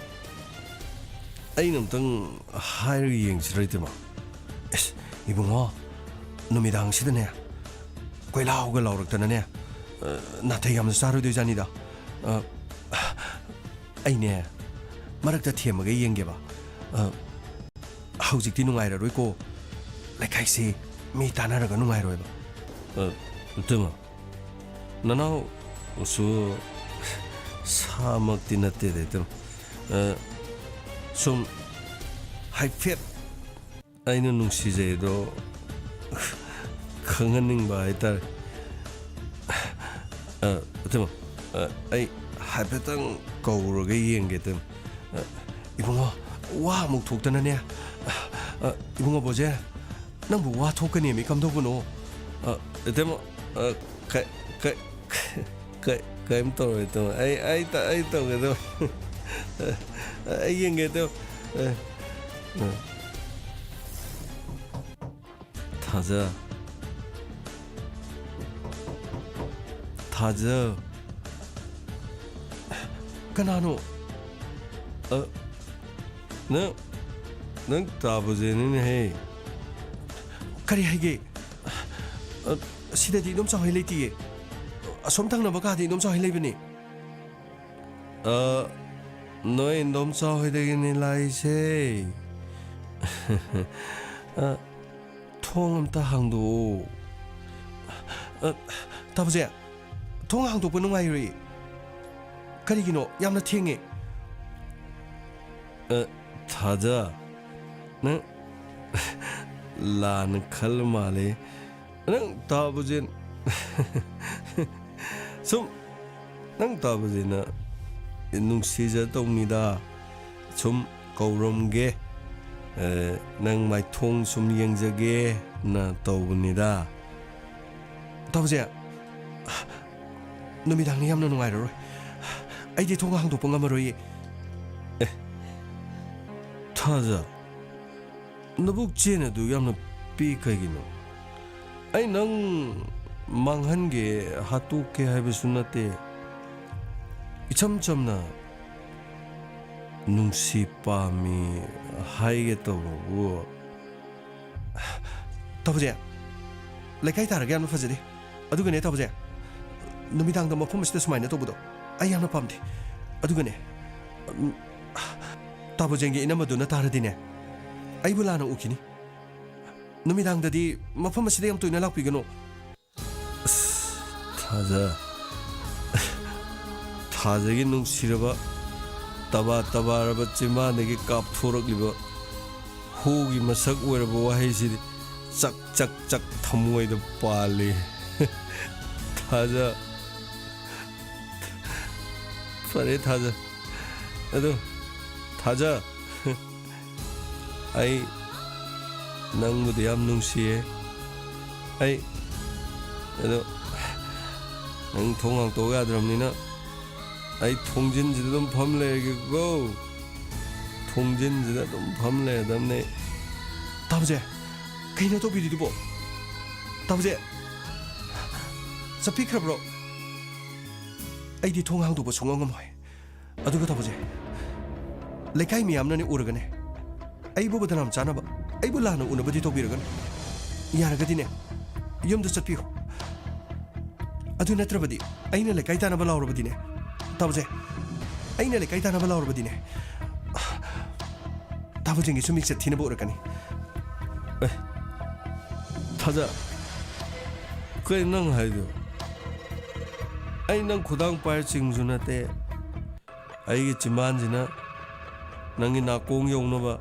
ꯑꯩꯅ ꯑꯝꯇꯪ ꯍꯥꯏꯔꯒ ꯌꯦꯡꯁꯤꯔ, ꯏꯇꯩꯃ? ꯑꯦꯁ, ꯏꯕꯨꯡꯉꯣ, ꯅꯨꯃꯤꯗꯥꯡꯁꯤꯗꯅꯦ, ꯀꯣꯏꯂꯥꯎꯒ ꯂꯥꯎꯔꯛꯇꯅꯅꯦ, ꯑ, ꯅꯥꯇꯩ ꯌꯥꯝꯅ ꯆꯥꯔꯣꯏꯗꯣꯏꯖꯥꯠꯅꯤꯗ꯫ ꯑ, ꯑꯩꯅꯦ, ꯃꯔꯛꯇ ꯊꯦꯝꯃꯒ ꯌꯦꯡꯒꯦꯕ꯫ ꯑ, ꯍꯧꯖꯤꯛꯇꯤ ꯅꯨꯡꯉꯥꯏꯔꯔꯣꯏꯀꯣ꯫ ꯂꯩꯀꯥꯏꯁꯤ ꯃꯤ ꯇꯥꯟꯅꯔꯒ ꯅꯨꯡꯉꯥꯏꯔꯣꯏꯕ꯫ ꯑ, ꯏꯇꯩꯃ, ꯅꯅꯥꯎꯁꯨ ꯁꯥꯃꯛꯇꯤ ꯅꯠꯇꯦꯗ, ꯏꯇꯩꯃ꯫ ꯑ, ꯁꯨꯝ ꯍꯥꯏꯐꯦꯠ ꯑꯩꯅ ꯅꯨꯡꯁꯤꯖꯩꯗꯣ ꯈꯪꯍꯟꯅꯤꯡꯕ ꯍꯥꯏꯇꯥꯔꯦ꯫ ꯑ, ꯏꯇꯩꯃ, ꯑ, ꯑꯩ ꯍꯥꯏꯐꯦꯠꯇꯪ ꯀꯧꯔꯒ ꯌꯦꯡꯒꯦ, ꯏꯇꯩꯃ꯫ ꯑ, ꯏꯕꯨꯡꯉꯣ, ꯋꯥ ꯑꯃꯨꯛ ꯊꯣꯛꯇꯅꯅꯦ꯫ ꯑ, ꯏꯕꯨꯡꯉꯣ ꯕꯣꯖꯦ, ꯅꯪꯕꯨ ꯋꯥ ꯊꯣꯛꯀꯅꯦꯃꯤ, ꯀꯝꯗꯧꯕꯅꯣ? ꯑ, ꯏꯇꯩꯃ, ꯑ, ꯀ-, ꯀ-, ꯀ-, ꯀꯔꯤꯝ ꯇꯧꯔꯣꯏ, ꯏꯇꯩꯃ꯫ ꯑꯩ, ꯑꯩ ꯇ-, ꯑꯩ ꯇꯧꯒꯦ, ꯏꯇꯩꯃ꯫ ꯑꯩ ꯌꯦꯡꯒꯦ, ꯏꯇꯩꯃ꯫ ꯑ, ꯑ꯫ ꯊꯥꯖ꯫ ꯊꯥꯖ꯫ ꯀꯅꯥꯅꯣ? ꯑ, ꯅꯪ, ꯅꯪ ꯇꯥꯕꯖꯦꯅꯤꯅꯦꯍꯦ꯫ ꯀꯔꯤ ꯍꯥꯏꯒꯦ? ꯑ, ꯁꯤꯗꯗꯤ ꯏꯗꯣꯝꯆꯥ ꯍꯣꯏ ꯂꯩꯇꯤꯌꯦ꯫ ꯑꯁꯣꯝ ꯊꯪꯅꯕ ꯀꯥꯗꯤ ꯏꯗꯣꯝꯆꯥ ꯍꯣꯏ ꯂꯩꯕꯅꯦ꯫ ꯑ, ꯅꯣꯏ ꯏꯗꯣꯝꯆꯥ ꯍꯣꯏꯗꯒꯤꯅꯤ ꯂꯥꯛꯏꯁꯦ꯫ ꯑ, ꯊꯣꯡ ꯑꯝꯇ ꯍꯥꯡꯗꯣꯛꯑꯣ꯫ ꯑ, ꯇꯥꯕꯖꯦ, ꯊꯣꯡ ꯍꯥꯡꯗꯣꯛꯄ ꯅꯨꯡꯉꯥꯏꯔꯣꯏꯌꯦ꯫ ꯀꯔꯤꯒꯤꯅꯣ? ꯌꯥꯝꯅ ꯊꯦꯡꯉꯦ꯫ ꯑ, ꯊꯥꯖ, ꯅꯪ ꯂꯥꯟꯅ ꯈꯜꯂ ꯃꯥꯜꯂꯦ꯫ ꯅꯪ ꯇꯥꯕꯖꯦ, ꯁꯨꯝ, ꯅꯪ ꯇꯥꯕꯖꯦꯅ ꯅꯨꯡꯁꯤꯖ ꯇꯧꯅꯤꯗ꯫ ꯁꯨꯝ ꯀꯧꯔꯝꯒꯦ, ꯑꯦ, ꯅꯪ ꯃꯥꯏꯊꯣꯡ ꯁꯨꯝ ꯌꯦꯡꯖꯒꯦꯅ ꯇꯧꯕꯅꯤꯗ꯫ ꯇꯥꯕꯖꯦ, ꯅꯨꯃꯤꯗꯥꯡꯅꯤ ꯌꯥꯝꯅ ꯅꯨꯡꯉꯥꯏꯔꯔꯣꯏ꯫ ꯑꯩꯗꯤ ꯊꯣꯡ ꯍꯥꯡꯗꯣꯛꯄ ꯉꯝꯃꯔꯣꯏꯌꯦ꯫ ꯑꯦ, ꯊꯥꯖ, ꯅꯕꯨꯛ ꯆꯦꯟ ꯑꯗꯨ ꯌꯥꯝꯅ ꯄꯤꯛ ꯀꯩꯒꯤꯅꯣ? ꯑꯩ ꯅꯪ ꯃꯥꯡꯍꯟꯒꯦ, ꯍꯥꯠꯇꯣꯛꯀꯦ ꯍꯥꯏꯕꯁꯨ ꯅꯠꯇꯦ꯫ ꯏꯆꯝ ꯆꯝꯅ ꯅꯨꯡꯁꯤ ꯄꯥꯝꯃꯤ ꯍꯥꯏꯒꯦ ꯇꯧꯕꯕꯨ꯫ ꯇꯥꯕꯖꯦ, ꯂꯩꯀꯥꯏ ꯇꯥꯔꯒ ꯌꯥꯝꯅ ꯐꯖꯗꯦ꯫ ꯑꯗꯨꯒꯅꯦ ꯇꯥꯕꯖꯦ, ꯅꯨꯃꯤꯗꯥꯡꯗ ꯃꯐꯝ ꯑꯁꯤꯗ ꯁꯨꯃꯥꯏꯅ ꯇꯧꯕꯗꯣ ꯑꯩ ꯌꯥꯝꯅ ꯄꯥꯝꯗꯦ꯫ ꯑꯗꯨꯒꯅꯦ, ꯎꯝ, ꯇꯥꯕꯖꯦꯡꯒꯤ ꯏꯅꯝꯃꯗꯨꯅ ꯇꯥꯔꯗꯤꯅꯦ, ꯑꯩꯕꯨ ꯂꯥꯟꯅ ꯎꯈꯤꯅꯤ꯫ ꯅꯨꯃꯤꯗꯥꯡꯗꯗꯤ ꯃꯐꯝ ꯑꯁꯤꯗ ꯌꯥꯝ ꯇꯣꯏꯅ ꯂꯥꯛꯄꯤꯒꯅꯨ꯫ ꯑꯁ, ꯊꯥꯖ꯫ ꯊꯥꯖꯒꯤ ꯅꯨꯡꯁꯤꯔꯕ, ꯇꯕꯥ ꯇꯕꯥꯔꯕ ꯆꯤꯝꯕꯥꯟꯗꯒꯤ ꯀꯥꯞꯊꯣꯔꯛꯂꯤꯕ ꯍꯨꯒꯤ ꯃꯁꯛ ꯑꯣꯏꯔꯕ ꯋꯥꯍꯩꯁꯤꯗꯤ ꯆꯛ ꯆꯛ ꯆꯛ ꯊꯃꯣꯏꯗ ꯄꯥꯜꯂꯤ꯫ ꯊꯥꯖ꯫ ꯐꯔꯦ ꯊꯥꯖ꯫ ꯑꯗꯣ ꯊꯥꯖ꯫ ꯑꯩ ꯅꯪꯕꯨꯗꯤ ꯌꯥꯝ ꯅꯨꯡꯁꯤꯌꯦ꯫ ꯑꯩ, ꯑꯗꯣ, ꯅꯪ ꯊꯣꯡ ꯍꯥꯡꯇꯣꯛ ꯌꯥꯗ꯭ꯔꯕꯅꯤꯅ ꯑꯩ ꯊꯣꯡꯖꯤꯟꯁꯤꯗ ꯑꯗꯨꯝ ꯐꯝ ꯂꯩꯔꯒꯦꯀꯣ꯫ ꯊꯣꯡꯖꯤꯟꯁꯤꯗ ꯑꯗꯨꯝ ꯐꯝ ꯂꯩꯔꯗꯕꯅꯦ꯫ ꯇꯥꯕꯖꯦ, ꯀꯩꯅꯣ ꯇꯧꯕꯤꯔꯤꯗꯨꯕꯣ? ꯇꯥꯕꯖꯦ, ꯆꯠꯄꯤꯈ꯭ꯔꯕ꯭ꯔꯣ? ꯑꯩꯗꯤ ꯊꯣꯡ ꯍꯥꯡꯗꯣꯛꯄ ꯁꯨꯡꯉꯝ ꯉꯝꯃꯣꯏ꯫ ꯑꯗꯨꯒ ꯇꯧꯕꯁꯦ, ꯂꯩꯀꯥꯏ ꯃꯤꯌꯥꯝꯅꯅꯦ ꯎꯔꯒꯅꯦ, ꯑꯩꯕꯨ ꯕꯗꯅꯥꯝ ꯆꯥꯅꯕ, ꯑꯩꯕꯨ ꯂꯥꯟꯅ ꯎꯅꯕꯗꯤ ꯇꯧꯕꯤꯔꯒꯅꯨ꯫ ꯌꯥꯔꯒꯗꯤꯅꯦ, ꯌꯨꯝꯗ ꯆꯠꯄꯤꯌꯨ꯫ ꯑꯗꯨ ꯅꯠꯇ꯭ꯔꯕꯗꯤ, ꯑꯩꯅ ꯂꯩꯀꯥꯏ ꯇꯥꯅꯕ ꯂꯥꯎꯔꯕꯗꯤꯅꯦ, ꯇꯥꯕꯁꯦ, ꯑꯩꯅ ꯂꯩꯀꯥꯏ ꯇꯥꯅꯕ ꯂꯥꯎꯔꯕꯗꯤꯅꯦ, ꯇꯥꯕꯖꯤꯡꯒꯤꯁꯨ ꯃꯤꯡꯆꯠ ꯊꯤꯅꯕ ꯎꯔꯛꯀꯅꯤ꯫ ꯑꯦ, ꯊꯥꯖ, ꯀꯩ ꯅꯪ ꯍꯥꯏꯗꯣ? ꯑꯩ ꯅꯪ ꯈꯨꯗꯥꯡ ꯄꯥꯏꯔ ꯆꯤꯡꯁꯨ ꯅꯠꯇꯦ꯫ ꯑꯩꯒꯤ ꯆꯤꯝꯕꯥꯟꯁꯤꯅ ꯅꯪꯒꯤ ꯅꯥꯀꯣꯡ ꯌꯧꯅꯕ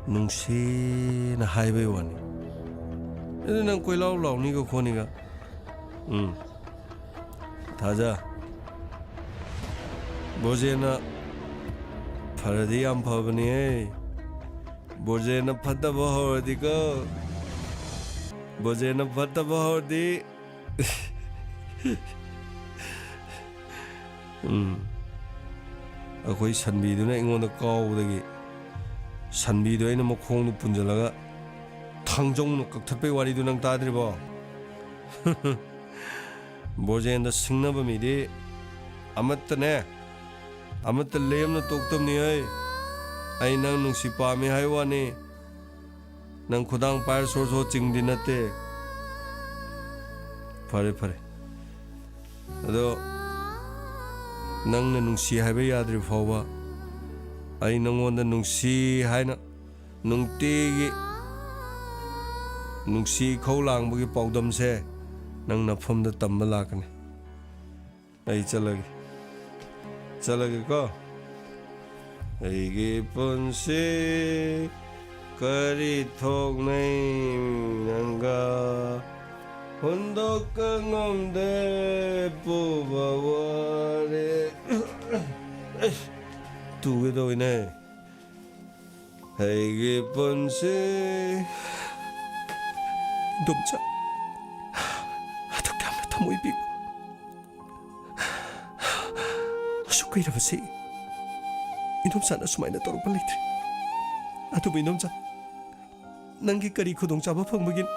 ꯅꯨꯡꯁꯤꯅ ꯍꯥꯏꯕꯩ ꯋꯥꯅꯤ꯫ ꯑꯗꯨ ꯅꯪ ꯀꯣꯏꯂꯥꯎ ꯂꯥꯎꯅꯤꯒ ꯈꯣꯠꯅꯤꯒ꯫ ꯎꯝ꯫ ꯊꯥꯖ꯫ ꯕꯣꯖꯦꯅ ꯐꯔꯗꯤ ꯌꯥꯝ ꯐꯕꯅꯤꯍꯦ꯫ ꯕꯣꯖꯦꯅ ꯐꯠꯇꯕ ꯍꯧꯔꯗꯤꯀꯣ꯫ ꯕꯣꯖꯦꯅ ꯐꯠꯇꯕ ꯍꯧꯔꯗꯤ꯫ ꯎꯝ꯫ ꯑꯩꯈꯣꯏ ꯁꯟꯕꯤꯗꯨꯅ ꯑꯩꯉꯣꯟꯗ ꯀꯥꯎꯕꯗꯒꯤ ꯁꯟꯕꯤꯗꯣ ꯑꯩꯅ ꯃꯈꯣꯡꯗꯨ ꯄꯨꯟꯁꯤꯜꯂꯒ ꯊꯥꯡꯖꯧꯅ ꯀꯛꯊꯠꯄꯩ ꯋꯥꯔꯤꯗꯨ ꯅꯪ ꯇꯥꯗ꯭ꯔꯤꯕꯣ? ꯕ꯭ꯔꯣꯖꯦꯟꯗ ꯁꯤꯡꯅꯕ ꯃꯤꯗꯤ ꯑꯃꯠꯇꯅꯦ, ꯑꯃꯠꯇ ꯂꯦꯝꯅ ꯇꯣꯛꯇꯕꯅꯤ꯫ ꯑꯩ ꯑꯩ ꯅꯪ ꯅꯨꯡꯁꯤ ꯄꯥꯝꯃꯤ ꯍꯥꯏ ꯋꯥꯅꯤ꯫ ꯅꯪ ꯈꯨꯗꯥꯡ ꯄꯥꯏꯔ ꯁꯣꯔ ꯁꯣꯔ ꯆꯤꯡꯗꯤ ꯅꯠꯇꯦ꯫ ꯐꯔꯦ, ꯐꯔꯦ꯫ ꯑꯗꯣ ꯅꯪꯅ ꯅꯨꯡꯁꯤ ꯍꯥꯏꯕ ꯌꯥꯗ꯭ꯔꯤ ꯐꯥꯎꯕ ꯑꯩ ꯅꯪꯉꯣꯟꯗ ꯅꯨꯡꯁꯤ ꯍꯥꯏꯅ ꯅꯨꯡꯇꯤꯒꯤ ꯅꯨꯡꯁꯤ ꯏꯈꯧ ꯂꯥꯡꯕꯒꯤ ꯄꯥꯎꯗꯝꯁꯦ ꯅꯪ ꯅꯐꯝꯗ ꯇꯝꯕ ꯂꯥꯛꯀꯅꯤ꯫ ꯑꯩ ꯆꯠꯂꯒꯦ꯫ ꯆꯠꯂꯒꯦꯀꯣ꯫ ꯑꯩꯒꯤ ꯄꯨꯟꯁꯤ ꯀꯔꯤ ꯊꯣꯛꯅꯩ ꯅꯪꯒ ꯍꯨꯟꯗꯣꯛꯄ ꯉꯝꯗꯦ ꯄꯨꯕ ꯋꯥꯔꯦ꯫ ꯑꯩꯁ, ꯇꯨꯒꯦ ꯇꯧꯋꯤꯅꯦ꯫ ꯑꯩꯒꯤ ꯄꯨꯟꯁꯤ꯫ ꯏꯗꯣꯝꯆꯥ, ꯑꯗꯨꯛ ꯌꯥꯝꯅ ꯊꯃꯣꯏ ꯄꯤꯛꯄ, ꯑꯁꯨꯛ ꯀꯨꯏꯔꯕꯁꯤ ꯏꯗꯣꯝꯆꯥꯅ ꯑꯁꯨꯃꯥꯏꯅ ꯇꯧꯔꯛꯄ ꯂꯩꯇ꯭ꯔꯤ꯫ ꯑꯗꯨꯕꯨ ꯏꯗꯣꯝꯆꯥ, ꯅꯪꯒꯤ ꯀꯔꯤ ꯈꯨꯗꯣꯡꯆꯥꯕ ꯐꯪꯕꯒꯤꯅꯣ?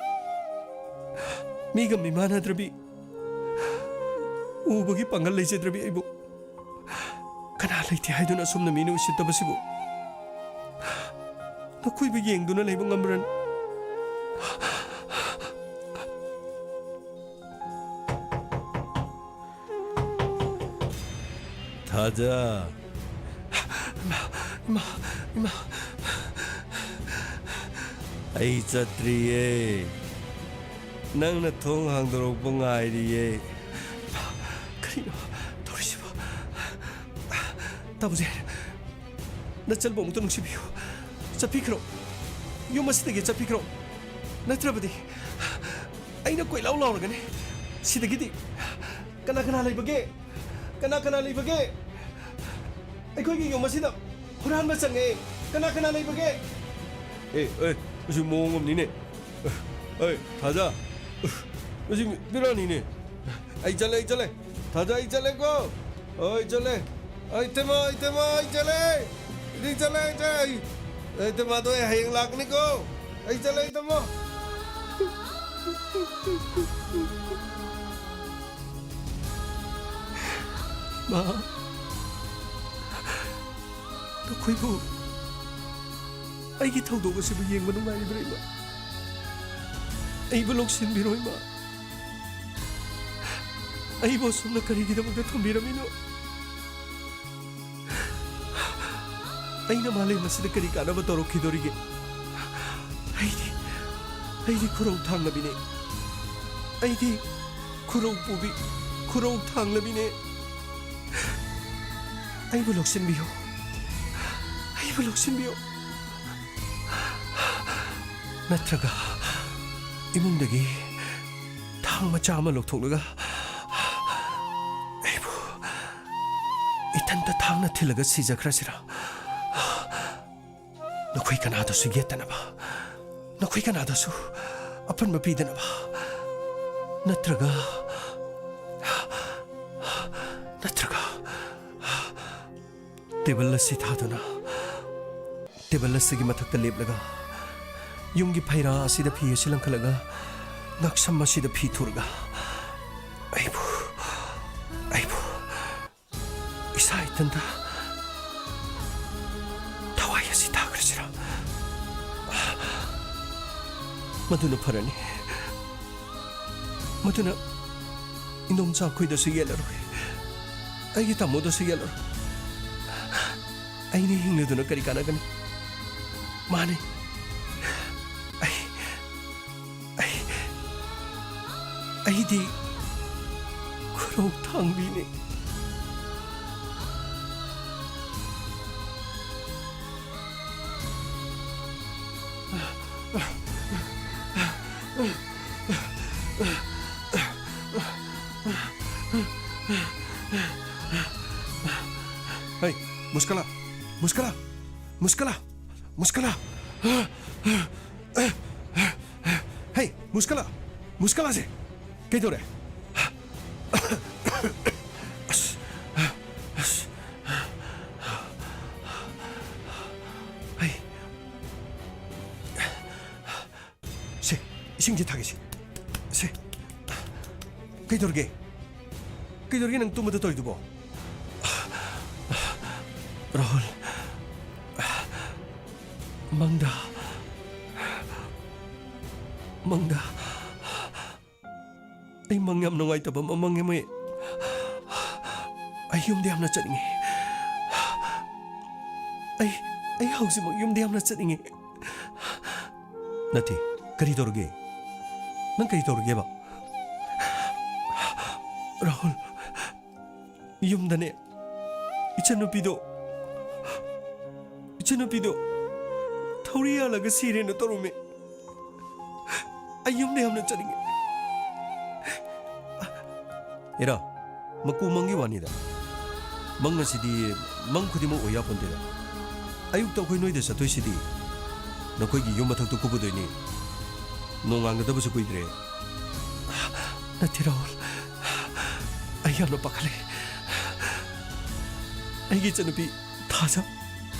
ꯃꯤꯒ ꯃꯤꯃꯥꯟꯅꯗ꯭ꯔꯕꯤ, ꯎꯕꯒꯤ ꯄꯥꯡꯒꯜ ꯂꯩꯖꯗ꯭ꯔꯕꯤ ꯑꯩꯕꯨ ꯀꯅꯥ ꯂꯩꯇꯦ ꯍꯥꯏꯗꯨꯅ ꯑꯁꯨꯝꯅ ꯃꯤꯅ ꯎꯁꯤꯠꯇꯕꯁꯤꯕꯨ? ꯅꯈꯣꯏꯕꯨ ꯌꯦꯡꯗꯨꯅ ꯂꯩꯕ ꯉꯝꯕ꯭ꯔꯅꯤ? ꯊꯥꯖ꯫ ꯏꯃꯥ, ꯏꯃꯥ, ꯏꯃꯥ꯫ ꯑꯩ ꯆꯠꯇ꯭ꯔꯤꯌꯦ꯫ ꯅꯪꯅ ꯊꯣꯡ ꯍꯥꯡꯗꯣꯔꯛꯄ ꯉꯥꯏꯔꯤꯌꯦ꯫ ꯀꯔꯤꯅꯣ ꯇꯧꯔꯤꯁꯤꯕꯣ? ꯇꯧꯁꯦ꯫ ꯅꯆꯟꯕꯨ ꯑꯃꯨꯛꯇ ꯅꯨꯡꯁꯤꯕꯤꯌꯨ꯫ ꯆꯠꯄꯤꯈ꯭ꯔꯣ꯫ ꯌꯨꯝ ꯑꯁꯤꯗꯒꯤ ꯆꯠꯄꯤꯈ꯭ꯔꯣ꯫ ꯅꯠꯇ꯭ꯔꯕꯗꯤ ꯑꯩꯅ ꯀꯣꯏꯂꯥꯎ ꯂꯥꯎꯔꯒꯅꯤ꯫ ꯁꯤꯗꯒꯤꯗꯤ ꯀꯅꯥ ꯀꯅꯥ ꯂꯩꯕꯒꯦ? ꯀꯅꯥ ꯀꯅꯥ ꯂꯩꯕꯒꯦ? ꯑꯩꯈꯣꯏꯒꯤ ꯌꯨꯝ ꯑꯁꯤꯗ ꯍꯨꯔꯥꯟꯕ ꯆꯪꯉꯦ꯫ ꯀꯅꯥ ꯀꯅꯥ ꯂꯩꯕꯒꯦ? ꯑꯦ, ꯑꯦ, ꯑꯁꯤ ꯃꯑꯣꯡ ꯑꯃꯅꯤꯅꯦ꯫ ꯑꯩ, ꯊꯥꯖ꯫ ꯑꯁꯤ ꯃꯤ ꯕꯦꯔꯥꯅꯤꯅꯦ꯫ ꯑꯩ ꯆꯠꯂꯦ, ꯑꯩ ꯆꯠꯂꯦ꯫ ꯊꯥꯖ, ꯑꯩ ꯆꯠꯂꯦꯀꯣ꯫ ꯑꯩ ꯆꯠꯂꯦ꯫ ꯑꯩ ꯏꯇꯩꯃ, ꯏꯇꯩꯃ, ꯑꯩ ꯆꯠꯂꯦ꯫ ꯑꯩ ꯆꯠꯂꯦ, ꯑꯩ ꯆꯠꯂꯦ꯫ ꯑꯩ, ꯑꯩ ꯏꯇꯩꯃꯗꯣ ꯑꯩ ꯍꯌꯦꯡ ꯂꯥꯛꯀꯅꯤꯀꯣ꯫ ꯑꯩ ꯆꯠꯂꯦ, ꯏꯇꯩꯃ꯫ ꯃꯥ, ꯅꯈꯣꯏꯕꯨ ꯑꯩꯒꯤ ꯊꯧꯗꯣꯛ ꯑꯁꯤꯕꯨ ꯌꯦꯡꯕ ꯅꯨꯡꯉꯥꯏꯔꯤꯕ꯭ꯔꯥ, ꯏꯃꯥ? ꯑꯩꯕꯨ ꯂꯧꯁꯤꯟꯕꯤꯔꯣ, ꯏꯃꯥ꯫ ꯑꯩꯕꯨ ꯑꯁꯨꯝꯅ ꯀꯔꯤꯒꯤꯗꯃꯛꯇ ꯊꯝꯕꯤꯔꯝꯃꯤꯅꯣ? ꯑꯩꯅ ꯃꯥꯂꯦꯝ ꯑꯁꯤꯗ ꯀꯔꯤ ꯀꯥꯟꯅꯕ ꯇꯧꯔꯛꯈꯤꯗꯣꯔꯤꯒꯦ? ꯑꯩꯗꯤ, ꯑꯩꯗꯤ ꯈꯨꯔꯧ ꯊꯥꯡꯂꯕꯤꯅꯦ꯫ ꯑꯩꯗꯤ ꯈꯨꯔꯧ ꯄꯨꯕꯤ, ꯈꯨꯔꯧ ꯊꯥꯡꯂꯕꯤꯅꯦ꯫ ꯑꯩꯕꯨ ꯂꯧꯁꯤꯟꯕꯤꯌꯨ, ꯑꯩꯕꯨ ꯂꯧꯁꯤꯟꯕꯤꯌꯨ꯫ ꯅꯠꯇ꯭ꯔꯒ ꯏꯃꯨꯡꯗꯒꯤ ꯊꯥꯡ ꯃꯆꯥ ꯑꯃ ꯂꯧꯊꯣꯛꯂꯒ ꯑꯩꯕꯨ ꯏꯊꯟꯇ ꯊꯥꯡꯅ ꯊꯤꯜꯂꯒ ꯁꯤꯖꯈ꯭ꯔꯁꯤꯔꯥ? ꯅꯈꯣꯏ ꯀꯅꯥꯗꯁꯨ ꯌꯦꯠꯇꯅꯕ, ꯅꯈꯣꯏ ꯀꯅꯥꯗꯁꯨ ꯑꯄꯟꯕ ꯄꯤꯗꯅꯕ, ꯅꯠꯇ꯭ꯔꯒ, ꯅꯠꯇ꯭ꯔꯒ ꯇꯦꯕꯜ ꯑꯁꯤ ꯊꯥꯗꯨꯅ, ꯇꯦꯕꯜ ꯑꯁꯤꯒꯤ ꯃꯊꯛꯇ ꯂꯦꯞꯂꯒ, ꯌꯨꯝꯒꯤ ꯐꯩꯔꯥ ꯑꯁꯤꯗ ꯐꯤ ꯑꯁꯤ ꯂꯪꯈꯠꯂꯒ, ꯉꯛꯁꯝ ꯑꯁꯤꯗ ꯐꯤ ꯊꯨꯔꯒ, ꯑꯩꯕꯨ, ꯑꯩꯕꯨ ꯏꯁꯥ ꯏꯊꯟꯇ ꯊꯋꯥꯏ ꯑꯁꯤ ꯊꯥꯈ꯭ꯔꯁꯤꯔꯥ? ꯃꯗꯨꯅ ꯐꯔꯅꯤ꯫ ꯃꯗꯨꯅ ꯏꯟꯗꯣꯝꯆꯥ ꯑꯩꯈꯣꯏꯗꯁꯨ ꯌꯦꯠꯂꯔꯣꯏ, ꯑꯩꯒꯤ ꯇꯥꯃꯣꯗꯁꯨ ꯌꯦꯠꯂꯔꯣꯏ꯫ ꯑꯩꯅ ꯍꯤꯡꯂꯗꯨꯅ ꯀꯔꯤ ꯀꯥꯟꯅꯒꯅꯤ? ꯃꯥꯅꯤ, ꯑꯩ, ꯑꯩ, ꯑꯩꯗꯤ ꯈꯨꯔꯧ ꯊꯥꯡꯕꯤꯅꯤ꯫ ꯍꯩ, ꯃꯨꯁꯀꯂꯥ! ꯃꯨꯁꯀꯂꯥ! ꯃꯨꯁꯀꯂꯥ! ꯃꯨꯁꯀꯂꯥ! ꯍꯩ, ꯃꯨꯁꯀꯂꯥ! ꯃꯨꯁꯀꯂꯥꯁꯦ! ꯀꯩꯗꯧꯔꯦ? ꯑꯁ! ꯑꯁ! ꯍꯩ! ꯁꯦ, ꯏꯁꯤꯡꯁꯦ ꯊꯥꯒꯦꯁꯦ꯫ ꯁꯦ꯫ ꯀꯩꯗꯧꯔꯒꯦ? ꯀꯩꯗꯧꯔꯒꯦ ꯅꯪ ꯇꯨꯝꯕꯗ ꯇꯧꯔꯤꯗꯨꯕꯣ? ꯔꯥꯍꯨꯜ, ꯃꯪꯗ, ꯃꯪꯗ ꯑꯩ ꯃꯪ ꯌꯥꯝ ꯅꯨꯡꯉꯥꯏꯇꯕ ꯑꯃ ꯃꯪꯉꯦ, ꯃꯩ꯫ ꯑꯩ ꯌꯨꯝꯗ ꯌꯥꯝꯅ ꯆꯠꯅꯤꯡꯉꯦ꯫ ꯑꯩ, ꯑꯩ ꯍꯧꯖꯤꯛꯃꯛ ꯌꯨꯝꯗ ꯌꯥꯝꯅ ꯆꯠꯅꯤꯡꯉꯦ꯫ ꯅꯠꯇꯦ, ꯀꯔꯤ ꯇꯧꯔꯒꯦ? ꯅꯪ ꯀꯔꯤ ꯇꯧꯔꯒꯦꯕ? ꯔꯥꯍꯨꯜ, ꯌꯨꯝꯗꯅꯦ, ꯏꯆꯟꯅꯨꯄꯤꯗꯣ, ꯏꯆꯟꯅꯨꯄꯤꯗꯣ ꯊꯧꯔꯤ ꯌꯥꯜꯂꯒ ꯁꯤꯔꯦꯅ ꯇꯧꯔꯝꯃꯦ꯫ ꯑꯩ ꯌꯨꯝꯗ ꯌꯥꯝꯅ ꯆꯠꯅꯤꯡꯉꯦ꯫ ꯏꯔꯥ, ꯃꯀꯨ ꯃꯪꯒꯤ ꯋꯥꯅꯤꯗ꯫ ꯃꯪ ꯑꯁꯤꯗꯤ ꯃꯪ ꯈꯨꯗꯤꯡꯃꯛ ꯑꯣꯏ ꯌꯥꯄꯣꯟꯇꯦꯗ꯫ ꯑꯌꯨꯛꯇ ꯑꯩꯈꯣꯏ ꯅꯣꯏꯗ ꯆꯠꯇꯣꯏꯁꯤꯗꯤ ꯅꯈꯣꯏꯒꯤ ꯌꯨꯝ ꯃꯊꯛꯇꯨ ꯀꯨꯞꯄꯨꯗꯣꯏꯅꯤ꯫ ꯅꯣꯡꯉꯥꯟꯒꯗꯕꯁꯨ ꯀꯨꯏꯗ꯭ꯔꯦ꯫ ꯅꯠꯇꯦ ꯔꯥꯍꯨꯜ, ꯑꯩ ꯌꯥꯝꯅ ꯄꯥꯈꯠꯂꯦ꯫ ꯑꯩꯒꯤ ꯏꯆꯟꯅꯨꯄꯤ ꯊꯥꯖ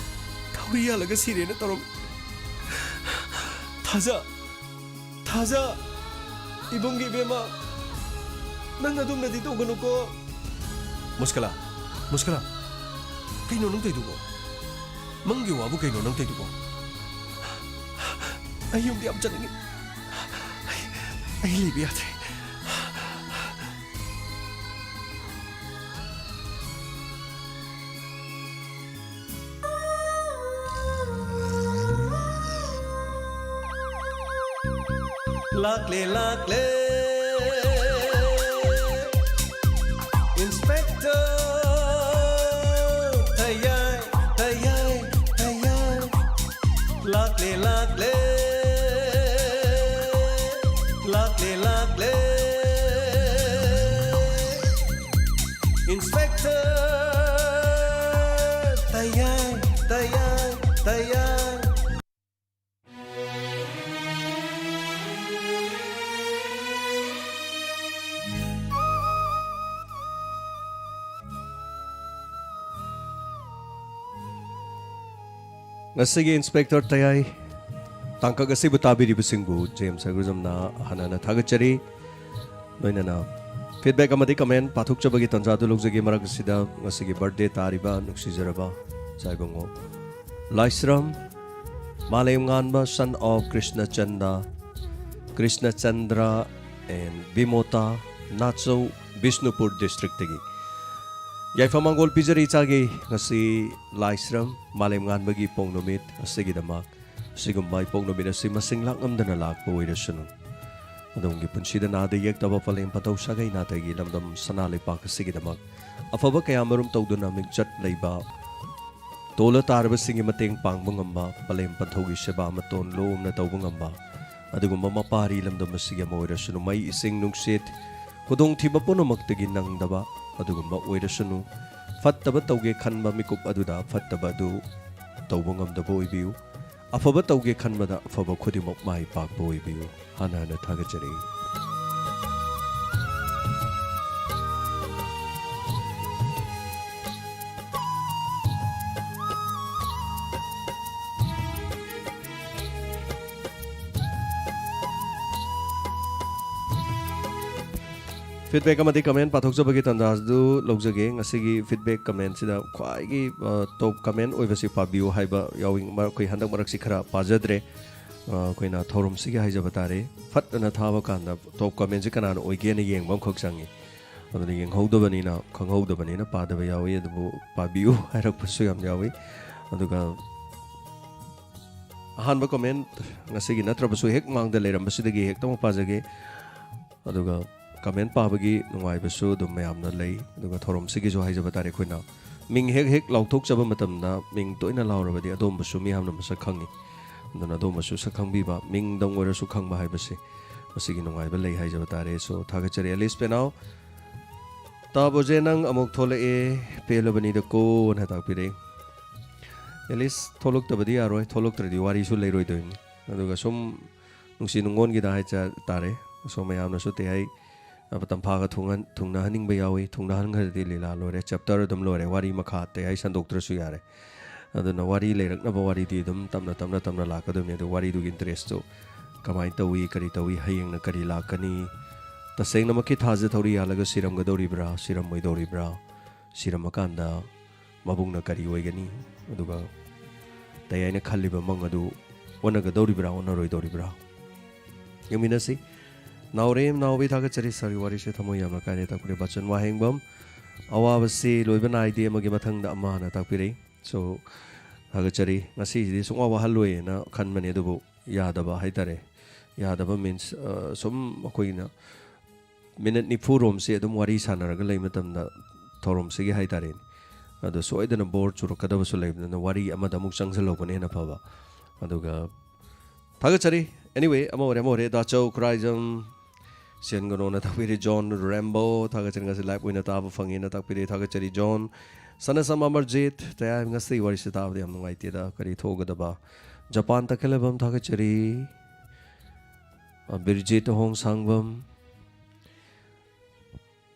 ꯊꯧꯔꯤ ꯌꯥꯜꯂꯒ ꯁꯤꯔꯦꯅ ꯇꯧꯔꯝꯃꯤ꯫ ꯊꯥꯖ, ꯊꯥꯖ, ꯏꯕꯨꯡꯒꯤ ꯏꯕꯦꯝꯃ, ꯅꯪ ꯑꯗꯨꯝꯅꯗꯤ ꯇꯧꯒꯅꯨꯀꯣ꯫ ꯃꯨꯁꯀꯂꯥ, ꯃꯨꯁꯀꯂꯥ, ꯀꯩꯅꯣ ꯅꯪ ꯇꯧꯏꯗꯨꯕꯣ? ꯃꯪꯒꯤ ꯋꯥꯕꯨ ꯀꯩꯅꯣ ꯅꯪ ꯇꯧꯏꯗꯨꯕꯣ? ꯑꯩ ꯌꯨꯝꯗ ꯌꯥꯝ ꯆꯠꯅꯤꯡꯉꯤ꯫ ꯑꯩ, ꯑꯩ ꯂꯩꯕ ꯌꯥꯗ꯭ꯔꯦ꯫ ꯂꯥꯛꯂꯦ, ꯂꯥꯛꯂꯦ, Inspector ꯊꯌꯥꯏ, ꯊꯌꯥꯏ, ꯊꯌꯥꯏ꯫ ꯂꯥꯛꯂꯦ, ꯂꯥꯛꯂꯦ, ꯂꯥꯛꯂꯦ, ꯂꯥꯛꯂꯦ, Inspector ꯊꯌꯥꯏ, ꯊꯌꯥꯏ, ꯊꯌꯥꯏ꯫ ꯉꯁꯤꯒꯤ Inspector ꯊꯌꯥꯏ ꯇꯥꯡꯀꯛ ꯑꯁꯤꯕꯨ ꯇꯥꯕꯤꯔꯤꯕꯁꯤꯡꯕꯨ ꯖꯦꯝꯁ ꯑꯦꯒ꯭ꯔꯤꯖꯝꯅ ꯍꯟꯅ ꯍꯟꯅ ꯊꯥꯒꯠꯆꯔꯤ꯫ ꯂꯣꯏꯅꯅ feedback ꯑꯃꯗꯤ comment ꯄꯥꯊꯣꯛꯆꯕꯒꯤ ꯇꯥꯟꯖꯥ ꯑꯗꯨ ꯂꯧꯖꯒꯦ꯫ ꯃꯔꯛ ꯑꯁꯤꯗ ꯉꯁꯤꯒꯤ birthday ꯇꯥꯔꯤꯕ ꯅꯨꯡꯁꯤꯖꯔꯕ ꯆꯥꯏꯕꯉꯣ, ꯂꯥꯏꯁ꯭ꯔꯝ, ꯃꯥꯂꯦꯝꯉꯥꯟꯕ, son of Krishna Chanda, Krishna Chandra and Bimota, ꯅꯥꯆꯧ, Bishnupur districtꯇꯒꯤ꯫ ꯌꯥꯏꯐ ꯃꯪꯒꯣꯜ ꯄꯤꯖꯔꯤ ꯏꯆꯥꯒꯤ ꯉꯁꯤ ꯂꯥꯏꯁ꯭ꯔꯝ ꯃꯥꯂꯦꯝꯉꯥꯟꯕꯒꯤ ꯄꯣꯛ ꯅꯨꯃꯤꯠ ꯑꯁꯤꯒꯤꯗꯃꯛ꯫ ꯑꯁꯤꯒꯨꯝꯕ ꯏꯄꯣꯛ ꯅꯨꯃꯤꯠ ꯑꯁꯤ ꯃꯁꯤꯡ ꯂꯥꯛꯉꯝꯗꯅ ꯂꯥꯛꯄ ꯑꯣꯏꯔꯁꯅꯨ꯫ ꯑꯗꯣꯝꯒꯤ ꯄꯨꯟꯁꯤꯗ ꯅꯥꯗ ꯌꯦꯛꯇꯕ ꯄꯂꯦꯝ ꯄꯟꯊꯧ ꯁꯥꯒꯩ ꯅꯥꯇꯩꯒꯤ ꯂꯝꯗꯝ ꯁꯅꯥ ꯂꯩꯄꯥꯛ ꯑꯁꯤꯒꯤꯗꯃꯛ ꯑꯐꯕ ꯀꯌꯥ ꯃꯔꯨꯝ ꯇꯧꯗꯨꯅ ꯃꯤꯡꯆꯠ ꯂꯩꯕ ꯇꯣꯜꯂ ꯇꯥꯔꯕꯁꯤꯡꯒꯤ ꯃꯇꯦꯡ ꯄꯥꯡꯕ ꯉꯝꯕ, ꯄꯂꯦꯝ ꯄꯟꯊꯧꯒꯤ ꯁꯦꯕꯥ ꯃꯇꯣꯟ ꯂꯣꯝꯅ ꯇꯧꯕ ꯉꯝꯕ ꯑꯗꯨꯒꯨꯝꯕ ꯃꯄꯥꯔꯤ ꯂꯝꯗꯝ ꯑꯁꯤꯒꯤ ꯑꯃ ꯑꯣꯏꯔꯁꯅꯨ꯫ ꯃꯩ, ꯏꯁꯤꯡ, ꯅꯨꯡꯁꯤꯠ, ꯈꯨꯗꯣꯡꯊꯤꯕ ꯄꯨꯝꯅꯃꯛꯇꯒꯤ ꯅꯪꯗꯕ ꯑꯗꯨꯒꯨꯝꯕ ꯑꯣꯏꯔꯁꯅꯨ꯫ ꯐꯠꯇꯕ ꯇꯧꯒꯦ ꯈꯟꯕ ꯃꯤꯀꯨꯞ ꯑꯗꯨꯗ ꯐꯠꯇꯕ ꯑꯗꯨ ꯇꯧꯕ ꯉꯝꯗꯕ ꯑꯣꯏꯕꯤꯌꯨ꯫ ꯑꯐꯕ ꯇꯧꯒꯦ ꯈꯟꯕꯗ ꯑꯐꯕ ꯈꯨꯗꯤꯡꯃꯛ ꯃꯥꯏ ꯄꯥꯛꯄ ꯑꯣꯏꯕꯤꯌꯨ꯫ ꯍꯥꯟꯅ ꯍꯥꯟꯅ ꯊꯥꯒꯠꯆꯔꯤ꯫ Feedback ꯑꯃꯗꯤ comment ꯄꯥꯊꯣꯛꯆꯕꯒꯤ ꯇꯥꯟꯖꯥ ꯑꯗꯨ ꯂꯧꯖꯒꯦ꯫ ꯉꯁꯤꯒꯤ feedback commentꯁꯤꯗ ꯈ꯭ꯋꯥꯏꯒꯤ, ꯑ, top comment ꯑꯣꯏꯕꯁꯤ ꯄꯥꯕꯤꯌꯨ ꯍꯥꯏꯕ ꯌꯥꯎꯏ꯫ ꯃꯔ-, ꯑꯩꯈꯣꯏ ꯍꯟꯗꯛ ꯃꯔꯛꯁꯤ ꯈꯔ ꯄꯥꯖꯗ꯭ꯔꯦ꯫ ꯑ, ꯑꯩꯈꯣꯏꯅ ꯊꯧꯔꯝꯁꯤꯒꯤ ꯍꯥꯏꯖꯕ ꯇꯥꯔꯦ, ꯐꯠ ꯑꯅ ꯊꯥꯕ ꯀꯥꯟꯗ top commentꯁꯤ ꯀꯅꯥꯅ ꯑꯣꯏꯒꯦꯅ ꯌꯦꯡꯕ ꯑꯃꯈꯛ ꯆꯪꯉꯤ꯫ ꯑꯗꯨꯅ ꯌꯦꯡꯍꯧꯗꯕꯅꯤꯅ, ꯈꯪꯍꯧꯗꯕꯅꯤꯅ ꯄꯥꯗꯕ ꯌꯥꯎꯏ, ꯑꯗꯨꯕꯨ ꯄꯥꯕꯤꯌꯨ ꯍꯥꯏꯔꯛꯄꯁꯨ ꯌꯥꯝ ꯌꯥꯎꯏ꯫ ꯑꯗꯨꯒ ꯑꯍꯥꯟꯕ comment, ꯉꯁꯤꯒꯤ ꯅꯠꯇ꯭ꯔꯕꯁꯨ ꯍꯦꯛ ꯃꯥꯡꯗ ꯂꯩꯔꯝꯕꯁꯤꯗꯒꯤ ꯍꯦꯛꯇꯃꯛ ꯄꯥꯖꯒꯦ꯫ ꯑꯗꯨꯒ comment ꯄꯥꯕꯒꯤ ꯅꯨꯡꯉꯥꯏꯕꯁꯨ ꯑꯗꯨꯝ ꯃꯌꯥꯝꯅ ꯂꯩ꯫ ꯑꯗꯨꯒ ꯊꯧꯔꯝꯁꯤꯒꯤꯁꯨ ꯍꯥꯏꯖꯕ ꯇꯥꯔꯦ, ꯑꯩꯈꯣꯏꯅ ꯃꯤꯡ ꯍꯦꯛ ꯍꯦꯛ ꯂꯥꯎꯊꯣꯛꯆꯕ ꯃꯇꯝꯗ ꯃꯤꯡ ꯇꯣꯏꯅ ꯂꯥꯎꯔꯕꯗꯤ ꯑꯗꯣꯝꯕꯨꯁꯨ ꯃꯤꯌꯥꯝꯅ ꯃꯁꯛ ꯈꯪꯉꯤ꯫ ꯑꯗꯨꯅ ꯑꯗꯣꯝꯕꯁꯨ ꯁꯛ ꯈꯪꯕꯤꯕ, ꯃꯤꯡꯗꯪ ꯑꯣꯏꯔꯁꯨ ꯈꯪꯕ ꯍꯥꯏꯕꯁꯤ ꯃꯁꯤꯒꯤ ꯅꯨꯡꯉꯥꯏꯕ ꯂꯩ ꯍꯥꯏꯖꯕ ꯇꯥꯔꯦ꯫ So, ꯊꯥꯒꯠꯆꯔꯤ ꯑꯦꯂꯤꯁ ꯄꯦꯅꯥꯎ꯫ ꯇꯥꯕꯣꯖꯦ, ꯅꯪ ꯑꯃꯨꯛ ꯊꯣꯛꯂꯛꯑꯦ, ꯄꯦꯜꯂꯕꯅꯤꯗꯀꯣꯅ ꯇꯥꯛꯄꯤꯔꯛꯏ꯫ ꯑꯦꯂꯤꯁ ꯊꯣꯛꯂꯛꯇꯕꯗꯤ ꯌꯥꯔꯣꯏ, ꯊꯣꯛꯂꯛꯇ꯭ꯔꯗꯤ ꯋꯥꯔꯤꯁꯨ ꯂꯩꯔꯣꯏꯗꯣꯏꯅꯤ꯫ ꯑꯗꯨꯒ ꯁꯨꯝ ꯅꯨꯡꯁꯤ ꯅꯨꯡꯉꯣꯟꯒꯤꯗ ꯍꯥꯏꯖ ꯇꯥꯔꯦ, ꯑꯁꯣꯝ ꯃꯌꯥꯝꯅꯁꯨ ꯇꯦꯍꯥꯏ, ꯑ, ꯇꯝꯐꯥꯒ ꯊꯨꯡꯍꯟ-, ꯊꯨꯡꯅꯍꯟꯅꯤꯡꯕ ꯌꯥꯎꯏ꯫ ꯊꯨꯡꯅꯍꯟꯈ꯭ꯔꯗꯤ ꯂꯤꯂꯥ ꯂꯣꯏꯔꯦ, chapter ꯑꯗꯨꯝ ꯂꯣꯏꯔꯦ, ꯋꯥꯔꯤ ꯃꯈꯥ ꯇꯦꯍꯥꯏ ꯁꯟꯗꯣꯛꯇ꯭ꯔꯁꯨ ꯌꯥꯔꯦ꯫ ꯑꯗꯨꯅ ꯋꯥꯔꯤ ꯂꯩꯔꯛꯅꯕ ꯋꯥꯔꯤꯗꯤ ꯑꯗꯨꯝ ꯇꯞꯅ, ꯇꯞꯅ, ꯇꯞꯅ ꯂꯥꯛꯀꯗꯣꯏꯅꯤ꯫ ꯑꯗꯨ ꯋꯥꯔꯤꯗꯨꯒꯤ interestꯇꯨ ꯀꯃꯥꯏꯅ ꯇꯧꯏ, ꯀꯔꯤ ꯇꯧꯏ, ꯍꯌꯦꯡꯅ ꯀꯔꯤ ꯂꯥꯛꯀꯅꯤ? ꯇꯁꯦꯡꯅꯃꯛꯀꯤ ꯊꯥꯖ ꯊꯧꯔꯤ ꯌꯥꯜꯂꯒ ꯁꯤꯔꯝꯒꯗꯧꯔꯤꯕ꯭ꯔꯥ, ꯁꯤꯔꯝꯃꯣꯏꯗꯧꯔꯤꯕ꯭ꯔꯥ? ꯁꯤꯔꯝꯃꯀꯥꯟꯗ ꯃꯕꯨꯡꯅ ꯀꯔꯤ ꯑꯣꯏꯒꯅꯤ? ꯑꯗꯨꯒ ꯇꯌꯥꯏꯅ ꯈꯜꯂꯤꯕ ꯃꯪ ꯑꯗꯨ ꯑꯣꯟꯅꯒꯗꯧꯔꯤꯕ꯭ꯔꯥ, ꯑꯣꯟꯅꯔꯣꯏꯗꯧꯔꯤꯕ꯭ꯔꯥ? ꯌꯦꯡꯃꯤꯟꯅꯁꯤ꯫ ꯅꯥꯎꯔꯦꯝ ꯅꯥꯎꯕꯤ, ꯊꯥꯒꯠꯆꯔꯤ꯫ ꯁꯥꯔꯒꯤ ꯋꯥꯔꯤꯁꯦ ꯊꯃꯣꯏ ꯌꯥꯝꯅ ꯀꯥꯏꯔꯦ ꯇꯥꯛꯄꯤꯔꯦ꯫ ꯕꯆꯟ ꯋꯥꯍꯦꯡꯕꯝ, ꯑꯋꯥꯕꯁꯤ ꯂꯣꯏꯕ ꯅꯥꯏꯗꯦ ꯑꯃꯒꯤ ꯃꯊꯪꯗ ꯑꯃ ꯍꯥꯏꯅ ꯇꯥꯛꯄꯤꯔꯛꯏ꯫ So, ꯊꯥꯒꯠꯆꯔꯤ꯫ ꯉꯁꯤꯁꯤꯗꯤ ꯁꯨꯡꯋꯥ ꯋꯥꯍꯜꯂꯣꯏꯅ ꯈꯟꯕꯅꯦ, ꯑꯗꯨꯕꯨ ꯌꯥꯗꯕ ꯍꯥꯏꯇꯥꯔꯦ꯫ ꯌꯥꯗꯕ means, ꯑ, ꯁꯨꯝ ꯑꯩꯈꯣꯏꯅ ꯃꯤꯅꯠ ꯅꯤꯐꯨ ꯔꯣꯝꯁꯦ ꯑꯗꯨꯝ ꯋꯥꯔꯤ ꯁꯥꯟꯅꯔꯒ ꯂꯩ ꯃꯇꯝꯗ ꯊꯧꯔꯝꯁꯤꯒꯤ ꯍꯥꯏꯇꯥꯔꯦꯅꯦ, ꯑꯗꯣ ꯁꯣꯏꯗꯅ bore ꯆꯨꯔꯛꯀꯗꯕꯁꯨ ꯂꯩꯕꯅꯤꯅ ꯋꯥꯔꯤ ꯑꯃꯗ ꯑꯃꯨꯛ ꯆꯪꯁꯤꯜꯍꯧꯕꯅ ꯍꯦꯟꯅ ꯐꯕ꯫ ꯑꯗꯨꯒ ꯊꯥꯒꯠꯆꯔꯤ꯫ Anyway, ꯑꯃ ꯑꯣꯏꯔꯦ, ꯑꯃ ꯑꯣꯏꯔꯦ꯫ ꯗꯥꯆꯧ ꯈꯨꯔꯥꯏꯖꯝ ꯁꯤꯍꯟꯒꯅꯣꯅ ꯇꯥꯛꯄꯤꯔꯤ꯫ ꯖꯣꯟ ꯔꯦꯝꯕꯣ, ꯊꯥꯒꯠꯆꯔꯤ꯫ ꯉꯁꯤ live ꯑꯣꯏꯅ ꯇꯥꯕ ꯐꯪꯉꯦꯅ ꯇꯥꯛꯄꯤꯔꯤ꯫ ꯊꯥꯒꯠꯆꯔꯤ ꯖꯣꯟ꯫ ꯁꯅꯥꯁꯝ ꯑꯃꯔꯖꯤꯠ, ꯇꯌꯥꯏ, ꯉꯁꯤ ꯋꯥꯔꯤꯁꯤ ꯇꯥꯕꯗ ꯌꯥꯝ ꯅꯨꯡꯉꯥꯏꯇꯦꯗ, ꯀꯔꯤ ꯊꯣꯛꯒꯗꯕ? ꯖꯄꯥꯟ ꯇꯈꯦꯜꯂꯩꯕꯝ, ꯊꯥꯒꯠꯆꯔꯤ꯫ ꯑ, ꯕꯤꯔꯖꯤꯠ ꯑꯍꯣꯡꯁꯥꯡꯕꯝ,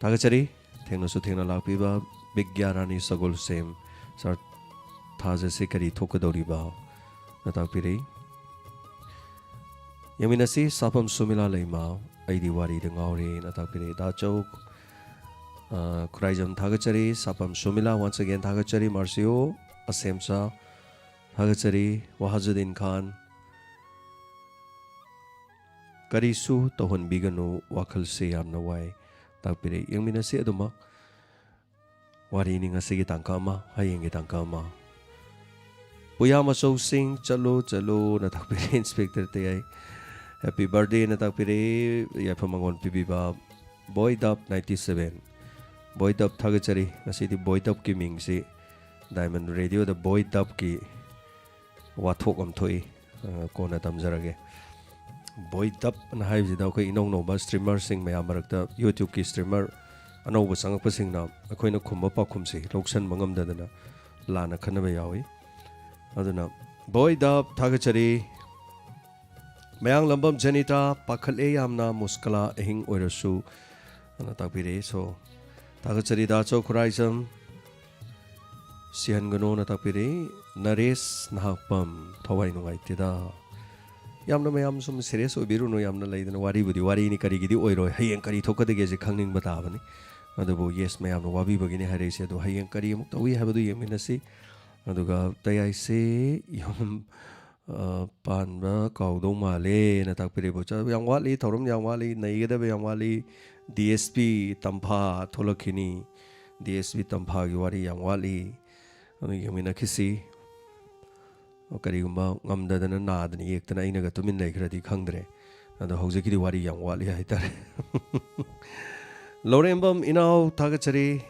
ꯊꯥꯒꯠꯆꯔꯤ꯫ ꯊꯦꯡꯅꯁꯨ ꯊꯦꯡꯅ ꯂꯥꯛꯄꯤꯕ ꯕꯤꯒ꯭ꯌꯥ ꯔꯥꯅꯤ ꯁꯒꯣꯜꯁꯦꯝ, ꯁꯥꯔ, ꯊꯥꯖꯁꯦ ꯀꯔꯤ ꯊꯣꯛꯀꯗꯧꯔꯤꯕ? ꯅ ꯇꯥꯛꯄꯤꯔꯛꯏ꯫ ꯌꯦꯡꯃꯤꯟꯅꯁꯤ꯫ ꯁꯥꯐꯝ ꯁꯨꯃꯤꯂꯥ ꯂꯩꯃ, ꯑꯩꯗꯤ ꯋꯥꯔꯤꯗ ꯉꯥꯎꯔꯦꯅ ꯇꯥꯛꯄꯤꯔꯛꯏ꯫ ꯗꯥꯆꯧ, ꯑ, ꯈꯨꯔꯥꯏꯖꯝ, ꯊꯥꯒꯠꯆꯔꯤ꯫ ꯁꯥꯐꯝ ꯁꯨꯃꯤꯂꯥ, once again ꯊꯥꯒꯠꯆꯔꯤ꯫ ꯃꯥꯔꯁꯤꯌꯣ ꯑꯁꯦꯝꯆꯥ, ꯊꯥꯒꯠꯆꯔꯤ꯫ ꯋꯥꯍꯖꯨꯗꯤꯟ ꯈꯥꯟ, ꯀꯔꯤꯁꯨ ꯇꯧꯍꯟꯕꯤꯒꯅꯨ, ꯋꯥꯈꯜꯁꯦ ꯌꯥꯝꯅ ꯋꯥꯏ, ꯇꯥꯛꯄꯤꯔꯛꯏ꯫ ꯌꯦꯡꯃꯤꯟꯅꯁꯤ ꯑꯗꯨꯃꯛ꯫ ꯋꯥꯔꯤꯅꯤ ꯉꯁꯤꯒꯤ ꯇꯥꯡꯀꯛ ꯑꯃ, ꯍꯌꯦꯡꯒꯤ ꯇꯥꯡꯀꯛ ꯑꯃ꯫ ꯄꯨꯌꯥ ꯃꯆꯧꯁꯤꯡ, ꯆꯠꯂꯨ, ꯆꯠꯂꯨꯅ ꯇꯥꯛꯄꯤꯔꯛꯏ꯫ ꯏꯟꯁꯄꯦꯛꯇꯔ ꯇꯌꯥꯏ, happy birthday ꯅ ꯇꯥꯛꯄꯤꯔꯛꯏ꯫ ꯌꯥꯏꯐ ꯃꯉꯣꯟ ꯄꯤꯕꯤꯕ ꯕꯣꯏ ꯗꯞ ninety seven꯫ ꯕꯣꯏ ꯗꯞ, ꯊꯥꯒꯠꯆꯔꯤ꯫ ꯉꯁꯤꯗꯤ ꯕꯣꯏ ꯗꯞꯀꯤ ꯃꯤꯡꯁꯤ Diamond Radio ꯗ ꯕꯣꯏ ꯗꯞꯀꯤ ꯋꯥꯊꯣꯛ ꯑꯃ ꯊꯣꯛꯏ꯫ ꯑ, ꯀꯣꯟꯅ ꯇꯝꯖꯔꯒꯦ꯫ ꯕꯣꯏ ꯗꯞꯅ ꯍꯥꯏꯕꯁꯤꯗ ꯑꯩꯈꯣꯏ ꯏꯅꯧ ꯅꯧꯕ streamer ꯁꯤꯡ ꯃꯌꯥꯝ ꯃꯔꯛꯇ, YouTube ꯀꯤ streamer ꯑꯅꯧꯕ ꯆꯪꯉꯛꯄꯁꯤꯡꯅ ꯑꯩꯈꯣꯏꯅ ꯈꯨꯝꯕ ꯄꯥꯎꯈꯨꯝꯁꯤ ꯂꯧꯁꯟꯕ ꯉꯝꯗꯗꯅ ꯂꯥꯟꯅ ꯈꯟꯅꯕ ꯌꯥꯎꯏ꯫ ꯑꯗꯨꯅ ꯕꯣꯏ ꯗꯞ, ꯊꯥꯒꯠꯆꯔꯤ꯫ ꯃꯌꯥꯡꯂꯝꯕꯝ ꯖꯦꯅꯤꯇꯥ, ꯄꯥꯈꯠꯂꯦ ꯌꯥꯝꯅ, ꯃꯨꯁꯀꯂꯥ ꯑꯍꯤꯡ ꯑꯣꯏꯔꯁꯨ, ꯑꯅ ꯇꯥꯛꯄꯤꯔꯛꯏ꯫ So, ꯊꯥꯒꯠꯆꯔꯤ ꯗꯥꯆꯧ ꯈꯨꯔꯥꯏꯖꯝ꯫ ꯁꯤꯍꯟꯒꯅꯣꯅ ꯇꯥꯛꯄꯤꯔꯛꯏ꯫ ꯅꯔꯦꯁ ꯅꯍꯥꯛꯄꯝ, ꯊꯋꯥꯏ ꯅꯨꯡꯉꯥꯏꯇꯦꯗ꯫ ꯌꯥꯝꯅ ꯃꯌꯥꯝ ꯁꯨꯝ serious ꯑꯣꯏꯕꯤꯔꯨꯅꯨ, ꯌꯥꯝꯅ ꯂꯩꯗꯅ, ꯋꯥꯔꯤꯕꯨꯗꯤ ꯋꯥꯔꯤꯅꯤ, ꯀꯔꯤꯒꯤꯗꯤ ꯑꯣꯏꯔꯣꯏ, ꯍꯌꯦꯡ ꯀꯔꯤ ꯊꯣꯛꯀꯗꯒꯦꯁꯦ ꯈꯪꯅꯤꯡꯕ ꯇꯥꯕꯅꯤ꯫ ꯑꯗꯨꯕꯨ ꯌꯦꯁ, ꯃꯌꯥꯝꯅ ꯋꯥꯕꯤꯕꯒꯤꯅꯤ ꯍꯥꯏꯔꯛꯏꯁꯦ꯫ ꯑꯗꯣ ꯍꯌꯦꯡ ꯀꯔꯤ ꯑꯃꯨꯛ ꯇꯧꯏ ꯍꯥꯏꯕꯗꯨ ꯌꯦꯡꯃꯤꯟꯅꯁꯤ꯫ ꯑꯗꯨꯒ ꯇꯌꯥꯏꯁꯦ ꯌꯨꯝ, ꯑ, ꯄꯥꯟꯕ ꯀꯥꯎꯗꯧ ꯃꯥꯜꯂꯦꯅ ꯇꯥꯛꯄꯤꯔꯛꯏ꯫ ꯕꯣꯆꯥ, ꯌꯥꯝ ꯋꯥꯠꯂꯤ, ꯊꯧꯔꯝ ꯌꯥꯝ ꯋꯥꯠꯂꯤ, ꯅꯩꯒꯗꯕ ꯌꯥꯝ ꯋꯥꯠꯂꯤ꯫ ꯗꯤ ꯑꯦꯁ ꯄꯤ ꯇꯝꯐꯥ ꯊꯣꯛꯂꯛꯈꯤꯅꯤ꯫ ꯗꯤ ꯑꯦꯁ ꯄꯤ ꯇꯝꯐꯥꯒꯤ ꯋꯥꯔꯤ ꯌꯥꯝ ꯋꯥꯠꯂꯤ꯫ ꯑꯗꯨ ꯌꯦꯡꯃꯤꯟꯅꯈꯤꯁꯤ꯫ ꯀꯔꯤꯒꯨꯝꯕ ꯉꯝꯗꯗꯅ, ꯅꯥꯗꯅ, ꯌꯦꯛꯇꯅ ꯑꯩꯅꯒ ꯇꯨꯃꯤꯟ ꯂꯩꯈ꯭ꯔꯗꯤ ꯈꯪꯗ꯭ꯔꯦ꯫ ꯑꯗꯣ ꯍꯧꯖꯤꯛꯀꯤꯗꯤ ꯋꯥꯔꯤ ꯌꯥꯝ ꯋꯥꯠꯂꯤ ꯍꯥꯏꯇꯥꯔꯦ꯫ ꯂꯧꯔꯦꯝꯕꯝ ꯏꯅꯥꯎ, ꯊꯥꯒꯠꯆꯔꯤ꯫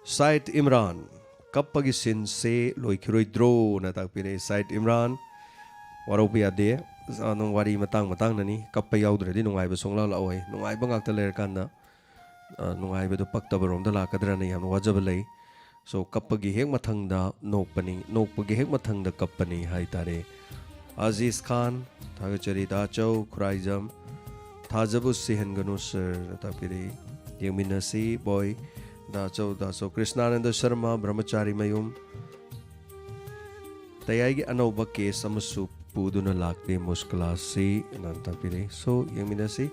ꯁꯥꯏꯠ ꯏꯝꯔꯥꯟ, "ꯀꯞꯄꯒꯤ ꯁꯤꯟꯁꯦ ꯂꯣꯏꯈꯤꯔꯣꯏꯗ꯭ꯔꯣꯅ?" ꯇꯥꯛꯄꯤꯔꯛꯑꯦ ꯁꯥꯏꯠ ꯏꯝꯔꯥꯟ꯫ ꯋꯥꯔꯧꯕ ꯌꯥꯗꯦ꯫ ꯑ, ꯅꯪ ꯋꯥꯔꯤ ꯃꯇꯥꯡ ꯃꯇꯥꯡꯅꯅꯤ꯫ ꯀꯞꯄ ꯌꯥꯎꯗ꯭ꯔꯗꯤ ꯅꯨꯡꯉꯥꯏꯕ ꯁꯨꯡꯂꯥꯛ ꯂꯥꯛꯑꯣꯏ꯫ ꯅꯨꯡꯉꯥꯏꯕ ꯉꯥꯛꯇ ꯂꯩꯔꯀꯥꯟꯗ, ꯑ, ꯅꯨꯡꯉꯥꯏꯕꯗꯣ ꯄꯛꯇꯕꯔꯣꯝꯗ ꯂꯥꯛꯀꯗ꯭ꯔꯅ ꯌꯥꯝꯅ ꯋꯥꯖꯕ ꯂꯩ꯫ So, ꯀꯞꯄꯒꯤ ꯍꯦꯛ ꯃꯊꯪꯗ ꯅꯣꯛꯄꯅꯤ, ꯅꯣꯛꯄꯒꯤ ꯍꯦꯛ ꯃꯊꯪꯗ ꯀꯞꯄꯅꯤ ꯍꯥꯏꯇꯥꯔꯦ꯫ ꯑꯖꯤꯖ ꯈꯥꯟ, ꯊꯥꯒꯠꯆꯔꯤ꯫ ꯗꯥꯆꯧ ꯈꯨꯔꯥꯏꯖꯝ, "ꯊꯥꯖꯕ ꯁꯤꯍꯟꯒꯅꯨ ꯁꯔ" ꯇꯥꯛꯄꯤꯔꯛꯏ꯫ ꯌꯦꯡꯃꯤꯟꯅꯁꯤ ꯕꯣꯏ꯫ ꯗꯥꯆꯧ, ꯗꯥꯆꯧ ꯀ꯭ꯔꯤꯁꯅꯥꯅꯟꯗ ꯁꯔꯃ, ꯕ꯭ꯔꯍꯃꯆꯥꯔꯤ ꯃꯌꯨꯝ, "ꯇꯌꯥꯏꯒꯤ ꯑꯅꯧꯕ ꯀꯦꯁ ꯑꯃꯁꯨ ꯄꯨꯗꯨꯅ ꯂꯥꯛꯂꯦ ꯃꯨꯁꯀꯂꯥꯁꯤ" ꯅ ꯇꯥꯛꯄꯤꯔꯛꯏ꯫ So, ꯌꯦꯡꯃꯤꯟꯅꯁꯤ꯫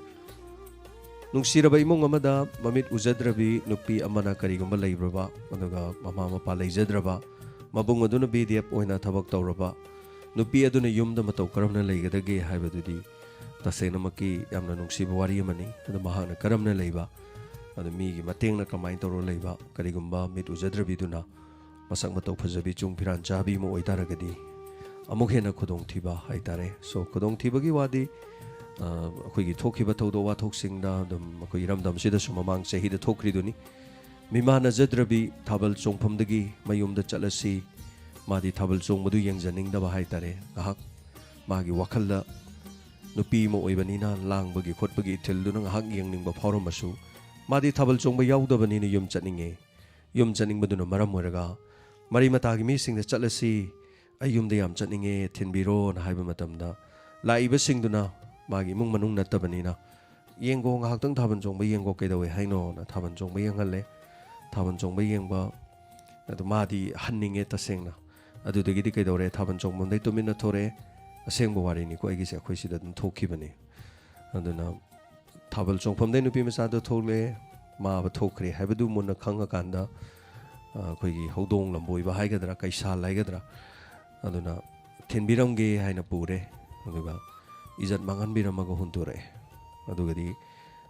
ꯅꯨꯡꯁꯤꯔꯕ ꯏꯃꯨꯡ ꯑꯃꯗ ꯃꯃꯤꯠ ꯎꯖꯗ꯭ꯔꯕꯤ ꯅꯨꯄꯤ ꯑꯃꯅ ꯀꯔꯤꯒꯨꯝꯕ ꯂꯩꯕ꯭ꯔꯕ, ꯑꯗꯨꯒ ꯃꯃꯥ ꯃꯄꯥ ꯂꯩꯖꯗ꯭ꯔꯕ ꯃꯕꯨꯡ ꯑꯗꯨꯅ ꯕꯤ ꯗꯤ ꯑꯦꯐ ꯑꯣꯏꯅ ꯊꯕꯛ ꯇꯧꯔꯕ ꯅꯨꯄꯤ ꯑꯗꯨꯅ ꯌꯨꯝꯗ ꯃꯇꯧ ꯀꯔꯝꯅ ꯂꯩꯒꯗꯒꯦ ꯍꯥꯏꯕꯗꯨꯗꯤ ꯇꯁꯦꯡꯅꯃꯛꯀꯤ ꯌꯥꯝꯅ ꯅꯨꯡꯁꯤꯕ ꯋꯥꯔꯤ ꯑꯃꯅꯤ꯫ ꯑꯗꯨ ꯃꯍꯥꯛꯅ ꯀꯔꯝꯅ ꯂꯩꯕ, ꯑꯗꯨ ꯃꯤꯒꯤ ꯃꯇꯦꯡꯅ ꯀꯃꯥꯏꯅ ꯇꯧꯔꯒ ꯂꯩꯕ, ꯀꯔꯤꯒꯨꯝꯕ ꯃꯤꯠ ꯎꯖꯗ꯭ꯔꯕꯤꯗꯨꯅ ꯃꯁꯛ ꯃꯇꯧ ꯐꯖꯕꯤ, ꯆꯨꯡ ꯐꯤꯔꯥꯟ ꯆꯥꯕꯤ ꯑꯃ ꯑꯣꯏꯇꯥꯔꯒꯗꯤ ꯑꯃꯨꯛ ꯍꯦꯟꯅ ꯈꯨꯗꯣꯡꯊꯤꯕ ꯍꯥꯏꯇꯥꯔꯦ꯫ So, ꯈꯨꯗꯣꯡꯊꯤꯕꯒꯤ ꯋꯥꯗꯤ, ꯑ, ꯑꯩꯈꯣꯏꯒꯤ ꯊꯣꯛꯈꯤꯕ ꯊꯧꯗꯣꯛ ꯋꯥꯊꯣꯛꯁꯤꯡꯗ ꯑꯗꯨꯝ ꯑꯩꯈꯣꯏ ꯏꯔꯝꯗꯝꯁꯤꯗꯁꯨ ꯃꯃꯥꯡ ꯆꯍꯤꯗ ꯊꯣꯛꯈ꯭ꯔꯤꯗꯨꯅꯤ꯫ ꯃꯤꯃꯥꯟꯅꯖꯗ꯭ꯔꯕꯤ ꯊꯥꯕꯜ ꯆꯣꯡꯐꯝꯗꯒꯤ ꯃꯌꯨꯝꯗ ꯆꯠꯂꯁꯤ, ꯃꯥꯗꯤ ꯊꯥꯕꯜ ꯆꯣꯡꯕꯗꯨ ꯌꯦꯡꯖꯅꯤꯡꯗꯕ ꯍꯥꯏꯇꯥꯔꯦ꯫ ꯉꯥꯏꯍꯥꯛ ꯃꯥꯒꯤ ꯋꯥꯈꯜꯗ ꯅꯨꯄꯤ ꯑꯃ ꯑꯣꯏꯕꯅꯤꯅ ꯂꯥꯡꯕꯒꯤ ꯈꯣꯠꯄꯒꯤ ꯏꯊꯤꯜꯗꯨꯅ ꯉꯥꯏꯍꯥꯛ ꯌꯦꯡꯅꯤꯡꯕ ꯐꯥꯎꯔꯝꯃꯁꯨ, ꯃꯥꯗꯤ ꯊꯥꯕꯜ ꯆꯣꯡꯕ ꯌꯥꯎꯗꯕꯅꯤꯅ ꯌꯨꯝ ꯆꯠꯅꯤꯡꯉꯦ꯫ ꯌꯨꯝ ꯆꯠꯅꯤꯡꯕꯗꯨꯅ ꯃꯔꯝ ꯑꯣꯏꯔꯒ ꯃꯔꯤ ꯃꯇꯥꯒꯤ ꯃꯤꯁꯤꯡꯗ "ꯆꯠꯂꯁꯤ, ꯑꯩ ꯌꯨꯝꯗ ꯌꯥꯝ ꯆꯠꯅꯤꯡꯉꯦ, ꯊꯤꯟꯕꯤꯔꯣꯅ" ꯍꯥꯏꯕ ꯃꯇꯝꯗ, ꯂꯥꯛꯏꯕꯁꯤꯡꯗꯨꯅ ꯃꯥꯒꯤ ꯏꯃꯨꯡ ꯃꯅꯨꯡ ꯅꯠꯇꯕꯅꯤꯅ, "ꯌꯦꯡꯒꯣ, ꯉꯥꯏꯍꯥꯛꯇꯪ ꯊꯥꯕꯜ ꯆꯣꯡꯕ ꯌꯦꯡꯒꯣ, ꯀꯩꯗꯧꯋꯦ ꯍꯥꯏꯅꯣꯅ?" ꯊꯥꯕꯜ ꯆꯣꯡꯕ ꯌꯦꯡꯍꯜꯂꯦ꯫ ꯊꯥꯕꯜ ꯆꯣꯡꯕ ꯌꯦꯡꯕ ꯑꯗꯨ ꯃꯥꯗꯤ ꯍꯟꯅꯤꯡꯉꯦ ꯇꯁꯦꯡꯅ꯫ ꯑꯗꯨꯗꯒꯤꯗꯤ ꯀꯩꯗꯧꯔꯦ? ꯊꯥꯕꯜ ꯆꯣꯡꯐꯝꯗꯩ ꯇꯨꯃꯤꯟꯅ ꯊꯣꯔꯛꯑꯦ꯫ ꯑꯁꯦꯡꯕ ꯋꯥꯔꯤꯅꯤꯀꯣ ꯑꯩꯒꯤꯁꯦ, ꯑꯩꯈꯣꯏ ꯁꯤꯗ ꯑꯗꯨꯝ ꯊꯣꯛꯈꯤꯕꯅꯤ꯫ ꯑꯗꯨꯅ ꯊꯥꯕꯜ ꯆꯣꯡꯐꯝꯗꯩ ꯅꯨꯄꯤ ꯃꯆꯥꯗꯣ ꯊꯣꯛꯂꯛꯑꯦ꯫ ꯃꯥꯕ ꯊꯣꯛꯈ꯭ꯔꯦ ꯍꯥꯏꯕꯗꯨ ꯃꯨꯟꯅ ꯈꯪꯉꯀꯥꯟꯗ, ꯑ, ꯑꯩꯈꯣꯏꯒꯤ ꯍꯧꯗꯣꯡ ꯂꯝꯕꯣꯏꯕ ꯍꯥꯏꯒꯗ꯭ꯔꯥ, ꯀꯩꯁꯥꯜ ꯍꯥꯏꯒꯗ꯭ꯔꯥ, ꯑꯗꯨꯅ ꯊꯤꯟꯕꯤꯔꯝꯒꯦ ꯍꯥꯏꯅ ꯄꯨꯔꯦ꯫ ꯑꯗꯨꯒ ꯏꯖꯠ ꯃꯥꯡꯍꯟꯕꯤꯔꯝꯃꯒ ꯍꯨꯟꯗꯣꯔꯛꯑꯦ꯫ ꯑꯗꯨꯒꯗꯤ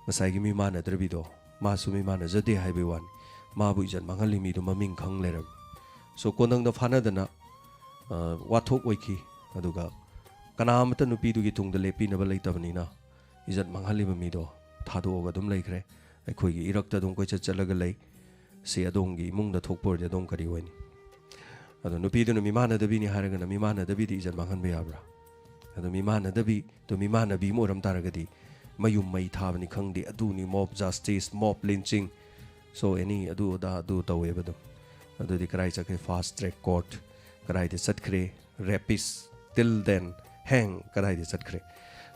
ꯉꯁꯥꯏꯒꯤ ꯃꯤꯃꯥꯟꯅꯗ꯭ꯔꯕꯤꯗꯣ, ꯃꯥꯁꯨ ꯃꯤꯃꯥꯟꯅꯖꯗꯦ ꯍꯥꯏꯕꯒꯤ ꯋꯥꯅꯤ, ꯃꯥꯕꯨ ꯏꯖꯠ ꯃꯥꯡꯍꯜꯂꯤ ꯃꯤꯗꯣ ꯃꯃꯤꯡ ꯈꯪ ꯂꯩꯔꯝꯃꯤ꯫ ꯁꯣ ꯀꯣꯟꯗꯪꯗ ꯐꯥꯅꯗꯅ, ꯑ, ꯋꯥꯊꯣꯛ ꯑꯣꯏꯈꯤ꯫ ꯑꯗꯨꯒ ꯀꯅꯥ ꯑꯃꯠꯇ ꯅꯨꯄꯤꯗꯨꯒꯤ ꯇꯨꯡꯗ ꯂꯦꯞꯄꯤꯅꯕ ꯂꯩꯇꯕꯅꯤꯅ ꯏꯖꯠ ꯃꯥꯡꯍꯜꯂꯤꯕ ꯃꯤꯗꯣ ꯊꯥꯗꯣꯛꯑꯒ ꯑꯗꯨꯝ ꯂꯩꯈ꯭ꯔꯦ꯫ ꯑꯩꯈꯣꯏꯒꯤ ꯏꯔꯛꯇ ꯑꯗꯨꯝ ꯀꯣꯏꯆꯠ ꯆꯠꯂꯒ ꯂꯩ꯫ ꯁꯤ ꯑꯗꯣꯝꯒꯤ ꯏꯃꯨꯡꯗ ꯊꯣꯛꯄ ꯑꯣꯏꯔꯗꯤ ꯑꯗꯣꯝ ꯀꯔꯤ ꯑꯣꯏꯅꯤ? ꯑꯗꯣ ꯅꯨꯄꯤꯗꯨꯅ ꯃꯤꯃꯥꯟꯅꯗꯕꯤꯅꯤ ꯍꯥꯏꯔꯒꯅ ꯃꯤꯃꯥꯟꯅꯗꯕꯤꯗꯤ ꯏꯖꯠ ꯃꯥꯡꯍꯟꯕ ꯌꯥꯕ꯭ꯔꯥ? ꯑꯗꯣ ꯃꯤꯃꯥꯟꯅꯗꯕꯤ, ꯑꯗꯣ ꯃꯤꯃꯥꯟꯅꯕꯤ ꯑꯃ ꯑꯣꯏꯔꯝ ꯇꯥꯔꯒꯗꯤ ꯃꯌꯨꯝ ꯃꯩ ꯊꯥꯕꯅꯤ ꯈꯪꯗꯦ, ꯑꯗꯨꯅꯤ mob justice, mob lynching, so any ꯑꯗꯨ ꯑꯗꯥ ꯑꯗꯨ ꯇꯧꯋꯦꯕ ꯑꯗꯨꯝ꯫ ꯑꯗꯨꯗꯤ ꯀꯔꯥꯏ ꯆꯠꯈ꯭ꯔꯦ? Fast track court ꯀꯗꯥꯏꯗ ꯆꯠꯈ꯭ꯔꯦ? Rapist, till then, hang ꯀꯗꯥꯏꯗ ꯆꯠꯈ꯭ꯔꯦ?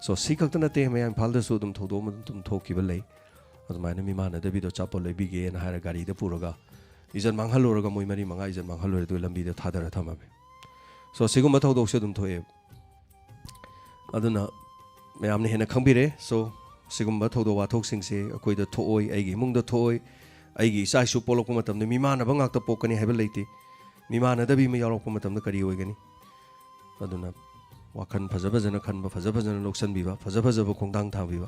ꯁꯣ ꯁꯤ ꯈꯛꯇ ꯅꯠꯇꯦ, ꯃꯌꯥꯝ ꯏꯝꯐꯥꯜꯗꯁꯨ ꯑꯗꯨꯝ ꯊꯧꯗꯣꯛ ꯑꯃ ꯑꯗꯨꯝ ꯊꯣꯛꯈꯤꯕ ꯂꯩ꯫ ꯑꯗꯨꯃꯥꯏꯅ ꯃꯤꯃꯥꯟꯅꯗꯕꯤꯗꯣ ꯑꯆꯥꯄꯣꯠ ꯂꯩꯕꯤꯒꯦꯅ ꯍꯥꯏꯔ ꯒꯥꯔꯤꯗ ꯄꯨꯔꯒ ꯏꯖꯠ ꯃꯥꯡꯍꯜꯂꯨꯔꯒ ꯃꯣꯏ ꯃꯔꯤ ꯃꯉꯥ ꯏꯖꯠ ꯃꯥꯡꯍꯜꯂꯨꯔꯦ, ꯑꯗꯨꯒ ꯂꯝꯕꯤꯗ ꯊꯥꯗꯔ ꯊꯝꯃꯝꯃꯦ꯫ ꯁꯣ ꯁꯤꯒꯨꯝꯕ ꯊꯧꯗꯣꯛꯁꯦ ꯑꯗꯨꯝ ꯊꯣꯛꯑꯦ꯫ ꯑꯗꯨꯅ ꯃꯌꯥꯝꯅ ꯍꯦꯟꯅ ꯈꯪꯕꯤꯔꯦ꯫ ꯁꯣ ꯁꯤꯒꯨꯝꯕ ꯊꯧꯗꯣꯛ ꯋꯥꯊꯣꯛꯁꯤꯡꯁꯦ ꯑꯩꯈꯣꯏꯗ ꯊꯣꯛꯑꯣꯏ, ꯑꯩꯒꯤ ꯏꯃꯨꯡꯗ ꯊꯣꯛꯑꯣꯏ, ꯑꯩꯒꯤ ꯏꯆꯥ ꯏꯁꯨ ꯄꯣꯛꯂꯛꯄ ꯃꯇꯝꯗ ꯃꯤꯃꯥꯟꯅꯕ ꯉꯥꯛꯇ ꯄꯣꯛꯀꯅꯤ ꯍꯥꯏꯕ ꯂꯩꯇꯦ꯫ ꯃꯤꯃꯥꯟꯅꯗꯕꯤ ꯑꯃ ꯌꯥꯎꯔꯛꯄ ꯃꯇꯝꯗ ꯀꯔꯤ ꯑꯣꯏꯒꯅꯤ? ꯑꯗꯨꯅ ꯋꯥꯈꯜ ꯐꯖ ꯐꯖꯅ ꯈꯟꯕ, ꯐꯖ ꯐꯖꯅ ꯂꯧꯁꯤꯟꯕꯤꯕ, ꯐꯖ ꯐꯖꯕ ꯈꯣꯡꯊꯥꯡ ꯊꯥꯡꯕꯤꯕ꯫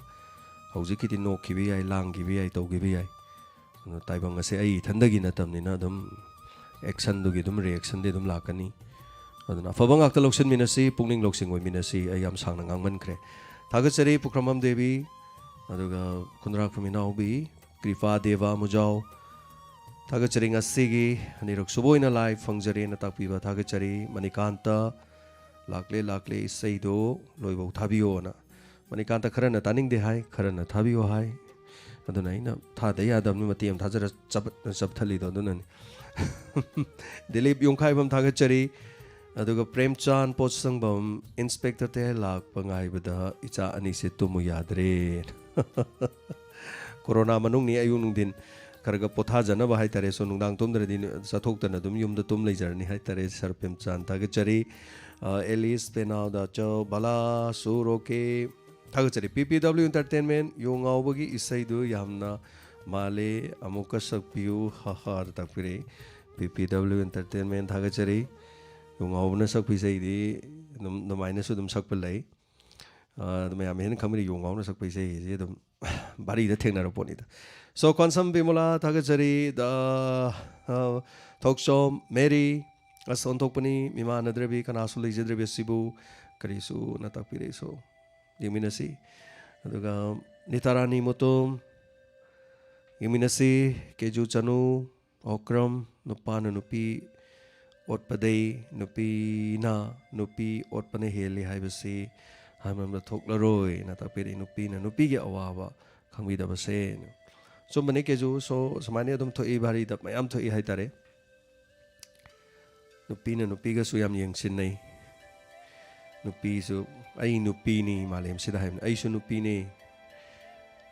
ꯍꯧꯖꯤꯛꯀꯤꯗꯤ ꯅꯣꯛꯈꯤꯕ ꯌꯥꯏ, ꯂꯥꯡꯈꯤꯕ ꯌꯥꯏ, ꯇꯧꯈꯤꯕ ꯌꯥꯏ꯫ ꯑꯗꯨꯅ ꯇꯥꯏꯕꯪ ꯑꯁꯦ ꯑꯩ ꯏꯊꯟꯗꯒꯤ ꯅꯠꯇꯕꯅꯤꯅ ꯑꯗꯨꯝ actionꯗꯨꯒꯤ ꯑꯗꯨꯝ reactionꯗꯤ ꯑꯗꯨꯝ ꯂꯥꯛꯀꯅꯤ꯫ ꯑꯗꯨꯅ ꯑꯐꯕ ꯉꯥꯛꯇ ꯂꯧꯁꯤꯟꯃꯤꯟꯅꯁꯤ, ꯄꯨꯛꯅꯤꯡ ꯂꯧꯁꯤꯡ ꯑꯣꯏꯃꯤꯟꯅꯁꯤ꯫ ꯑꯩ ꯌꯥꯝ ꯁꯥꯡꯅ ꯉꯥꯡꯃꯟꯈ꯭ꯔꯦ꯫ ꯊꯥꯒꯠꯆꯔꯤ ꯄꯨꯈ꯭ꯔꯝꯕꯝ ꯗꯦꯕꯤ, ꯑꯗꯨꯒ ꯈꯨꯟꯗ꯭ꯔꯥꯛꯐꯝ ꯏꯅꯥꯎꯕꯤ ꯀ꯭ꯔꯤꯄꯥ ꯗꯦꯕ ꯃꯨꯖꯥꯎ꯫ ꯊꯥꯒꯠꯆꯔꯤ, ꯉꯁꯤꯒꯤ ꯑꯅꯤꯔꯛ ꯁꯨꯕ ꯑꯣꯏꯅ live ꯐꯪꯖꯔꯦꯅ ꯇꯥꯛꯄꯤꯕ ꯊꯥꯒꯠꯆꯔꯤ꯫ ꯃꯅꯤꯀꯥꯟꯇ, "ꯂꯥꯛꯂꯦ ꯂꯥꯛꯂꯦ" ꯏꯁꯩꯗꯣ ꯂꯣꯏꯕꯧ ꯊꯥꯕꯤꯌꯣꯅ꯫ ꯃꯅꯤꯀꯥꯟꯇ ꯈꯔꯅ ꯇꯥꯅꯤꯡꯗꯦ ꯍꯥꯏ, ꯈꯔꯅ ꯊꯥꯕꯤꯌꯣ ꯍꯥꯏ꯫ ꯑꯗꯨꯅ ꯑꯩꯅ ꯊꯥꯗ ꯌꯥꯗꯕꯅꯤ ꯃꯇꯦꯛ ꯑꯃ ꯊꯥꯖꯔ ꯆꯞ-, ꯆꯞꯊꯠꯂꯤꯗꯣ ꯑꯗꯨꯅꯅꯤ꯫ ꯗꯤꯂꯤꯞ ꯌꯣꯡꯈꯥꯏꯕꯝ ꯊꯥꯒꯠꯆꯔꯤ꯫ ꯑꯗꯨꯒ ꯄ꯭ꯔꯦꯝꯆꯥꯟ ꯄꯣꯠꯁꯪꯕꯝ, "Inspector ꯇꯦ ꯂꯥꯛꯄ ꯉꯥꯏꯕꯗ ꯏꯆꯥ ꯑꯅꯤꯁꯦ ꯇꯨꯝꯃꯨ ꯌꯥꯗ꯭ꯔꯦ"꯫ ꯀꯣꯔꯣꯅꯥ ꯃꯅꯨꯡꯅꯤ, ꯑꯌꯨꯛ ꯅꯨꯡꯊꯤꯟ ꯈꯔ ꯈꯔ ꯄꯣꯊꯥꯖꯅꯕ ꯍꯥꯏꯇꯥꯔꯦ꯫ ꯁꯣ ꯅꯨꯡꯗꯥꯡ ꯇꯨꯝꯗ꯭ꯔꯗꯤ ꯆꯠꯊꯣꯛꯇꯅ ꯑꯗꯨꯝ ꯌꯨꯝꯗ ꯇꯨꯝ ꯂꯩꯖꯔꯅꯤ ꯍꯥꯏꯇꯥꯔꯦ꯫ ꯁꯥꯔ ꯄ꯭ꯔꯦꯝꯆꯥꯟ ꯊꯥꯒꯠꯆꯔꯤ꯫ ꯑ, ꯑꯦꯂꯤꯁ ꯄꯦꯅꯥꯎꯗ ꯆꯧ ꯕꯂꯥ ꯁꯨꯔꯣꯀꯦ ꯊꯥꯒꯠꯆꯔꯤ꯫ ꯄꯤ ꯄꯤ ꯗꯕ꯭ꯂꯤꯎ Entertainment, "ꯌꯣꯡ ꯉꯥꯎꯕꯒꯤ ꯏꯁꯩꯗꯨ ꯌꯥꯝꯅ ꯃꯥꯜꯂꯦ, ꯑꯃꯨꯛꯀ ꯁꯛꯄꯤꯌꯨ, ꯍꯥ ꯍꯥ ꯇꯥꯛꯄꯤꯔꯛꯏ꯫ ꯄꯤ ꯄꯤ ꯗꯕ꯭ꯂꯤꯎ Entertainment ꯊꯥꯒꯠꯆꯔꯤ꯫ ꯌꯨ ꯉꯥꯎꯕꯅ ꯁꯛꯄ ꯏꯁꯩꯗꯤ ꯑꯗꯨꯝ ꯑꯗꯨꯃꯥꯏꯅꯁꯨ ꯑꯗꯨꯝ ꯁꯛꯄ ꯂꯩ꯫ ꯑꯥ, ꯑꯗꯨ ꯃꯌꯥꯝ ꯍꯦꯟꯅ ꯈꯪꯕꯤꯔꯤ, ꯌꯨ ꯉꯥꯎꯅ ꯁꯛꯄ ꯏꯁꯩꯁꯦ ꯑꯗꯨꯝ ꯚꯥꯔꯤꯗ ꯊꯦꯡꯅꯔ ꯄꯣꯠꯅꯤꯗ꯫ So, ꯀꯣꯟꯁꯝ ꯕꯤꯃꯣꯂꯥ ꯊꯥꯒꯠꯆꯔꯤ꯫ ꯗ, ꯑꯥ, ꯊꯣꯛꯆꯣꯝ ꯃꯦꯔꯤ, ꯑꯁ ꯑꯣꯟꯊꯣꯛꯄꯅꯤ, ꯃꯤꯃꯥꯟꯅꯗ꯭ꯔꯕꯤ ꯀꯅꯥꯁꯨ ꯂꯩꯖꯗ꯭ꯔꯕꯤ ꯑꯁꯤꯕꯨ, ꯀꯔꯤꯁꯨ ꯅ ꯇꯥꯛꯄꯤꯔꯛꯏ꯫ So, ꯌꯦꯡꯃꯤꯟꯅꯁꯤ꯫ ꯑꯗꯨꯒ ꯅꯤꯇꯥꯔꯥꯅꯤ ꯃꯨꯇꯨꯝ, ꯌꯦꯡꯃꯤꯟꯅꯁꯤ꯫ ꯀꯦꯖꯨ ꯆꯅꯨ, ꯑꯣꯀ꯭ꯔꯝ, ꯅꯨꯄꯥꯅ ꯅꯨꯄꯤ ꯑꯣꯠꯄꯗꯩ ꯅꯨꯄꯤꯅ ꯅꯨꯄꯤ ꯑꯣꯠꯄꯅ ꯍꯦꯜꯂꯤ ꯍꯥꯏꯕꯁꯤ ꯍꯥꯏꯃꯟꯕ ꯊꯣꯛꯂꯔꯣꯏꯅ ꯇꯥꯛꯄꯤꯔꯛꯏ꯫ ꯅꯨꯄꯤꯅ ꯅꯨꯄꯤꯒꯤ ꯑꯋꯥꯕ ꯈꯪꯕꯤꯗꯕꯁꯦ꯫ ꯆꯨꯝꯕꯅꯤ ꯀꯦꯖꯨ꯫ So, ꯁꯨꯃꯥꯏꯅ ꯑꯗꯨꯝ ꯊꯣꯛꯏ, ꯚꯥꯔꯤꯗ ꯃꯌꯥꯝ ꯊꯣꯛꯏ ꯍꯥꯏꯇꯥꯔꯦ꯫ ꯅꯨꯄꯤꯅ ꯅꯨꯄꯤꯒꯁꯨ ꯌꯥꯝ ꯌꯦꯡꯁꯤꯟꯅꯩ꯫ ꯅꯨꯄꯤꯁꯨ, "ꯑꯩ ꯅꯨꯄꯤꯅꯤ ꯃꯥꯂꯦꯝꯁꯤꯗ" ꯍꯥꯏꯕꯅꯤ꯫ "ꯑꯩꯁꯨ ꯅꯨꯄꯤꯅꯤ"꯫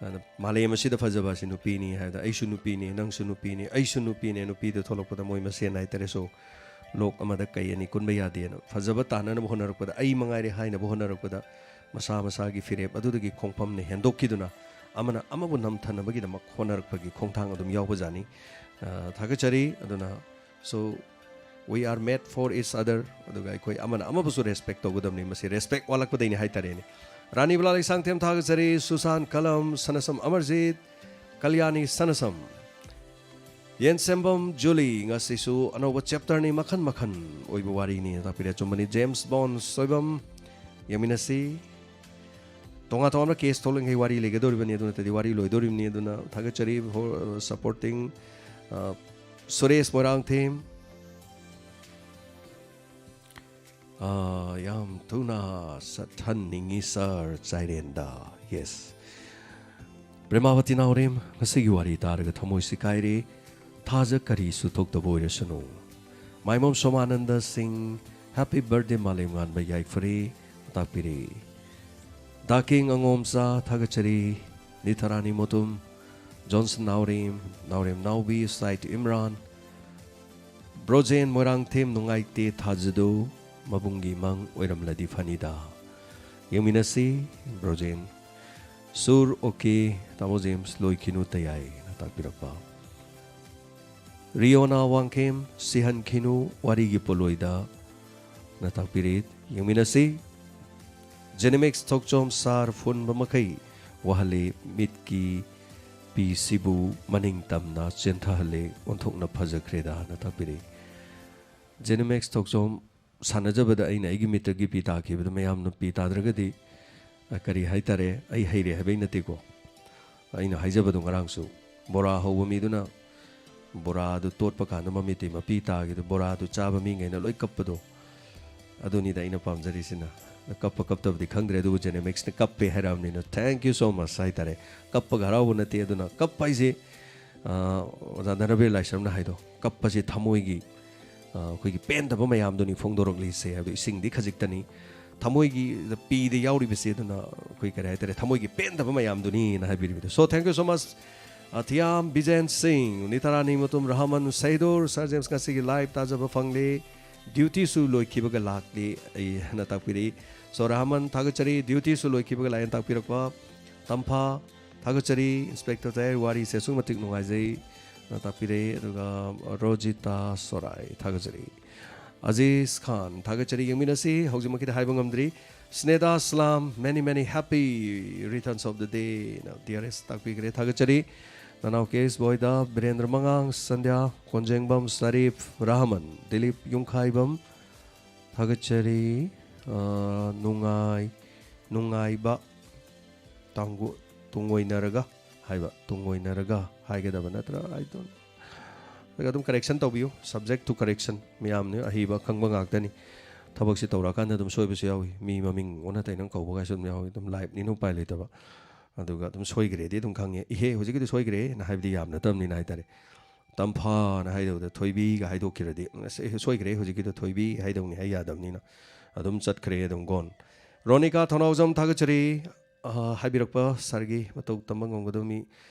ꯑꯗ ꯃꯥꯂꯦꯝ ꯑꯁꯤꯗ ꯐꯖꯕ ꯑꯁꯤ ꯅꯨꯄꯤꯅꯤ ꯍꯥꯏꯕꯗ, "ꯑꯩꯁꯨ ꯅꯨꯄꯤꯅꯤ, ꯅꯪꯁꯨ ꯅꯨꯄꯤꯅꯤ, ꯑꯩꯁꯨ ꯅꯨꯄꯤꯅꯤ", ꯅꯨꯄꯤꯗ ꯊꯣꯛꯂꯛꯄꯗ ꯃꯣꯏ ꯃꯁꯦꯟ ꯍꯥꯏꯇꯥꯔꯦ꯫ So, ꯂꯣꯛ ꯑꯃꯗ ꯀꯩ ꯑꯅꯤ ꯀꯨꯟꯕ ꯌꯥꯗꯦꯅ꯫ ꯐꯖꯕ ꯇꯥꯟꯅꯅꯕ ꯍꯣꯠꯅꯔꯛꯄꯗ, ꯑꯩ ꯃꯉꯥꯏꯔꯦ ꯍꯥꯏꯅꯕ ꯍꯣꯠꯅꯔꯛꯄꯗ, ꯃꯁꯥ ꯃꯁꯥꯒꯤ ꯐꯤꯔꯦꯞ ꯑꯗꯨꯗꯒꯤ ꯈꯣꯡꯐꯝꯅ ꯍꯦꯟꯗꯣꯛꯈꯤꯗꯨꯅ, ꯑꯃꯅ ꯑꯃꯕꯨ ꯅꯝꯊꯅꯕꯒꯤꯗꯃꯛ ꯍꯣꯠꯅꯔꯛꯄꯒꯤ ꯈꯣꯡꯊꯥꯡ ꯑꯗꯨꯝ ꯌꯥꯎꯕꯖꯥꯠꯅꯤ꯫ ꯑ, ꯊꯥꯒꯠꯆꯔꯤ꯫ ꯑꯗꯨꯅ, so, we are made for each other. ꯑꯗꯨꯒ ꯑꯩꯈꯣꯏ ꯑꯃꯅ ꯑꯃꯕꯨꯁꯨ respect ꯇꯧꯒꯗꯕꯅꯤ꯫ ꯃꯁꯤ respect ꯋꯥꯠꯂꯛꯄꯗꯩꯅꯤ ꯍꯥꯏꯇꯥꯔꯦꯅꯦ꯫ ꯔꯥꯅꯤ ꯕꯂꯥ ꯂꯩꯁꯥꯡꯊꯦꯝ ꯊꯥꯒꯠꯆꯔꯤ, ꯁꯨꯁꯥꯟ ꯀꯂꯝ, ꯁꯅꯁꯝ ꯑꯃꯔꯖꯤꯠ, ꯀꯂꯌꯥꯅꯤ ꯁꯅꯁꯝ, ꯌꯦꯟꯁꯦꯝꯕꯝ ꯖꯨꯂꯤ, ꯉꯁꯤꯁꯨ ꯑꯅꯧꯕ chapterꯅꯤ, ꯃꯈꯟ ꯃꯈꯟ ꯑꯣꯏꯕ ꯋꯥꯔꯤꯅꯤ ꯇꯥꯛꯄꯤꯔꯦ꯫ ꯑꯆꯨꯝꯕꯅꯤ, ꯖꯦꯝꯁ ꯕꯣꯟ ꯁꯣꯏꯕꯝ, ꯌꯦꯡꯃꯤꯟꯅꯁꯤ꯫ ꯇꯣꯉꯥꯟ ꯇꯣꯉꯥꯟꯕ case ꯊꯣꯛꯂꯤꯉꯩ ꯋꯥꯔꯤ ꯂꯩꯒꯗꯧꯔꯤꯕꯅꯤ, ꯑꯗꯨ ꯅꯠꯇ꯭ꯔꯗꯤ ꯋꯥꯔꯤ ꯂꯣꯏꯗꯧꯔꯤꯕꯅꯤ꯫ ꯑꯗꯨꯅ ꯊꯥꯒꯠꯆꯔꯤ for supporting, ꯑ, ꯁꯨꯔꯦꯁ ꯃꯣꯏꯔꯥꯡꯊꯦꯝ꯫ ꯑꯥ, ꯌꯥꯝ ꯊꯨꯅ ꯆꯠꯍꯟꯅꯤꯡꯉꯤ, sir, ꯆꯥꯏꯔꯦꯟꯗ꯫ Yes꯫ ꯄ꯭ꯔꯦꯃꯥꯕꯇꯤ ꯅꯥꯎꯔꯦꯝ, ꯉꯁꯤꯒꯤ ꯋꯥꯔꯤ ꯇꯥꯔꯒ ꯊꯃꯣꯏꯁꯤ ꯀꯥꯏꯔꯦ꯫ ꯊꯥꯖ ꯀꯔꯤꯁꯨ ꯊꯣꯛꯇꯕ ꯑꯣꯏꯔꯁꯅꯨ꯫ ꯃꯥꯏꯃꯣꯝ ꯁꯣꯃꯥꯅꯟꯗ ꯁꯤꯡ, happy birthday ꯃꯥꯂꯦꯝ ꯉꯥꯟꯕ ꯌꯥꯏꯐꯔꯦ ꯇꯥꯛꯄꯤꯔꯦ꯫ ꯗꯥꯀꯤꯡ ꯑꯉꯣꯝꯆꯥ ꯊꯥꯒꯠꯆꯔꯤ꯫ ꯅꯤꯊꯔꯥꯅꯤ ꯃꯣꯇꯨꯝ, ꯖꯣꯟꯁꯟ ꯅꯥꯎꯔꯦꯝ, ꯅꯥꯎꯔꯦꯝ ꯅꯥꯎꯕꯤ, ꯁꯥꯏꯠ ꯏꯝꯔꯥꯟ, ꯕ꯭ꯔꯣꯖꯦꯟ ꯃꯣꯏꯔꯥꯡꯊꯦꯝ ꯅꯨꯡꯉꯥꯏꯇꯦ ꯊꯥꯖꯗꯣ, ꯃꯕꯨꯡꯒꯤ ꯃꯪ ꯑꯣꯏꯔꯝꯂꯗꯤ ꯐꯅꯤꯗ꯫ ꯌꯦꯡꯃꯤꯟꯅꯁꯤ, ꯕ꯭ꯔꯣꯖꯦꯟ꯫ ꯁꯨꯔ ꯑꯣꯀꯦ, ꯇꯥꯃꯣ ꯖꯦꯝꯁ ꯂꯣꯏꯈꯤꯅꯨ ꯇꯌꯥꯏ꯫ ꯇꯥꯛꯄꯤꯔꯛꯄ꯫ ꯔꯤꯌꯣꯅꯥ ꯋꯥꯡꯈꯦꯝ, ꯁꯤꯍꯟꯈꯤꯅꯨ ꯋꯥꯔꯤꯒꯤ ꯄꯣꯠꯂꯣꯏꯗ ꯅ ꯇꯥꯛꯄꯤꯔꯤ꯫ ꯌꯦꯡꯃꯤꯟꯅꯁꯤ꯫ ꯖꯦꯅꯤꯃꯦꯛꯁ ꯊꯣꯛꯆꯣꯝ ꯁꯥꯔ ꯐꯨꯟꯕ ꯃꯈꯩ ꯋꯥꯍꯜꯂꯤ, ꯃꯤꯠꯀꯤ ꯄꯤꯁꯤꯕꯨ ꯃꯅꯤꯡ ꯇꯝꯅ ꯆꯦꯟꯊꯍꯜꯂꯦ, ꯑꯣꯟꯊꯣꯛꯅ ꯐꯖꯈ꯭ꯔꯦꯗꯅ ꯇꯥꯛꯄꯤꯔꯤ꯫ ꯖꯦꯅꯤꯃꯦꯛꯁ ꯊꯣꯛꯆꯣꯝ ꯁꯥꯟꯅꯖꯕꯗ ꯑꯩꯅ ꯑꯩꯒꯤ ꯃꯤꯠꯇꯒꯤ ꯄꯤ ꯇꯥꯈꯤꯕꯗ ꯃꯌꯥꯝꯅ ꯄꯤ ꯇꯥꯗ꯭ꯔꯒꯗꯤ, ꯑ, ꯀꯔꯤ ꯍꯥꯏꯇꯥꯔꯦ, ꯑꯩ ꯍꯩꯔꯦ ꯍꯥꯏꯕꯩ ꯅꯠꯇꯦꯀꯣ꯫ ꯑꯩꯅ ꯍꯥꯏꯖꯕꯗꯣ ꯉꯔꯥꯡꯁꯨ, ꯕꯣꯔꯥ ꯍꯧꯕ ꯃꯤꯗꯨꯅ ꯕꯣꯔꯥꯗꯨ ꯇꯣꯠꯄ ꯀꯥꯟꯗ ꯃꯃꯤꯠꯇꯤ ꯃꯄꯤ ꯇꯥꯈꯤꯗ ꯕꯣꯔꯥꯗꯨ ꯆꯥꯕ ꯃꯤꯉꯩꯅ ꯂꯣꯏ ꯀꯞꯄꯗꯣ, ꯑꯗꯨꯅꯤꯗ ꯑꯩꯅ ꯄꯥꯝꯖꯔꯤꯁꯤꯅ꯫ ꯀꯞꯄ ꯀꯞꯇꯕꯗꯤ ꯈꯪꯗ꯭ꯔꯦ, ꯑꯗꯨꯕꯨ ꯖꯦꯅꯦꯃꯤꯛꯁꯅ ꯀꯞꯄꯦ ꯍꯥꯏꯔꯛꯑꯕꯅꯤꯅ thank you so much ꯍꯥꯏꯇꯥꯔꯦ꯫ ꯀꯞꯄꯒ ꯍꯔꯥꯎꯕ ꯅꯠꯇꯦ꯫ ꯑꯗꯨꯅ ꯀꯞꯄ ꯍꯥꯏꯁꯦ, ꯑ, ꯑꯣꯖꯥ ꯙꯅꯕꯤꯔ ꯂꯥꯏꯁ꯭ꯔꯝꯅ ꯍꯥꯏꯗꯣ, ꯀꯞꯄꯁꯦ ꯊꯃꯣꯏꯒꯤ, ꯑ, ꯑꯩꯈꯣꯏꯒꯤ ꯄꯦꯟꯗꯕ ꯃꯌꯥꯝꯗꯨꯅꯤ ꯐꯣꯡꯗꯣꯔꯛꯂꯤꯁꯦ ꯍꯥꯏꯕꯗꯤ ꯏꯁꯤꯡꯗꯤ ꯈꯖꯤꯛꯇꯅꯤ, ꯊꯃꯣꯏꯒꯤ ꯄꯤꯗ ꯌꯥꯎꯔꯤꯕꯁꯦ ꯑꯗꯨꯅ ꯑꯩꯈꯣꯏ ꯀꯔꯤ ꯍꯥꯏꯇꯥꯔꯦ, ꯊꯃꯣꯏꯒꯤ ꯄꯦꯟꯗꯕ ꯃꯌꯥꯝꯗꯨꯅꯤꯅ ꯍꯥꯏꯕꯤꯔꯤꯕꯗꯣ꯫ So thank you so much, ꯑꯊꯤꯌꯥꯝ ꯕꯤꯖꯦꯟ ꯁꯤꯡ, ꯅꯤꯇꯥꯔꯥꯅꯤ ꯃꯇꯨꯝ ꯔꯍꯃꯟ ꯁꯩꯗꯣꯔ, ꯁꯥꯔ ꯖꯦꯝꯁ ꯉꯁꯤꯒꯤ ꯂꯥꯏꯚ ꯇꯥꯖꯕ ꯐꯪꯂꯦ꯫ ꯗ꯭ꯌꯨꯇꯤꯁꯨ ꯂꯣꯏꯈꯤꯕꯒ ꯂꯥꯛꯂꯤ ꯑꯩ ꯍꯥꯏꯅ ꯇꯥꯛꯄꯤꯔꯛꯏ꯫ ꯁꯣ ꯔꯍꯃꯟ ꯊꯥꯒꯠꯆꯔꯤ, ꯗ꯭ꯌꯨꯇꯤꯁꯨ ꯂꯣꯏꯈꯤꯕꯒ ꯂꯥꯛꯑꯦꯅ ꯇꯥꯛꯄꯤꯔꯛꯄ꯫ ꯇꯝꯐꯥ ꯊꯥꯒꯠꯆꯔꯤ, ꯏꯟꯁꯄꯦꯛꯇꯔ ꯇꯌꯥꯏ ꯋꯥꯔꯤꯁꯦ ꯑꯁꯨꯛꯀꯤ ꯃꯇꯤꯛ ꯅꯨꯡꯉꯥꯏꯖꯩ ꯅ ꯇꯥꯛꯄꯤꯔꯛꯏ꯫ ꯑꯗꯨꯒ ꯔꯣꯖꯤꯇꯥ ꯁꯣꯔꯥꯏ ꯊꯥꯒꯠꯆꯔꯤ꯫ ꯑꯖꯤꯁ ꯈꯥꯟ ꯊꯥꯒꯠꯆꯔꯤ, ꯌꯦꯡꯃꯤꯟꯅꯁꯤ꯫ ꯍꯧꯖꯤꯛꯃꯛꯀꯤꯗꯤ ꯍꯥꯏꯕ ꯉꯝꯗ꯭ꯔꯤ꯫ ꯁ꯭ꯅꯦꯗꯥ ꯁ꯭ꯂꯥꯝ, many many happy returns of the day ꯅ ꯗꯤ ꯑꯥꯔ ꯑꯦꯁ ꯇꯥꯛꯄꯤꯈ꯭ꯔꯦ, ꯊꯥꯒꯠꯆꯔꯤ꯫ ꯅꯅꯥꯎ ꯀꯦ ꯑꯦꯁ ꯕꯣꯏꯗ, ꯕꯤꯔꯦꯟꯗ꯭ꯔ ꯃꯉꯥꯡ, ꯁꯟꯙ꯭ꯌꯥ, ꯀꯣꯟꯖꯦꯡꯕꯝ ꯁꯔꯤꯐ, ꯔꯍꯃꯟ, ꯗꯤꯂꯤꯞ ꯌꯨꯝꯈꯥꯏꯕꯝ, ꯊꯥꯒꯠꯆꯔꯤ꯫ ꯑ, ꯅꯨꯡꯉꯥꯏ, ꯅꯨꯡꯉꯥꯏꯕ ꯇꯥꯡꯒꯨ-, ꯇꯨꯡꯑꯣꯏꯅꯔꯒ ꯍꯥꯏꯕ, ꯇꯨꯡꯑꯣꯏꯅꯔꯒ ꯍꯥꯏꯒꯗꯕ ꯅꯠꯇ꯭ꯔꯥ? I don't, ꯑꯗꯨꯒ ꯑꯗꯨꯝ correction ꯇꯧꯕꯤꯌꯨ, subject to correction ꯃꯌꯥꯝꯅꯤ, ꯑꯍꯩꯕ ꯑꯈꯪꯕ ꯉꯥꯛꯇꯅꯤ꯫ ꯊꯕꯛꯁꯤ ꯇꯧꯔꯛꯑꯀꯥꯟꯗ ꯑꯗꯨꯝ ꯁꯣꯏꯕꯁꯨ ꯌꯥꯎꯏ, ꯃꯤ ꯃꯃꯤꯡ ꯑꯣꯟꯅ ꯇꯩꯅ ꯀꯧꯕ ꯀꯥꯏꯁꯨ ꯑꯗꯨꯝ ꯌꯥꯎꯏ, ꯑꯗꯨꯝ ꯂꯥꯏꯐꯅꯤꯅ ꯎꯄꯥꯏ ꯂꯩꯇꯕ꯫ ꯑꯗꯨꯒ ꯑꯗꯨꯝ ꯁꯣꯏꯈ꯭ꯔꯦꯗꯤ ꯑꯗꯨꯝ ꯈꯪꯉꯦ, "ꯏꯍꯦ, ꯍꯧꯖꯤꯛꯀꯤꯗꯣ ꯁꯣꯏꯈ꯭ꯔꯦꯅ" ꯍꯥꯏꯕꯗꯤ ꯌꯥꯝ ꯅꯠꯇꯕꯅꯤꯅ ꯍꯥꯏꯇꯥꯔꯦ꯫ ꯇꯝꯐꯥꯅ ꯍꯥꯏꯗꯧꯗ ꯊꯣꯏꯕꯤꯒ ꯍꯥꯏꯗꯣꯛꯈꯤꯔꯗꯤ, "ꯑꯁ, ꯑꯦ, ꯁꯣꯏꯈ꯭ꯔꯦ, ꯍꯧꯖꯤꯛꯀꯤꯗꯣ ꯊꯣꯏꯕꯤ ꯍꯥꯏꯗꯧꯅꯤ" ꯍꯥꯏ ꯌꯥꯗꯕꯅꯤꯅ ꯑꯗꯨꯝ ꯆꯠꯈ꯭ꯔꯦ ꯑꯗꯨꯝ ꯒꯣꯟ꯫ ꯔꯣꯅꯤꯀꯥ ꯊꯧꯅꯥꯎꯖꯝ ꯊꯥꯒꯠꯆꯔꯤ꯫ ꯑ, ꯍꯥꯏꯕꯤꯔꯛꯄ ꯁꯥꯔꯒꯤ ꯃꯇꯧ ꯇꯝꯕ ꯉꯝꯒꯗꯕ ꯃꯤ,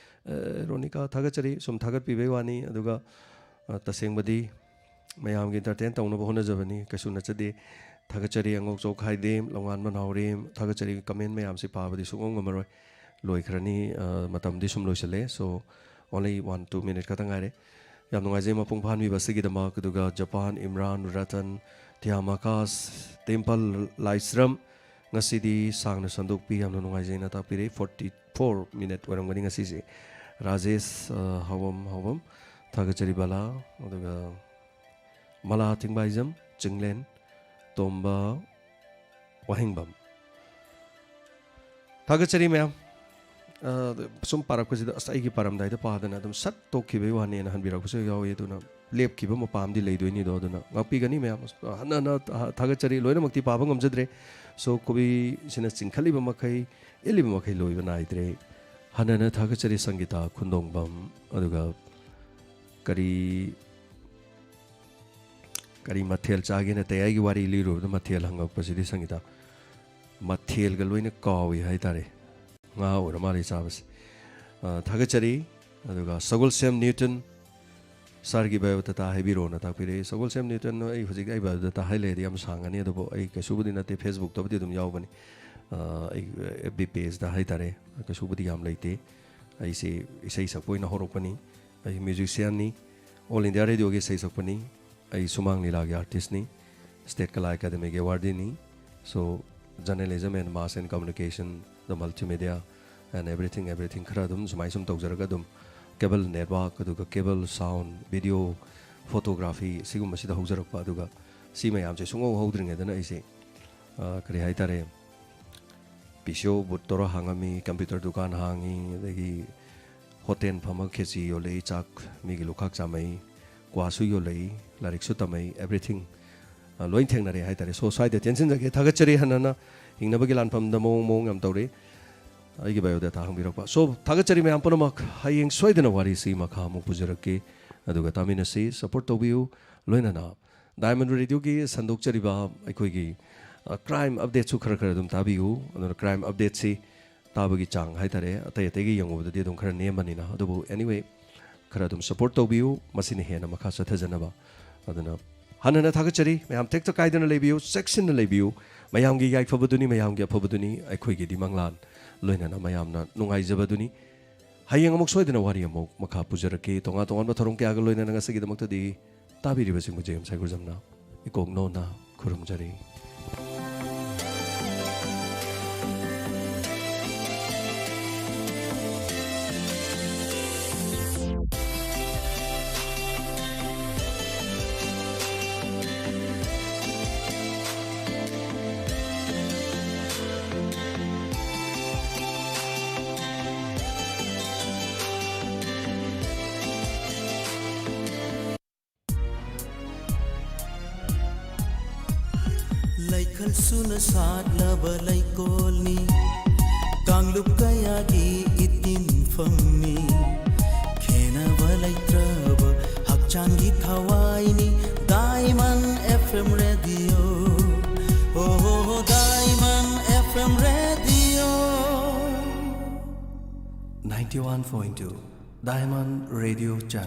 ꯑ, ꯔꯣꯅꯤꯀꯥ ꯊꯥꯒꯠꯆꯔꯤ꯫ ꯁꯨꯝ ꯊꯥꯒꯠꯄꯤꯕꯩ ꯋꯥꯅꯤ, ꯑꯗꯨꯒ, ꯑ, ꯇꯁꯦꯡꯕꯗꯤ ꯃꯌꯥꯝꯒꯤ entertain ꯇꯧꯅꯕ ꯍꯣꯠꯅꯖꯕꯅꯤ, ꯀꯩꯁꯨ ꯅꯠꯆꯗꯦ꯫ ꯊꯥꯒꯠꯆꯔꯤ ꯑꯉꯧꯆꯧ ꯈꯥꯏꯗꯦꯝ, ꯂꯧꯉꯥꯟꯕ ꯅꯥꯎꯔꯦꯝ, ꯊꯥꯒꯠꯆꯔꯤ꯫ Comment ꯃꯌꯥꯝꯁꯤ ꯄꯥꯕꯗꯤ ꯁꯨꯡꯉꯝ ꯉꯝꯃꯔꯣꯏ, ꯂꯣꯏꯈ꯭ꯔꯅꯤ, ꯑ, ꯃꯇꯝꯗꯤ ꯁꯨꯝ ꯂꯣꯏꯁꯤꯜꯂꯦ꯫ So, Only one, two minute ꯈꯛꯇ ꯉꯥꯏꯔꯦ꯫ ꯌꯥꯝ ꯅꯨꯡꯉꯥꯏꯖꯩ ꯃꯄꯨꯡ ꯐꯥꯍꯟꯕꯤꯕ ꯑꯁꯤꯒꯤꯗꯃꯛ꯫ ꯑꯗꯨꯒ ꯖꯄꯥꯟ, ꯏꯝꯔꯥꯟ, ꯔꯇꯟ, ꯊꯤꯌꯥꯝ ꯑꯀꯥꯁ, ꯇꯦꯝꯄꯜ, ꯂꯥꯏꯁ꯭ꯔꯝ, ꯉꯁꯤꯗꯤ ꯁꯥꯡꯅ ꯁꯟꯗꯣꯛꯄꯤ, ꯌꯥꯝꯅ ꯅꯨꯡꯉꯥꯏꯖꯩꯅ ꯇꯥꯛꯄꯤꯔꯦ꯫ Forty four minute ꯑꯣꯏꯔꯝꯒꯅꯤ ꯉꯁꯤꯁꯦ꯫ ꯔꯥꯖꯦꯁ, ꯑ, ꯍꯥꯎꯕꯝ, ꯍꯥꯎꯕꯝ, ꯊꯥꯒꯠꯆꯔꯤ ꯕꯂꯥ꯫ ꯑꯗꯨꯒ ꯃꯂꯥ ꯊꯤꯡꯕꯥꯏꯖꯝ, ꯆꯤꯡꯂꯦꯟ, ꯇꯣꯝꯕ ꯋꯥꯍꯦꯡꯕꯝ꯫ ꯊꯥꯒꯠꯆꯔꯤ ꯃꯌꯥꯝ꯫ ꯑ, ꯁꯨꯝ ꯄꯥꯔꯛꯄꯁꯤꯗ, ꯑꯁ, ꯑꯩꯒꯤ ꯄꯥꯔꯝꯗꯥꯏꯗ ꯄꯥꯗꯅ ꯑꯗꯨꯝ ꯁꯠ ꯇꯣꯛꯈꯤꯕꯩ ꯋꯥꯅꯦꯅ ꯍꯟꯕꯤꯔꯛꯄꯁꯨ ꯌꯥꯎꯏ꯫ ꯑꯗꯨꯅ ꯂꯦꯞꯈꯤꯕ ꯃꯄꯥ ꯑꯃꯗꯤ ꯂꯩꯗꯣꯏꯅꯤꯗꯣ꯫ ꯑꯗꯨꯅ ꯉꯥꯛꯄꯤꯒꯅꯤ ꯃꯌꯥꯝ꯫ ꯑꯁ, ꯍꯟꯅ ꯍꯟꯅ ꯊꯥ-, ꯊꯥꯒꯠꯆꯔꯤ꯫ ꯂꯣꯏꯅꯃꯛꯇꯤ ꯄꯥꯕ ꯉꯝꯖꯗ꯭ꯔꯦ꯫ So, ꯈꯨꯕꯤꯁꯤꯅ ꯆꯤꯡꯈꯠꯂꯤꯕ ꯃꯈꯩ, ꯏꯜꯂꯤꯕ ꯃꯈꯩ ꯂꯣꯏꯕ ꯅꯥꯏꯗ꯭ꯔꯦ꯫ ꯍꯟꯅ ꯍꯟꯅ ꯊꯥꯒꯠꯆꯔꯤ ꯁꯪꯒꯤꯇꯥ ꯈꯨꯟꯗꯣꯡꯕꯝ꯫ ꯑꯗꯨꯒ ꯀꯔꯤ, ꯀꯔꯤ ꯃꯊꯦꯜ ꯆꯥꯒꯦꯅ ꯇꯌꯥꯏꯒꯤ ꯋꯥꯔꯤ ꯂꯤꯔꯨꯕꯗ ꯃꯊꯦꯜ ꯍꯪꯉꯛꯄꯁꯤꯗꯤ ꯁꯪꯒꯤꯇꯥ ꯃꯊꯦꯜꯒ ꯂꯣꯏꯅ ꯀꯥꯎꯏ ꯍꯥꯏꯇꯥꯔꯦ꯫ ꯉꯥ ꯑꯣꯏꯔ ꯃꯥꯜꯂꯦ ꯆꯥꯕꯁꯦ꯫ ꯑ, ꯊꯥꯒꯠꯆꯔꯤ꯫ ꯑꯗꯨꯒ ꯁꯒꯣꯜꯁꯦꯝ ꯅ꯭ꯌꯨꯇꯟ ꯁꯥꯔꯒꯤ biodata ꯍꯥꯏꯕꯤꯔꯣꯅ ꯇꯥꯛꯄꯤꯔꯛꯏ꯫ ꯁꯒꯣꯜꯁꯦꯝ ꯅ꯭ꯌꯨꯇꯟ, ꯑꯩ ꯍꯧꯖꯤꯛ ꯑꯩ biodata ꯍꯥꯏ ꯂꯩꯔꯗꯤ ꯌꯥꯝ ꯁꯥꯡꯉꯅꯤ, ꯑꯗꯨꯕꯨ ꯑꯩ ꯀꯩꯁꯨꯕꯨꯗꯤ ꯅꯠꯇꯦ, Facebook-ꯇꯕꯨꯗꯤ ꯑꯗꯨꯝ ꯌꯥꯎꯕꯅꯤ꯫ ꯑ, ꯑꯩ F B page-ꯇ ꯍꯥꯏꯇꯥꯔꯦ, ꯀꯩꯁꯨꯕꯨꯗꯤ ꯌꯥꯝ ꯂꯩꯇꯦ꯫ ꯑꯩꯁꯦ ꯏꯁꯩ ꯁꯛꯄ ꯑꯣꯏꯅ ꯍꯧꯔꯛꯄꯅꯤ꯫ ꯑꯩ musician-ꯅꯤ, All India Radio-ꯒꯤ ꯏꯁꯩ ꯁꯛꯄꯅꯤ꯫ ꯑꯩ ꯁꯨꯃꯥꯡ ꯂꯤꯂꯥꯒꯤ artist-ꯅꯤ, State Kala Academy-ꯒꯤ awardee-ꯅꯤ꯫ So, journalism and mass and communication, the multimedia and everything, everything ꯈꯔ ꯑꯗꯨꯝ ꯁꯨꯃꯥꯏ ꯁꯨꯝ ꯇꯧꯖꯔꯒ ꯑꯗꯨꯝ cable network, ꯑꯗꯨꯒ cable sound, video, photography, ꯁꯤꯒꯨꯝꯕꯁꯤꯗ ꯍꯧꯖꯔꯛꯄ꯫ ꯑꯗꯨꯒ ꯁꯤ ꯃꯌꯥꯝꯁꯦ ꯁꯨꯡꯍꯧ ꯍꯧꯗ꯭ꯔꯤꯉꯩꯗꯅ ꯑꯩꯁꯦ, ꯑ, ꯀꯔꯤ ꯍꯥꯏꯇꯥꯔꯦ, P C O booth ꯇꯧꯔ ꯍꯥꯡꯉꯝꯃꯤ, computer ꯗꯨꯀꯥꯟ ꯍꯥꯡꯉꯤ, ꯑꯗꯒꯤ hotel ꯐꯝꯃꯒ ꯈꯦꯆꯤ ꯌꯣꯜꯂꯛꯏ, ꯆꯥꯛ ꯃꯤꯒꯤ ꯂꯨꯈꯥꯛ ꯆꯥꯝꯃꯛꯏ, ꯀ꯭ꯋꯥꯁꯨ ꯌꯣꯜꯂꯛꯏ, ꯂꯥꯏꯔꯤꯛꯁꯨ ꯇꯝꯃꯛꯏ, everything, ꯑ, ꯂꯣꯏ ꯊꯦꯡꯅꯔꯦ ꯍꯥꯏꯇꯥꯔꯦ꯫ So, ꯁ꯭ꯋꯥꯏꯗ ꯇꯦꯟꯁꯤꯟꯖꯒꯦ꯫ ꯊꯥꯒꯠꯆꯔꯤ ꯍꯟꯅ ꯍꯟꯅ꯫ ꯍꯤꯡꯅꯕꯒꯤ ꯂꯥꯟꯐꯝꯗ ꯃꯑꯣꯡ ꯃꯑꯣꯡ ꯌꯥꯝ ꯇꯧꯔꯤ꯫ ꯑꯩꯒꯤ biodata ꯍꯪꯕꯤꯔꯛꯄ꯫ So, ꯊꯥꯒꯠꯆꯔꯤ ꯃꯌꯥꯝ ꯄꯨꯝꯅꯃꯛ꯫ ꯍꯌꯦꯡ ꯁꯣꯏꯗꯅ ꯋꯥꯔꯤꯁꯤ ꯃꯈꯥ ꯑꯃꯨꯛ ꯄꯨꯖꯔꯛꯀꯦ꯫ ꯑꯗꯨꯒ ꯇꯥꯃꯤꯟꯅꯁꯤ, support ꯇꯧꯕꯤꯌꯨ꯫ ꯂꯣꯏꯅꯅ Diamond Radio-ꯒꯤ ꯁꯟꯗꯣꯛꯆꯔꯤꯕ ꯑꯩꯈꯣꯏꯒꯤ, ꯑ, crime update-ꯁꯨ ꯈꯔ ꯈꯔ ꯑꯗꯨꯝ ꯇꯥꯕꯤꯌꯨ꯫ ꯑꯗꯨꯅ crime update-ꯁꯤ ꯇꯥꯕꯒꯤ ꯆꯥꯡ ꯍꯥꯏꯇꯥꯔꯦ, ꯑꯇꯩ ꯑꯇꯩꯒ ꯌꯦꯡꯉꯨꯕꯗꯗꯤ ꯑꯗꯨꯝ ꯈꯔ ꯅꯦꯝꯕꯅꯤꯅ꯫ ꯑꯗꯨꯕꯨ anyway, ꯈꯔ ꯑꯗꯨꯝ support ꯇꯧꯕꯤꯌꯨ, ꯃꯁꯤꯅ ꯍꯦꯟꯅ ꯃꯈꯥ ꯆꯠꯊꯖꯅꯕ꯫ ꯑꯗꯨꯅ ꯍꯟꯅ ꯍꯟꯅ ꯊꯥꯒꯠꯆꯔꯤ꯫ ꯃꯌꯥꯝ ꯇꯦꯛꯇ ꯀꯥꯏꯗꯅ ꯂꯩꯕꯤꯌꯨ, ꯆꯦꯛꯁꯤꯟꯅ ꯂꯩꯕꯤꯌꯨ꯫ ꯃꯌꯥꯝꯒꯤ ꯌꯥꯏꯐꯕꯗꯨꯅꯤ, ꯃꯌꯥꯝꯒꯤ ꯑꯐꯕꯗꯨꯅꯤ, ꯑꯩꯈꯣꯏꯒꯤꯗꯤ ꯃꯪꯂꯥꯟ, ꯂꯣꯏꯅꯅ ꯃꯌꯥꯝꯅ ꯅꯨꯡꯉꯥꯏꯖꯕꯗꯨꯅꯤ꯫ ꯍꯌꯦꯡ ꯑꯃꯨꯛ ꯁꯣꯏꯗꯅ ꯋꯥꯔꯤ ꯑꯃꯨꯛ ꯃꯈꯥ ꯄꯨꯖꯔꯛꯀꯦ꯫ ꯇꯣꯉꯥꯟ ꯇꯣꯉꯥꯟꯕ ꯊꯧꯔꯝ ꯀꯌꯥꯒ ꯂꯣꯏꯅꯅ ꯉꯁꯤꯒꯤꯗꯃꯛꯇꯗꯤ ꯇꯥꯕꯤꯔꯤꯕꯁꯤꯡꯕꯨ ꯖꯦ ꯑꯦꯝ ꯁꯥꯏꯒꯨꯖꯝꯅ ꯏꯀꯣꯛ ꯅꯧꯅ ꯈꯨꯔꯨꯝꯖꯔꯤ꯫ ꯂꯩꯈꯜ ꯁꯨꯅ ꯁꯥꯠꯂꯕ ꯂꯩꯀꯣꯜꯅꯤ, ꯀꯥꯡꯂꯨꯞ ꯀꯌꯥꯒꯤ ꯏꯇꯤꯟꯐꯝꯅꯤ, ꯈꯦꯅꯕ ꯂꯩꯇ꯭ꯔꯕ ꯍꯛꯆꯥꯡꯒꯤ ꯊꯋꯥꯏꯅꯤ, Diamond F M Radio. Oh, Diamond F M Radio. Ninety one point two Diamond Radio Channel.